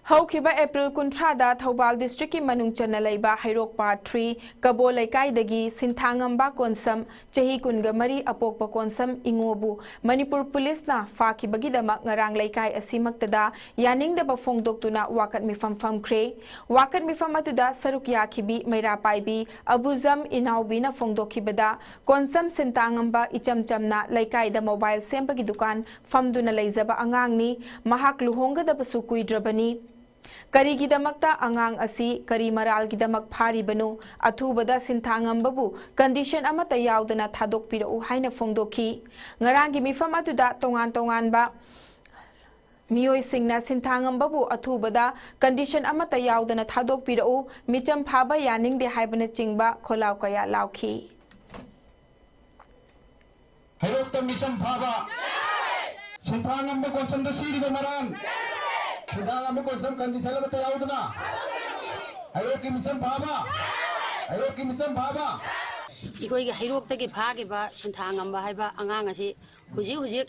ꯍꯧꯈꯤꯕ April ꯀꯨꯟꯊ꯭ꯔꯥꯗ ꯊꯧꯕꯥꯜ districtꯀꯤ ꯃꯅꯨꯡ ꯆꯟꯅ ꯂꯩꯕ ꯍꯩꯔꯣꯛ Part three ꯀꯕꯣ ꯂꯩꯀꯥꯏꯗꯒꯤ ꯁꯤꯟꯊꯥꯉꯝꯕ ꯀꯣꯟꯁꯝ, ꯆꯍꯤ ꯀꯨꯟꯒ ꯃꯔꯤ, ꯑꯄꯣꯛꯄ ꯀꯣꯟꯁꯝ ꯏꯉꯣꯕꯨ ꯃꯅꯤꯄꯨꯔ ꯄꯨꯂꯤꯁꯅ ꯐꯥꯈꯤꯕꯒꯤꯗꯃꯛ ꯉꯔꯥꯡ ꯂꯩꯀꯥꯏ ꯑꯁꯤꯃꯛꯇꯗ ꯌꯥꯅꯤꯡꯗꯕ ꯐꯣꯡꯗꯣꯛꯇꯨꯅ ꯋꯥꯀꯠ ꯃꯤꯐꯝ ꯐꯝꯈ꯭ꯔꯦ꯫ ꯋꯥꯀꯠ ꯃꯤꯐꯝ ꯑꯗꯨꯗ ꯁꯔꯨꯛ ꯌꯥꯈꯤꯕꯤ ꯃꯩꯔꯥ ꯄꯥꯏꯕꯤ ꯑꯕꯨꯖꯝ ꯏꯅꯥꯎꯕꯤꯅ ꯐꯣꯡꯗꯣꯛꯈꯤꯕꯗ, ꯀꯣꯟꯁꯝ ꯁꯤꯟꯊꯥꯉꯝꯕ ꯏꯆꯝ ꯆꯝꯅ ꯂꯩꯀꯥꯏꯗ mobile ꯁꯦꯝꯕꯒꯤ ꯗꯨꯀꯥꯟ ꯐꯝꯗꯨꯅ ꯂꯩꯖꯕ ꯑꯉꯥꯡꯅꯤ꯫ ꯃꯍꯥꯛ ꯂꯨꯍꯣꯡꯒꯗꯕꯁꯨ ꯀꯨꯏꯗ꯭ꯔꯕꯅꯤ꯫ ꯀꯔꯤꯒꯤꯗꯃꯛꯇ ꯑꯉꯥꯡ ꯑꯁꯤ ꯀꯔꯤ ꯃꯔꯥꯜꯒꯤꯗꯃꯛ ꯐꯥꯔꯤꯕꯅꯣ? ꯑꯊꯨꯕꯗ ꯁꯤꯟꯊꯥꯉꯝꯕꯕꯨ condition ꯑꯃꯠꯇ ꯌꯥꯎꯗꯅ ꯊꯥꯗꯣꯛꯄꯤꯔꯛꯎ ꯍꯥꯏꯅ ꯐꯣꯡꯗꯣꯛꯈꯤ꯫ ꯉꯔꯥꯡꯒꯤ ꯃꯤꯐꯝ ꯑꯗꯨꯗ ꯇꯣꯉꯥꯟ ꯇꯣꯉꯥꯟꯕ ꯃꯤꯑꯣꯏꯁꯤꯡꯅ ꯁꯤꯟꯊꯥꯉꯝꯕꯕꯨ ꯑꯊꯨꯕꯗ condition ꯑꯃꯠꯇ ꯌꯥꯎꯗꯅ ꯊꯥꯗꯣꯛꯄꯤꯔꯛꯎ, ꯃꯤꯆꯝ ꯐꯥꯕ ꯌꯥꯅꯤꯡꯗꯦ ꯍꯥꯏꯕꯅꯆꯤꯡꯕ ꯈꯣꯜꯂꯥꯎ ꯀꯌꯥ ꯂꯥꯎꯈꯤ꯫ ꯍꯩꯔꯣꯛꯇ ꯃꯤꯆꯝ ꯐꯥꯕ, ꯁꯤꯟꯊꯥꯉꯝꯕ ꯀꯣꯟꯁꯝꯗ ꯁꯤꯔꯤꯕ ꯃꯔꯥꯜ, ꯁꯤꯟꯊꯥꯉꯝꯕ ꯀꯣꯟꯁꯝ condition ꯑꯃꯠꯇ ꯌꯥꯎꯗꯅ, ꯍꯩꯔꯣꯛꯀꯤ ꯃꯤꯆꯝ ꯐꯥꯕ, ꯍꯩꯔꯣꯛꯀꯤ ꯃꯤꯆꯝ ꯐꯥꯕ꯫ ꯑꯩꯈꯣꯏꯒꯤ ꯍꯩꯔꯣꯛꯇꯒꯤ ꯐꯥꯈꯤꯕ ꯁꯤꯟꯊꯥꯉꯝꯕ ꯍꯥꯏꯕ ꯑꯉꯥꯡ ꯑꯁꯤ ꯍꯧꯖꯤꯛ ꯍꯧꯖꯤꯛ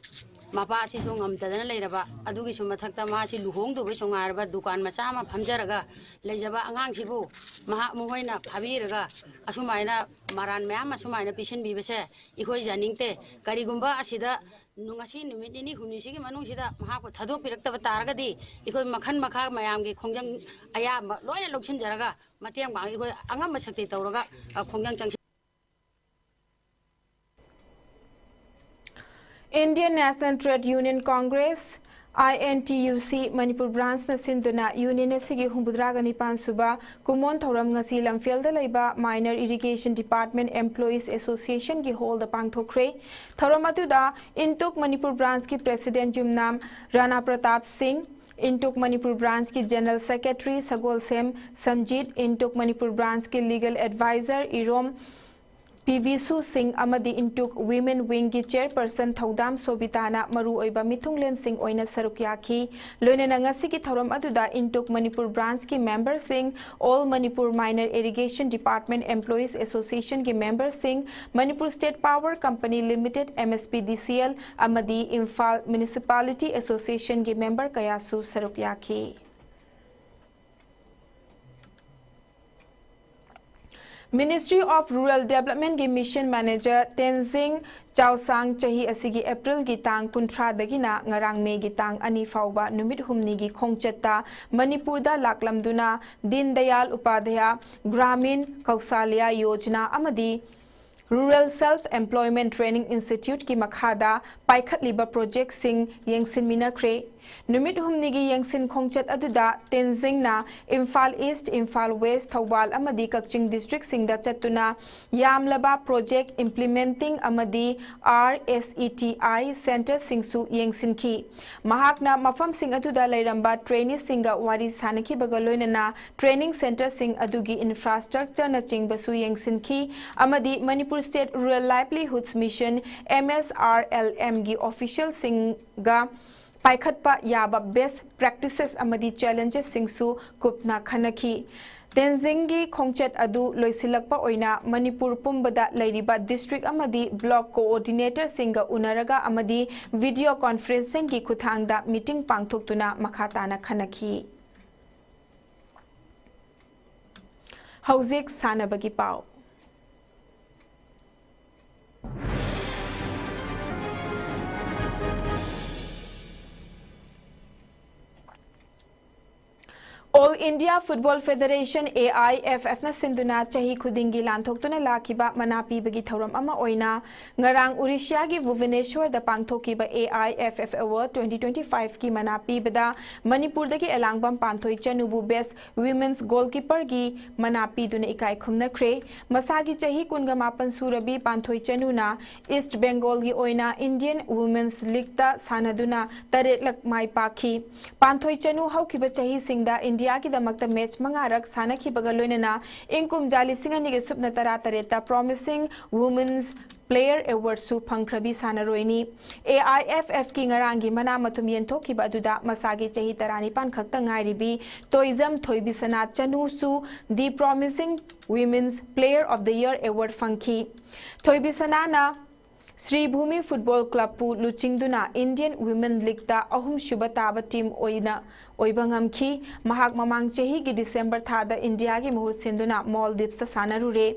ꯃꯄꯥꯁꯤꯁꯨ ꯉꯝꯇꯗꯅ ꯂꯩꯔꯕ, ꯑꯗꯨꯒꯤꯁꯨ ꯃꯊꯛꯇ ꯃꯥꯁꯤ ꯂꯨꯍꯣꯡꯗꯧꯕꯩꯁꯨ ꯉꯥꯏꯔꯕ ꯗꯨꯀꯥꯟ ꯃꯆꯥ ꯑꯃ ꯐꯝꯖꯔꯒ ꯂꯩꯖꯕ ꯑꯉꯥꯡꯁꯤꯕꯨ ꯃꯍꯥꯛ, ꯃꯈꯣꯏꯅ ꯐꯥꯕꯤꯔꯒ ꯑꯁꯨꯃꯥꯏꯅ ꯃꯔꯥꯟ ꯃꯌꯥꯝ ꯑꯁꯨꯃꯥꯏꯅ ꯄꯤꯁꯤꯟꯕꯤꯕꯁꯦ ꯑꯩꯈꯣꯏ ꯌꯥꯅꯤꯡꯗꯦ꯫ ꯀꯔꯤꯒꯨꯝꯕ ꯑꯁꯤꯗ ꯅꯨ-, ꯉꯁꯤ ꯅꯨꯃꯤꯠ ꯅꯤꯅꯤ ꯍꯨꯝꯅꯤꯁꯤꯒꯤ ꯃꯅꯨꯡꯁꯤꯗ ꯃꯍꯥꯛꯄꯨ ꯊꯥꯗꯣꯛꯄꯤꯔꯛꯇꯕ ꯇꯥꯔꯒꯗꯤ ꯑꯩꯈꯣꯏ ꯃꯈꯜ ꯃꯈꯥ ꯃꯌꯥꯝꯒꯤ ꯈꯣꯡꯖꯪ ꯑꯌꯥꯝꯕ ꯂꯣꯏꯅ ꯂꯧꯁꯤꯟꯖꯔꯒ ꯃꯇꯦꯡ ꯄꯥꯡ-, ꯑꯩꯈꯣꯏ ꯑꯉꯝꯕ ꯁꯛꯇꯤ ꯇꯧꯔꯒ, ꯑ, ꯈꯣꯡꯖꯪ ꯆꯪꯁꯤ-꯫ Indian National Trade Union Congress, I N T U C Manipur ꯕ꯭ꯔꯥꯟꯁꯅ ꯁꯤꯟꯗꯨꯅ ꯌꯨꯅꯤꯌꯟ ꯑꯁꯤꯒꯤ ꯍꯨꯝꯐꯨꯇꯔꯥꯒ ꯅꯤꯄꯥꯟ ꯁꯨꯕ ꯀꯨꯃꯣꯟ ꯊꯧꯔꯝ ꯉꯁꯤ ꯂꯝꯐꯦꯜꯗ ꯂꯩꯕ Minor Irrigation Department Employees Association ꯒꯤ ꯍꯣꯜꯗ ꯄꯥꯡꯊꯣꯛꯈ꯭ꯔꯦ꯫ ꯊꯧꯔꯝ ꯑꯗꯨꯗ ꯏꯟꯇꯨꯛ ꯃꯅꯤꯄꯨꯔ ꯕ꯭ꯔꯥꯟꯁꯀꯤ ꯄ꯭ꯔꯦꯁꯤꯗꯦꯟꯠ ꯌꯨꯝꯅꯥꯝ ꯔꯥꯅꯥ ꯄ꯭ꯔꯇꯥꯞ ꯁꯤꯡ, ꯏꯟꯇꯨꯛ ꯃꯅꯤꯄꯨꯔ ꯕ꯭ꯔꯥꯟꯁꯀꯤ general secretary Sagolsem Sanjit, INTUC Manipur ꯕ꯭ꯔꯥꯟꯁꯀꯤ legal adviser Irom P Bishu Singh ꯑꯃꯗꯤ ꯏꯟꯇꯨꯛ ꯋꯤꯃꯦꯟ ꯋꯤꯡꯒꯤ ꯆꯦꯌꯔꯄꯔꯁꯟ ꯊꯧꯗꯥꯝ ꯁꯣꯕꯤꯇꯥꯅ ꯃꯔꯨꯑꯣꯏꯕ ꯃꯤꯊꯨꯡꯂꯦꯟꯁꯤꯡ ꯑꯣꯏꯅ ꯁꯔꯨꯛ ꯌꯥꯈꯤ꯫ ꯂꯣꯏꯅꯅ ꯉꯁꯤꯒꯤ ꯊꯧꯔꯝ ꯑꯗꯨꯗ INTUC Manipur ꯕ꯭ꯔꯥꯟꯁꯀꯤ ꯃꯦꯝꯕꯔꯁꯤꯡ, All Manipur Minor Irrigation Department Employees Association ꯒꯤ ꯃꯦꯝꯕꯔꯁꯤꯡ, Manipur state power company limited, M S P D C L, ꯑꯃꯗꯤ ꯏꯝꯐꯥꯜ ꯃ꯭ꯌꯨꯅꯤꯁꯤꯄꯥꯂꯤꯇꯤ ꯑꯦꯁꯣꯁꯤꯌꯦꯁꯟꯒꯤ ꯃꯦꯝꯕꯔ ꯀꯌꯥꯁꯨ ꯁꯔꯨꯛ ꯌꯥꯈꯤ꯫ Ministry of Rural Development ꯒꯤ mission manager ꯇꯦꯟꯖꯤꯡ ꯆꯥꯎꯁꯥꯡ ꯆꯍꯤ ꯑꯁꯤꯒꯤ ꯑꯦꯄ꯭ꯔꯤꯜꯒꯤ ꯇꯥꯡ ꯀꯨꯟꯊ꯭ꯔꯥꯗꯒꯤꯅ ꯉꯔꯥꯡ ꯃꯦꯒꯤ ꯇꯥꯡ ꯑꯅꯤ ꯐꯥꯎꯕ ꯅꯨꯃꯤꯠ ꯍꯨꯝꯅꯤꯒꯤ ꯈꯣꯡꯆꯠꯇ ꯃꯅꯤꯄꯨꯔꯗ ꯂꯥꯛꯂꯝꯗꯨꯅ ꯗꯤꯟ ꯗꯌꯥꯜ ꯎꯄꯥꯙ꯭ꯌꯥ ꯒ꯭ꯔꯥꯃꯤꯟ ꯀꯧꯁꯥꯂ꯭ꯌꯥ ꯌꯣꯖꯅꯥ ꯑꯃꯗꯤ Rural Self Employment Training Institute ꯀꯤ ꯃꯈꯥꯗ ꯄꯥꯏꯈꯠꯂꯤꯕ ꯄ꯭ꯔꯣꯖꯦꯛꯁꯤꯡ ꯌꯦꯡꯁꯤꯟꯃꯤꯟꯅꯈ꯭ꯔꯦ꯫ ꯅꯨꯃꯤꯠ ꯍꯨꯝꯅꯤꯒꯤ ꯌꯦꯡꯁꯤꯟ ꯈꯣꯡꯆꯠ ꯑꯗꯨꯗ ꯇꯦꯟꯖꯤꯡꯅ ꯏꯝꯐꯥꯜ ꯏꯁ꯭ꯠ, ꯏꯝꯐꯥꯜ ꯋꯦꯁ꯭ꯠ, ꯊꯧꯕꯥꯜ ꯑꯃꯗꯤ ꯀꯛꯆꯤꯡ ꯗꯤꯁꯇ꯭ꯔꯤꯛꯁꯤꯡꯗ ꯆꯠꯇꯨꯅ ꯌꯥꯝꯂꯕ ꯄ꯭ꯔꯣꯖꯦꯛ ꯏꯝꯄ꯭ꯂꯤꯃꯦꯟꯇꯤꯡ ꯑꯃꯗꯤ R S E T I ꯁꯦꯟꯇꯔꯁꯤꯡꯁꯨ ꯌꯦꯡꯁꯤꯟꯈꯤ꯫ ꯃꯍꯥꯛꯅ ꯃꯐꯝꯁꯤꯡ ꯑꯗꯨꯗ ꯂꯩꯔꯝꯕ ꯇ꯭ꯔꯦꯅꯤꯁꯤꯡꯒ ꯋꯥꯔꯤ ꯁꯥꯅꯈꯤꯕꯒ ꯂꯣꯏꯅꯅ ꯇ꯭ꯔꯦꯅꯤꯡ ꯁꯦꯟꯇꯔꯁꯤꯡ ꯑꯗꯨꯒꯤ ꯏꯟꯐ꯭ꯔꯥꯁ꯭ꯇ꯭ꯔꯛꯆꯔꯅꯆꯤꯡꯕꯁꯨ ꯌꯦꯡꯁꯤꯟꯈꯤ ꯑꯃꯗꯤ Manipur state rural livelihoods mission, M S R L M ꯒꯤ ꯑꯣꯐꯤꯁꯤꯌꯦꯜꯁꯤꯡꯒ ꯄꯥꯏꯈꯠꯄ ꯌꯥꯕ ꯕꯦꯁ꯭ꯠ ꯄ꯭ꯔꯦꯛꯇꯤꯁꯦꯁ ꯑꯃꯗꯤ ꯆꯦꯂꯦꯟꯖꯦꯁꯁꯤꯡꯁꯨ ꯀꯨꯞꯅ ꯈꯟꯅꯈꯤ꯫ ꯇꯦꯟꯖꯤꯡꯒꯤ ꯈꯣꯡꯆꯠ ꯑꯗꯨ ꯂꯣꯏꯁꯤꯜꯂꯛꯄ ꯑꯣꯏꯅ ꯃꯅꯤꯄꯨꯔ ꯄꯨꯝꯕꯗ ꯂꯩꯔꯤꯕ ꯗꯤꯁꯇ꯭ꯔꯤꯛ ꯑꯃꯗꯤ ꯕ꯭ꯂꯣꯛ ꯀꯣꯑꯣꯔꯗꯤꯅꯦꯇꯔꯁꯤꯡꯒ ꯎꯅꯔꯒ ꯑꯃꯗꯤ ꯚꯤꯗꯤꯑꯣ ꯀꯣꯟꯐꯔꯦꯟꯁꯤꯡꯒꯤ ꯈꯨꯠꯊꯥꯡꯗ ꯃꯤꯇꯤꯡ ꯄꯥꯡꯊꯣꯛꯇꯨꯅ ꯃꯈꯥ ꯇꯥꯅ ꯈꯟꯅꯈꯤ꯫ ꯍꯧꯖꯤꯛ ꯁꯥꯟꯅꯕꯒꯤ ꯄꯥꯎ꯫ All India Football Federation, A I F F ꯅ ꯁꯤꯟꯗꯨꯅ ꯆꯍꯤ ꯈꯨꯗꯤꯡꯒꯤ ꯂꯥꯟꯊꯣꯛꯇꯨꯅ ꯂꯥꯛꯈꯤꯕ ꯃꯅꯥ ꯄꯤꯕꯒꯤ ꯊꯧꯔꯝ ꯑꯃ ꯑꯣꯏꯅ ꯉꯔꯥꯡ ꯎꯔꯤꯁꯤꯌꯥꯒꯤ ꯚꯨꯕꯅꯦꯁ꯭ꯋꯔꯗ ꯄꯥꯡꯊꯣꯛꯈꯤꯕ A I F F Award twenty twenty-five ꯀꯤ ꯃꯅꯥ ꯄꯤꯕꯗ ꯃꯅꯤꯄꯨꯔꯗꯒꯤ ꯑꯦꯂꯥꯡꯕꯝ ꯄꯥꯟꯊꯣꯏ ꯆꯅꯨꯕꯨ Best Women's Goalkeeper ꯒꯤ ꯃꯅꯥ ꯄꯤꯗꯨꯅ ꯏꯀꯥꯏ ꯈꯨꯝꯅꯈ꯭ꯔꯦ꯫ ꯃꯁꯥꯒꯤ ꯆꯍꯤ ꯀꯨꯟꯒ ꯃꯥꯄꯟ ꯁꯨꯔꯕꯤ ꯄꯥꯟꯊꯣꯏ ꯆꯅꯨꯅ ꯏꯁ꯭ꯠ ꯕꯦꯡꯒꯣꯜꯒꯤ ꯑꯣꯏꯅ Indian Women's League ꯇ ꯁꯥꯟꯅꯗꯨꯅ ꯇꯔꯦꯠꯂꯛ ꯃꯥꯏ ꯄꯥꯛꯈꯤ꯫ ꯄꯥꯟꯊꯣꯏ ꯆꯅꯨ ꯍꯧꯈꯤꯕ ꯆꯍꯤꯁꯤꯡꯗ ꯏꯟꯗꯤꯌꯥꯒꯤꯗꯃꯛꯇ ꯃꯦꯆ ꯃꯉꯥꯔꯛ ꯁꯥꯟꯅꯈꯤꯕꯒ ꯂꯣꯏꯅꯅ ꯏꯪ ꯀꯨꯝꯖꯥ ꯂꯤꯁꯤꯡ ꯑꯅꯤꯒ ꯁꯨꯞꯅ ꯇꯔꯥ ꯇꯔꯦꯠꯇ Promising Women's Player Award ꯁꯨ ꯐꯪꯈ꯭ꯔꯕꯤ ꯁꯥꯟꯅꯔꯣꯏꯅꯤ꯫ A I F F ꯀꯤ ꯉꯔꯥꯡꯒꯤ ꯃꯅꯥ ꯃꯊꯨꯝ ꯌꯦꯟꯊꯣꯛꯈꯤꯕ ꯑꯗꯨꯗ ꯃꯁꯥꯒꯤ ꯆꯍꯤ ꯇꯔꯥꯅꯤꯄꯥꯟ ꯈꯛꯇ ꯉꯥꯏꯔꯤꯕꯤ Toijam ꯊꯣꯏꯕꯤꯁꯅꯥ ꯆꯅꯨꯁꯨ The Promising Women's Player of the Year Award ꯐꯪꯈꯤ꯫ ꯊꯣꯏꯕꯤꯁꯅꯥꯅ ꯁ꯭ꯔꯤ ꯚꯨꯃꯤ ꯐꯨꯠꯕꯣꯜ ꯀ꯭ꯂꯕꯄꯨ ꯂꯨꯆꯤꯡꯗꯨꯅ Indian Women League ꯇ ꯑꯍꯨꯝꯁꯨꯕ ꯇꯥꯕ ꯇꯤꯝ ꯑꯣꯏꯅ ꯑꯣꯏꯕ ꯉꯝꯈꯤ꯫ ꯃꯍꯥꯛ ꯃꯃꯥꯡ ꯆꯍꯤꯒꯤ ꯗꯤꯁꯦꯝꯕꯔ ꯊꯥꯗ ꯏꯟꯗꯤꯌꯥꯒꯤ ꯃꯍꯨꯠ ꯁꯤꯟꯗꯨꯅ ꯃꯣꯜꯗꯤꯞꯁꯇ ꯁꯥꯟꯅꯔꯨꯔꯦ꯫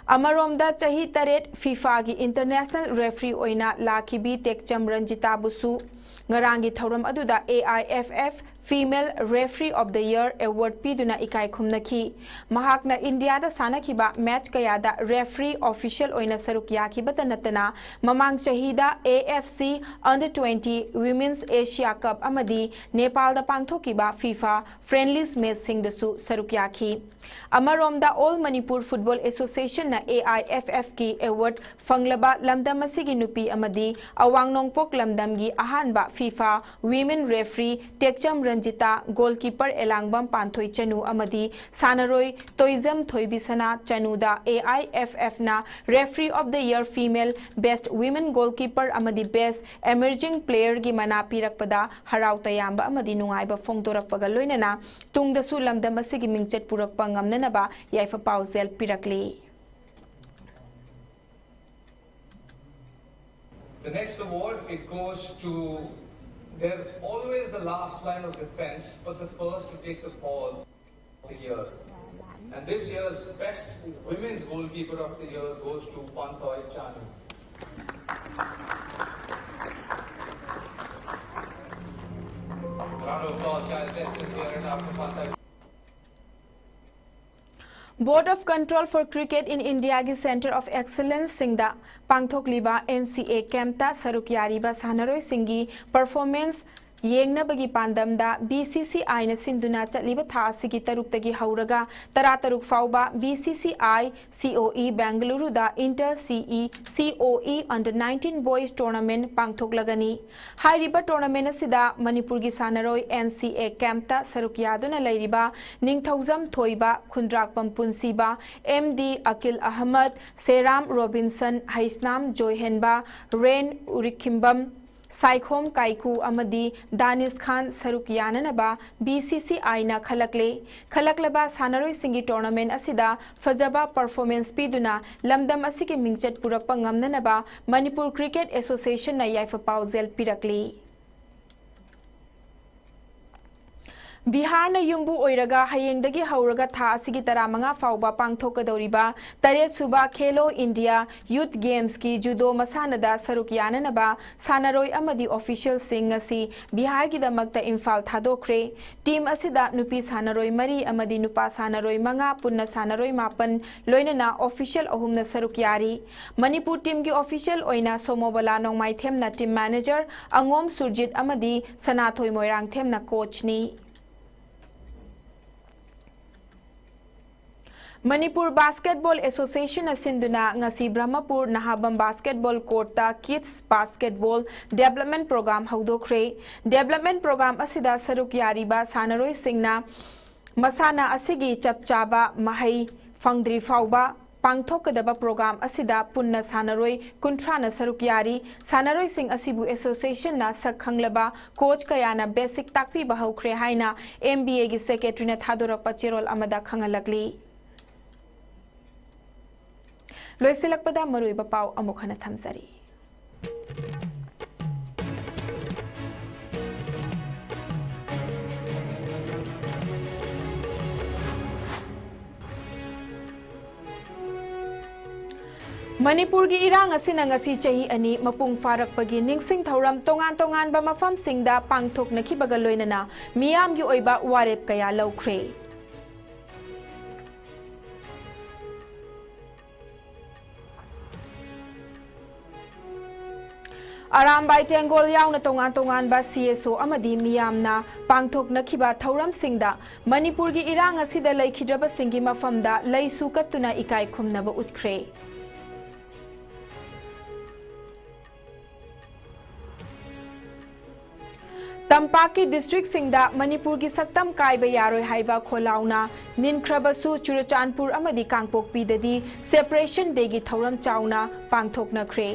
ꯑꯃꯔꯣꯝꯗ, ꯆꯍꯤ ꯇꯔꯦꯠ ꯐꯤꯐꯥꯒꯤ ꯏꯟꯇꯔꯅꯦꯁꯅꯦꯜ ꯔꯦꯐ꯭ꯔꯤ ꯑꯣꯏꯅ ꯂꯥꯛꯈꯤꯕꯤ ꯇꯦꯛꯆꯝ ꯔꯟꯖꯤꯇꯥꯕꯨꯁꯨ ꯉꯔꯥꯡꯒꯤ ꯊꯧꯔꯝ ꯑꯗꯨꯗ A I F F Female Referee of the Year Award ꯄꯤꯗꯨꯅ ꯏꯀꯥꯏ ꯈꯨꯝꯅꯈꯤ꯫ ꯃꯍꯥꯛꯅ ꯏꯟꯗꯤꯌꯥꯗ ꯁꯥꯟꯅꯈꯤꯕ ꯃꯦꯆ ꯀꯌꯥꯗ ꯔꯦꯐ꯭ꯔꯤ ꯑꯣꯐꯤꯁꯤꯌꯦꯜ ꯑꯣꯏꯅ ꯁꯔꯨꯛ ꯌꯥꯈꯤꯕꯇ ꯅꯠꯇꯅ, ꯃꯃꯥꯡ ꯆꯍꯤꯗ A F C Under twenty Women's Asia Cup ꯑꯃꯗꯤ ꯅꯦꯄꯥꯜꯗ ꯄꯥꯡꯊꯣꯛꯈꯤꯕ ꯐꯤꯐꯥ ꯐ꯭ꯔꯦꯟꯂꯤꯁ ꯃꯦꯆꯁꯤꯡꯗꯁꯨ ꯁꯔꯨꯛ ꯌꯥꯈꯤ꯫ ꯑꯃꯔꯣꯝꯗ, All Manipur Football Association ꯅ A I F F ꯀꯤ ꯑꯦꯋꯥꯔꯗ ꯐꯪꯂꯕ ꯂꯝꯗꯝ ꯑꯁꯤꯒꯤ ꯅꯨꯄꯤ ꯑꯃꯗꯤ ꯑꯋꯥꯡ ꯅꯣꯡꯄꯣꯛ ꯂꯝꯗꯝꯒꯤ ꯑꯍꯥꯟꯕ FIFA women referee Tekcham Ranjita, goalkeeper Elangbam Panthoi Chanu ꯑꯃꯗꯤ ꯁꯥꯟꯅꯔꯣꯏ Toijam ꯊꯣꯏꯕꯤꯁꯅꯥ ꯆꯅꯨꯗ A I F F ꯅ Referee of the Year Female, Best Women Goalkeeper ꯑꯃꯗꯤ Best Emerging Player ꯒꯤ ꯃꯅꯥ ꯄꯤꯔꯛꯄꯗ ꯍꯔꯥꯎ ꯇꯌꯥꯝꯕ ꯑꯃꯗꯤ ꯅꯨꯡꯉꯥꯏꯕ ꯐꯣꯡꯗꯣꯔꯛꯄꯒ ꯂꯣꯏꯅꯅ ꯇꯨꯡꯗꯁꯨ ꯂꯝꯗꯝ ꯑꯁꯤꯒꯤ ꯃꯤꯡꯆꯠ ꯄꯨꯔꯛꯄ ꯉꯝꯅꯅꯕ ꯌꯥꯏꯐ ꯄꯥꯎꯖꯦꯜ ꯄꯤꯔꯛꯂꯤ꯫ The next award, it goes to, they're always the last line of defense, but the first to take the fall of the year. And this year's best women's goalkeeper of the year goes to Pantoi Chanu. Board of Control for Cricket in Indiaꯒꯤ Centre of Excellenceꯁꯤꯡꯗ ꯄꯥꯡꯊꯣꯛꯂꯤꯕ N C A campꯇ ꯁꯔꯨꯛ ꯌꯥꯔꯤꯕ ꯁꯥꯟꯅꯔꯣꯏꯁꯤꯡꯒꯤ performance ꯌꯦꯡꯅꯕꯒꯤ ꯄꯥꯟꯗꯝꯗ B C C Iꯅ ꯁꯤꯟꯗꯨꯅ ꯆꯠꯂꯤꯕ ꯊꯥ ꯑꯁꯤꯒꯤ ꯇꯔꯨꯛꯇꯒꯤ ꯍꯧꯔꯒ ꯇꯔꯥꯇꯔꯨꯛ ꯐꯥꯎꯕ B C C I C O E ꯕꯦꯡꯒꯂꯨꯔꯨꯗ Inter C E C O E Under nineteen Boys Tournament ꯄꯥꯡꯊꯣꯛꯂꯒꯅꯤ꯫ ꯍꯥꯏꯔꯤꯕ tournament ꯑꯁꯤꯗ ꯃꯅꯤꯄꯨꯔꯒꯤ ꯁꯥꯟꯅꯔꯣꯏ N C A campꯇ ꯁꯔꯨꯛ ꯌꯥꯗꯨꯅ ꯂꯩꯔꯤꯕ ꯅꯤꯡꯊꯧꯖꯝ ꯊꯣꯏꯕ, ꯈꯨꯟꯗ꯭ꯔꯥꯛꯄꯝ ꯄꯨꯟꯁꯤꯕ, M D ꯑꯀꯤꯜ Ahmad, ꯁꯦꯔꯥꯝ Robinson, Heisnam ꯖꯣꯏꯍꯦꯟꯕ, ꯔꯦꯟ ꯎꯔꯤꯈꯤꯝꯕꯝ, ꯁꯥꯏꯈꯣꯝ ꯀꯥꯏꯀꯨ ꯑꯃꯗꯤ ꯗꯥꯅꯤꯁ ꯈꯥꯟ ꯁꯔꯨꯛ ꯌꯥꯅꯅꯕ B C C Iꯅ ꯈꯜꯂꯛꯂꯦ꯫ ꯈꯜꯂꯛꯂꯕ ꯁꯥꯟꯅꯔꯣꯏꯁꯤꯡꯒꯤ tournament ꯑꯁꯤꯗ ꯐꯖꯕ performance ꯄꯤꯗꯨꯅ ꯂꯝꯗꯝ ꯑꯁꯤꯒꯤ ꯃꯤꯡꯆꯠ ꯄꯨꯔꯛꯄ ꯉꯝꯅꯅꯕ ꯃꯅꯤꯄꯨꯔ Cricket Associationꯅ ꯌꯥꯏꯐ ꯄꯥꯎꯖꯦꯜ ꯄꯤꯔꯛꯂꯤ꯫ ꯕꯤꯍꯥꯔꯅ ꯌꯨꯝꯕꯨ ꯑꯣꯏꯔꯒ ꯍꯌꯦꯡꯗꯒꯤ ꯍꯧꯔꯒ ꯊꯥ ꯑꯁꯤꯒꯤ ꯇꯔꯥꯃꯉꯥ ꯐꯥꯎꯕ ꯄꯥꯡꯊꯣꯛꯀꯗꯧꯔꯤꯕ ꯇꯔꯦꯠ ꯁꯨꯕ Khelo India Youth Gamesꯀꯤ judo ꯃꯁꯥꯟꯅꯗ ꯁꯔꯨꯛ ꯌꯥꯅꯅꯕ ꯁꯥꯟꯅꯔꯣꯏ ꯑꯃꯗꯤ officialꯁꯤꯡ ꯉꯁꯤ ꯕꯤꯍꯥꯔꯒꯤꯗꯃꯛꯇ ꯏꯝꯐꯥꯜ ꯊꯥꯗꯣꯛꯈ꯭ꯔꯦ꯫ Team ꯑꯁꯤꯗ ꯅꯨꯄꯤ ꯁꯥꯟꯅꯔꯣꯏ ꯃꯔꯤ ꯑꯃꯗꯤ ꯅꯨꯄꯥ ꯁꯥꯟꯅꯔꯣꯏ ꯃꯉꯥ, ꯄꯨꯟꯅ ꯁꯥꯟꯅꯔꯣꯏ ꯃꯥꯄꯟ, ꯂꯣꯏꯅꯅ official ꯑꯍꯨꯝꯅ ꯁꯔꯨꯛ ꯌꯥꯔꯤ꯫ ꯃꯅꯤꯄꯨꯔ teamꯒꯤ official ꯑꯣꯏꯅ ꯁꯣꯃꯣꯕꯂꯥ ꯅꯣꯡꯃꯥꯏꯊꯦꯝꯅ team manager, ꯑꯉꯣꯝ ꯁꯨꯔꯖꯤꯠ ꯑꯃꯗꯤ ꯁꯅꯥꯊꯣꯏ ꯃꯣꯏꯔꯥꯡꯊꯦꯝꯅ coachꯅꯤ꯫ ꯃꯅꯤꯄꯨꯔ Basketball Associationꯅ ꯁꯤꯟꯗꯨꯅ ꯉꯁꯤ Brahmapur ꯅꯍꯥꯕꯝ basketball courtꯇ Kids Basketball Development Program ꯍꯧꯗꯣꯛꯈ꯭ꯔꯦ꯫ Development program ꯑꯁꯤꯗ ꯁꯔꯨꯛ ꯌꯥꯔꯤꯕ ꯁꯥꯟꯅꯔꯣꯏꯁꯤꯡꯅ ꯃꯁꯥꯟꯅ ꯑꯁꯤꯒꯤ ꯆꯞ ꯆꯥꯕ ꯃꯍꯩ ꯐꯪꯗ꯭ꯔꯤ ꯐꯥꯎꯕ ꯄꯥꯡꯊꯣꯛꯀꯗꯕ program ꯑꯁꯤꯗ ꯄꯨꯟꯅ ꯁꯥꯟꯅꯔꯣꯏ ꯀꯨꯟꯊ꯭ꯔꯥꯅ ꯁꯔꯨꯛ ꯌꯥꯔꯤ꯫ ꯁꯥꯟꯅꯔꯣꯏꯁꯤꯡ ꯑꯁꯤꯕꯨ associationꯅ ꯁꯛ ꯈꯪꯂꯕ coach ꯀꯌꯥꯅ basic ꯇꯥꯛꯄꯤꯕ ꯍꯧꯈ꯭ꯔꯦ ꯍꯥꯏꯅ M B Aꯒꯤ secretaryꯅ ꯊꯥꯗꯣꯔꯛꯄ ꯆꯦꯔꯣꯜ ꯑꯃꯗ ꯈꯪꯍꯜꯂꯛꯂꯤ꯫ ꯂꯣꯏꯁꯤꯜꯂꯛꯄꯗ ꯃꯔꯨꯑꯣꯏꯕ ꯄꯥꯎ ꯑꯃꯨꯛ ꯍꯟꯅ ꯊꯝꯖꯔꯤ꯫ ꯃꯅꯤꯄꯨꯔꯒꯤ ꯏꯔꯥꯡ ꯑꯁꯤꯅ ꯉꯁꯤ ꯆꯍꯤ ꯑꯅꯤ ꯃꯄꯨꯡ ꯐꯥꯔꯛꯄꯒꯤ ꯅꯤꯡꯁꯤꯡ ꯊꯧꯔꯝ ꯇꯣꯉꯥꯟ ꯇꯣꯉꯥꯟꯕ ꯃꯐꯝꯁꯤꯡꯗ ꯄꯥꯡꯊꯣꯛꯅꯈꯤꯕꯒ ꯂꯣꯏꯅꯅ ꯃꯤꯌꯥꯝꯒꯤ ꯑꯣꯏꯕ ꯋꯥꯔꯦꯞ ꯀꯌꯥ ꯂꯧꯈ꯭ꯔꯦ꯫ ꯑꯔꯥꯝꯕꯥꯏ ꯇꯦꯡꯒꯣꯜ ꯌꯥꯎꯅ ꯇꯣꯉꯥꯟ ꯇꯣꯉꯥꯟꯕ ꯁꯤ ꯑꯦꯁ ꯑꯣ ꯑꯃꯗꯤ ꯃꯤꯌꯥꯝꯅ ꯄꯥꯡꯊꯣꯛꯅꯈꯤꯕ ꯊꯧꯔꯝꯁꯤꯡꯗ ꯃꯅꯤꯄꯨꯔꯒꯤ ꯏꯔꯥꯡ ꯑꯁꯤꯗ ꯂꯩꯈꯤꯗ꯭ꯔꯕꯁꯤꯡꯒꯤ ꯃꯐꯝꯗ ꯂꯩꯁꯨ ꯀꯠꯇꯨꯅ ꯏꯀꯥꯏ ꯈꯨꯝꯅꯕ ꯎꯠꯈ꯭ꯔꯦ꯫ ꯇꯝꯄꯥꯛꯀꯤ ꯗꯤꯁꯇ꯭ꯔꯤꯛꯁꯤꯡꯗ ꯃꯅꯤꯄꯨꯔꯒꯤ ꯁꯛꯇꯝ ꯀꯥꯏꯕ ꯌꯥꯔꯣꯏ ꯍꯥꯏꯕ ꯈꯣꯜꯂꯥꯎꯅ ꯅꯤꯟꯈ꯭ꯔꯕꯁꯨ, ꯆꯨꯔꯆꯥꯟꯄꯨꯔ ꯑꯃꯗꯤ ꯀꯥꯡꯄꯣꯛꯄꯤꯗꯗꯤ ꯁꯦꯄꯔꯦꯁꯟ ꯗꯦꯒꯤ ꯊꯧꯔꯝ ꯆꯥꯎꯅ ꯄꯥꯡꯊꯣꯛꯅꯈ꯭ꯔꯦ꯫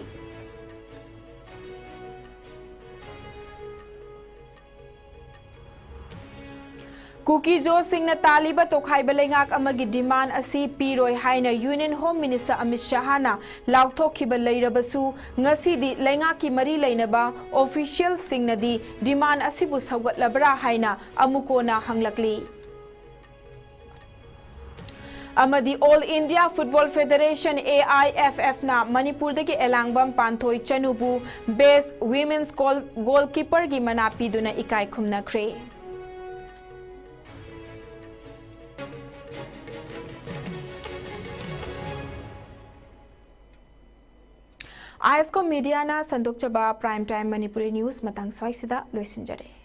ꯀꯨꯀꯤꯖꯣꯁꯤꯡꯅ ꯇꯥꯜꯂꯤꯕ ꯇꯣꯈꯥꯏꯕ ꯂꯩꯉꯥꯛ ꯑꯃꯒꯤ ꯗꯤꯃꯥꯟ ꯑꯁꯤ ꯄꯤꯔꯣꯏ ꯍꯥꯏꯅ ꯌꯨꯅꯤꯌꯟ ꯍꯣꯝ ꯃꯤꯅꯤꯁꯇꯔ ꯑꯃꯤꯠ ꯁꯍꯥꯅ ꯂꯥꯎꯊꯣꯛꯈꯤꯕ ꯂꯩꯔꯕꯁꯨ, ꯉꯁꯤꯗꯤ ꯂꯩꯉꯥꯛꯀꯤ ꯃꯔꯤ ꯂꯩꯅꯕ ꯑꯣꯐꯤꯁꯤꯌꯦꯜꯁꯤꯡꯅꯗꯤ ꯗꯤꯃꯥꯟ ꯑꯁꯤꯕꯨ ꯁꯧꯒꯠꯂꯕ꯭ꯔꯥ ꯍꯥꯏꯅ ꯑꯃꯨꯛ ꯍꯟꯅ ꯍꯪꯂꯛꯂꯤ꯫ ꯑꯃꯗꯤ All India Football Federation, A I F F ꯅ ꯃꯅꯤꯄꯨꯔꯗꯒꯤ ꯑꯦꯂꯥꯡꯕꯝ ꯄꯥꯟꯊꯣꯏ ꯆꯅꯨꯕꯨ Best Women's Goal, Goalkeeper ꯒꯤ ꯃꯅꯥ ꯄꯤꯗꯨꯅ ꯏꯀꯥꯏ ꯈꯨꯝꯅꯈ꯭ꯔꯦ꯫ ꯑꯥꯏꯁꯀꯣ ꯃꯤꯗꯤꯌꯥꯅ ꯁꯟꯗꯣꯛꯆꯕ Prime Time ꯃꯅꯤꯄꯨꯔꯤ ꯅ꯭ꯌꯨꯁ ꯃꯇꯥꯡ ꯁ꯭ꯋꯥꯏꯁꯤꯗ ꯂꯣꯏꯁꯤꯟꯖꯔꯦ꯫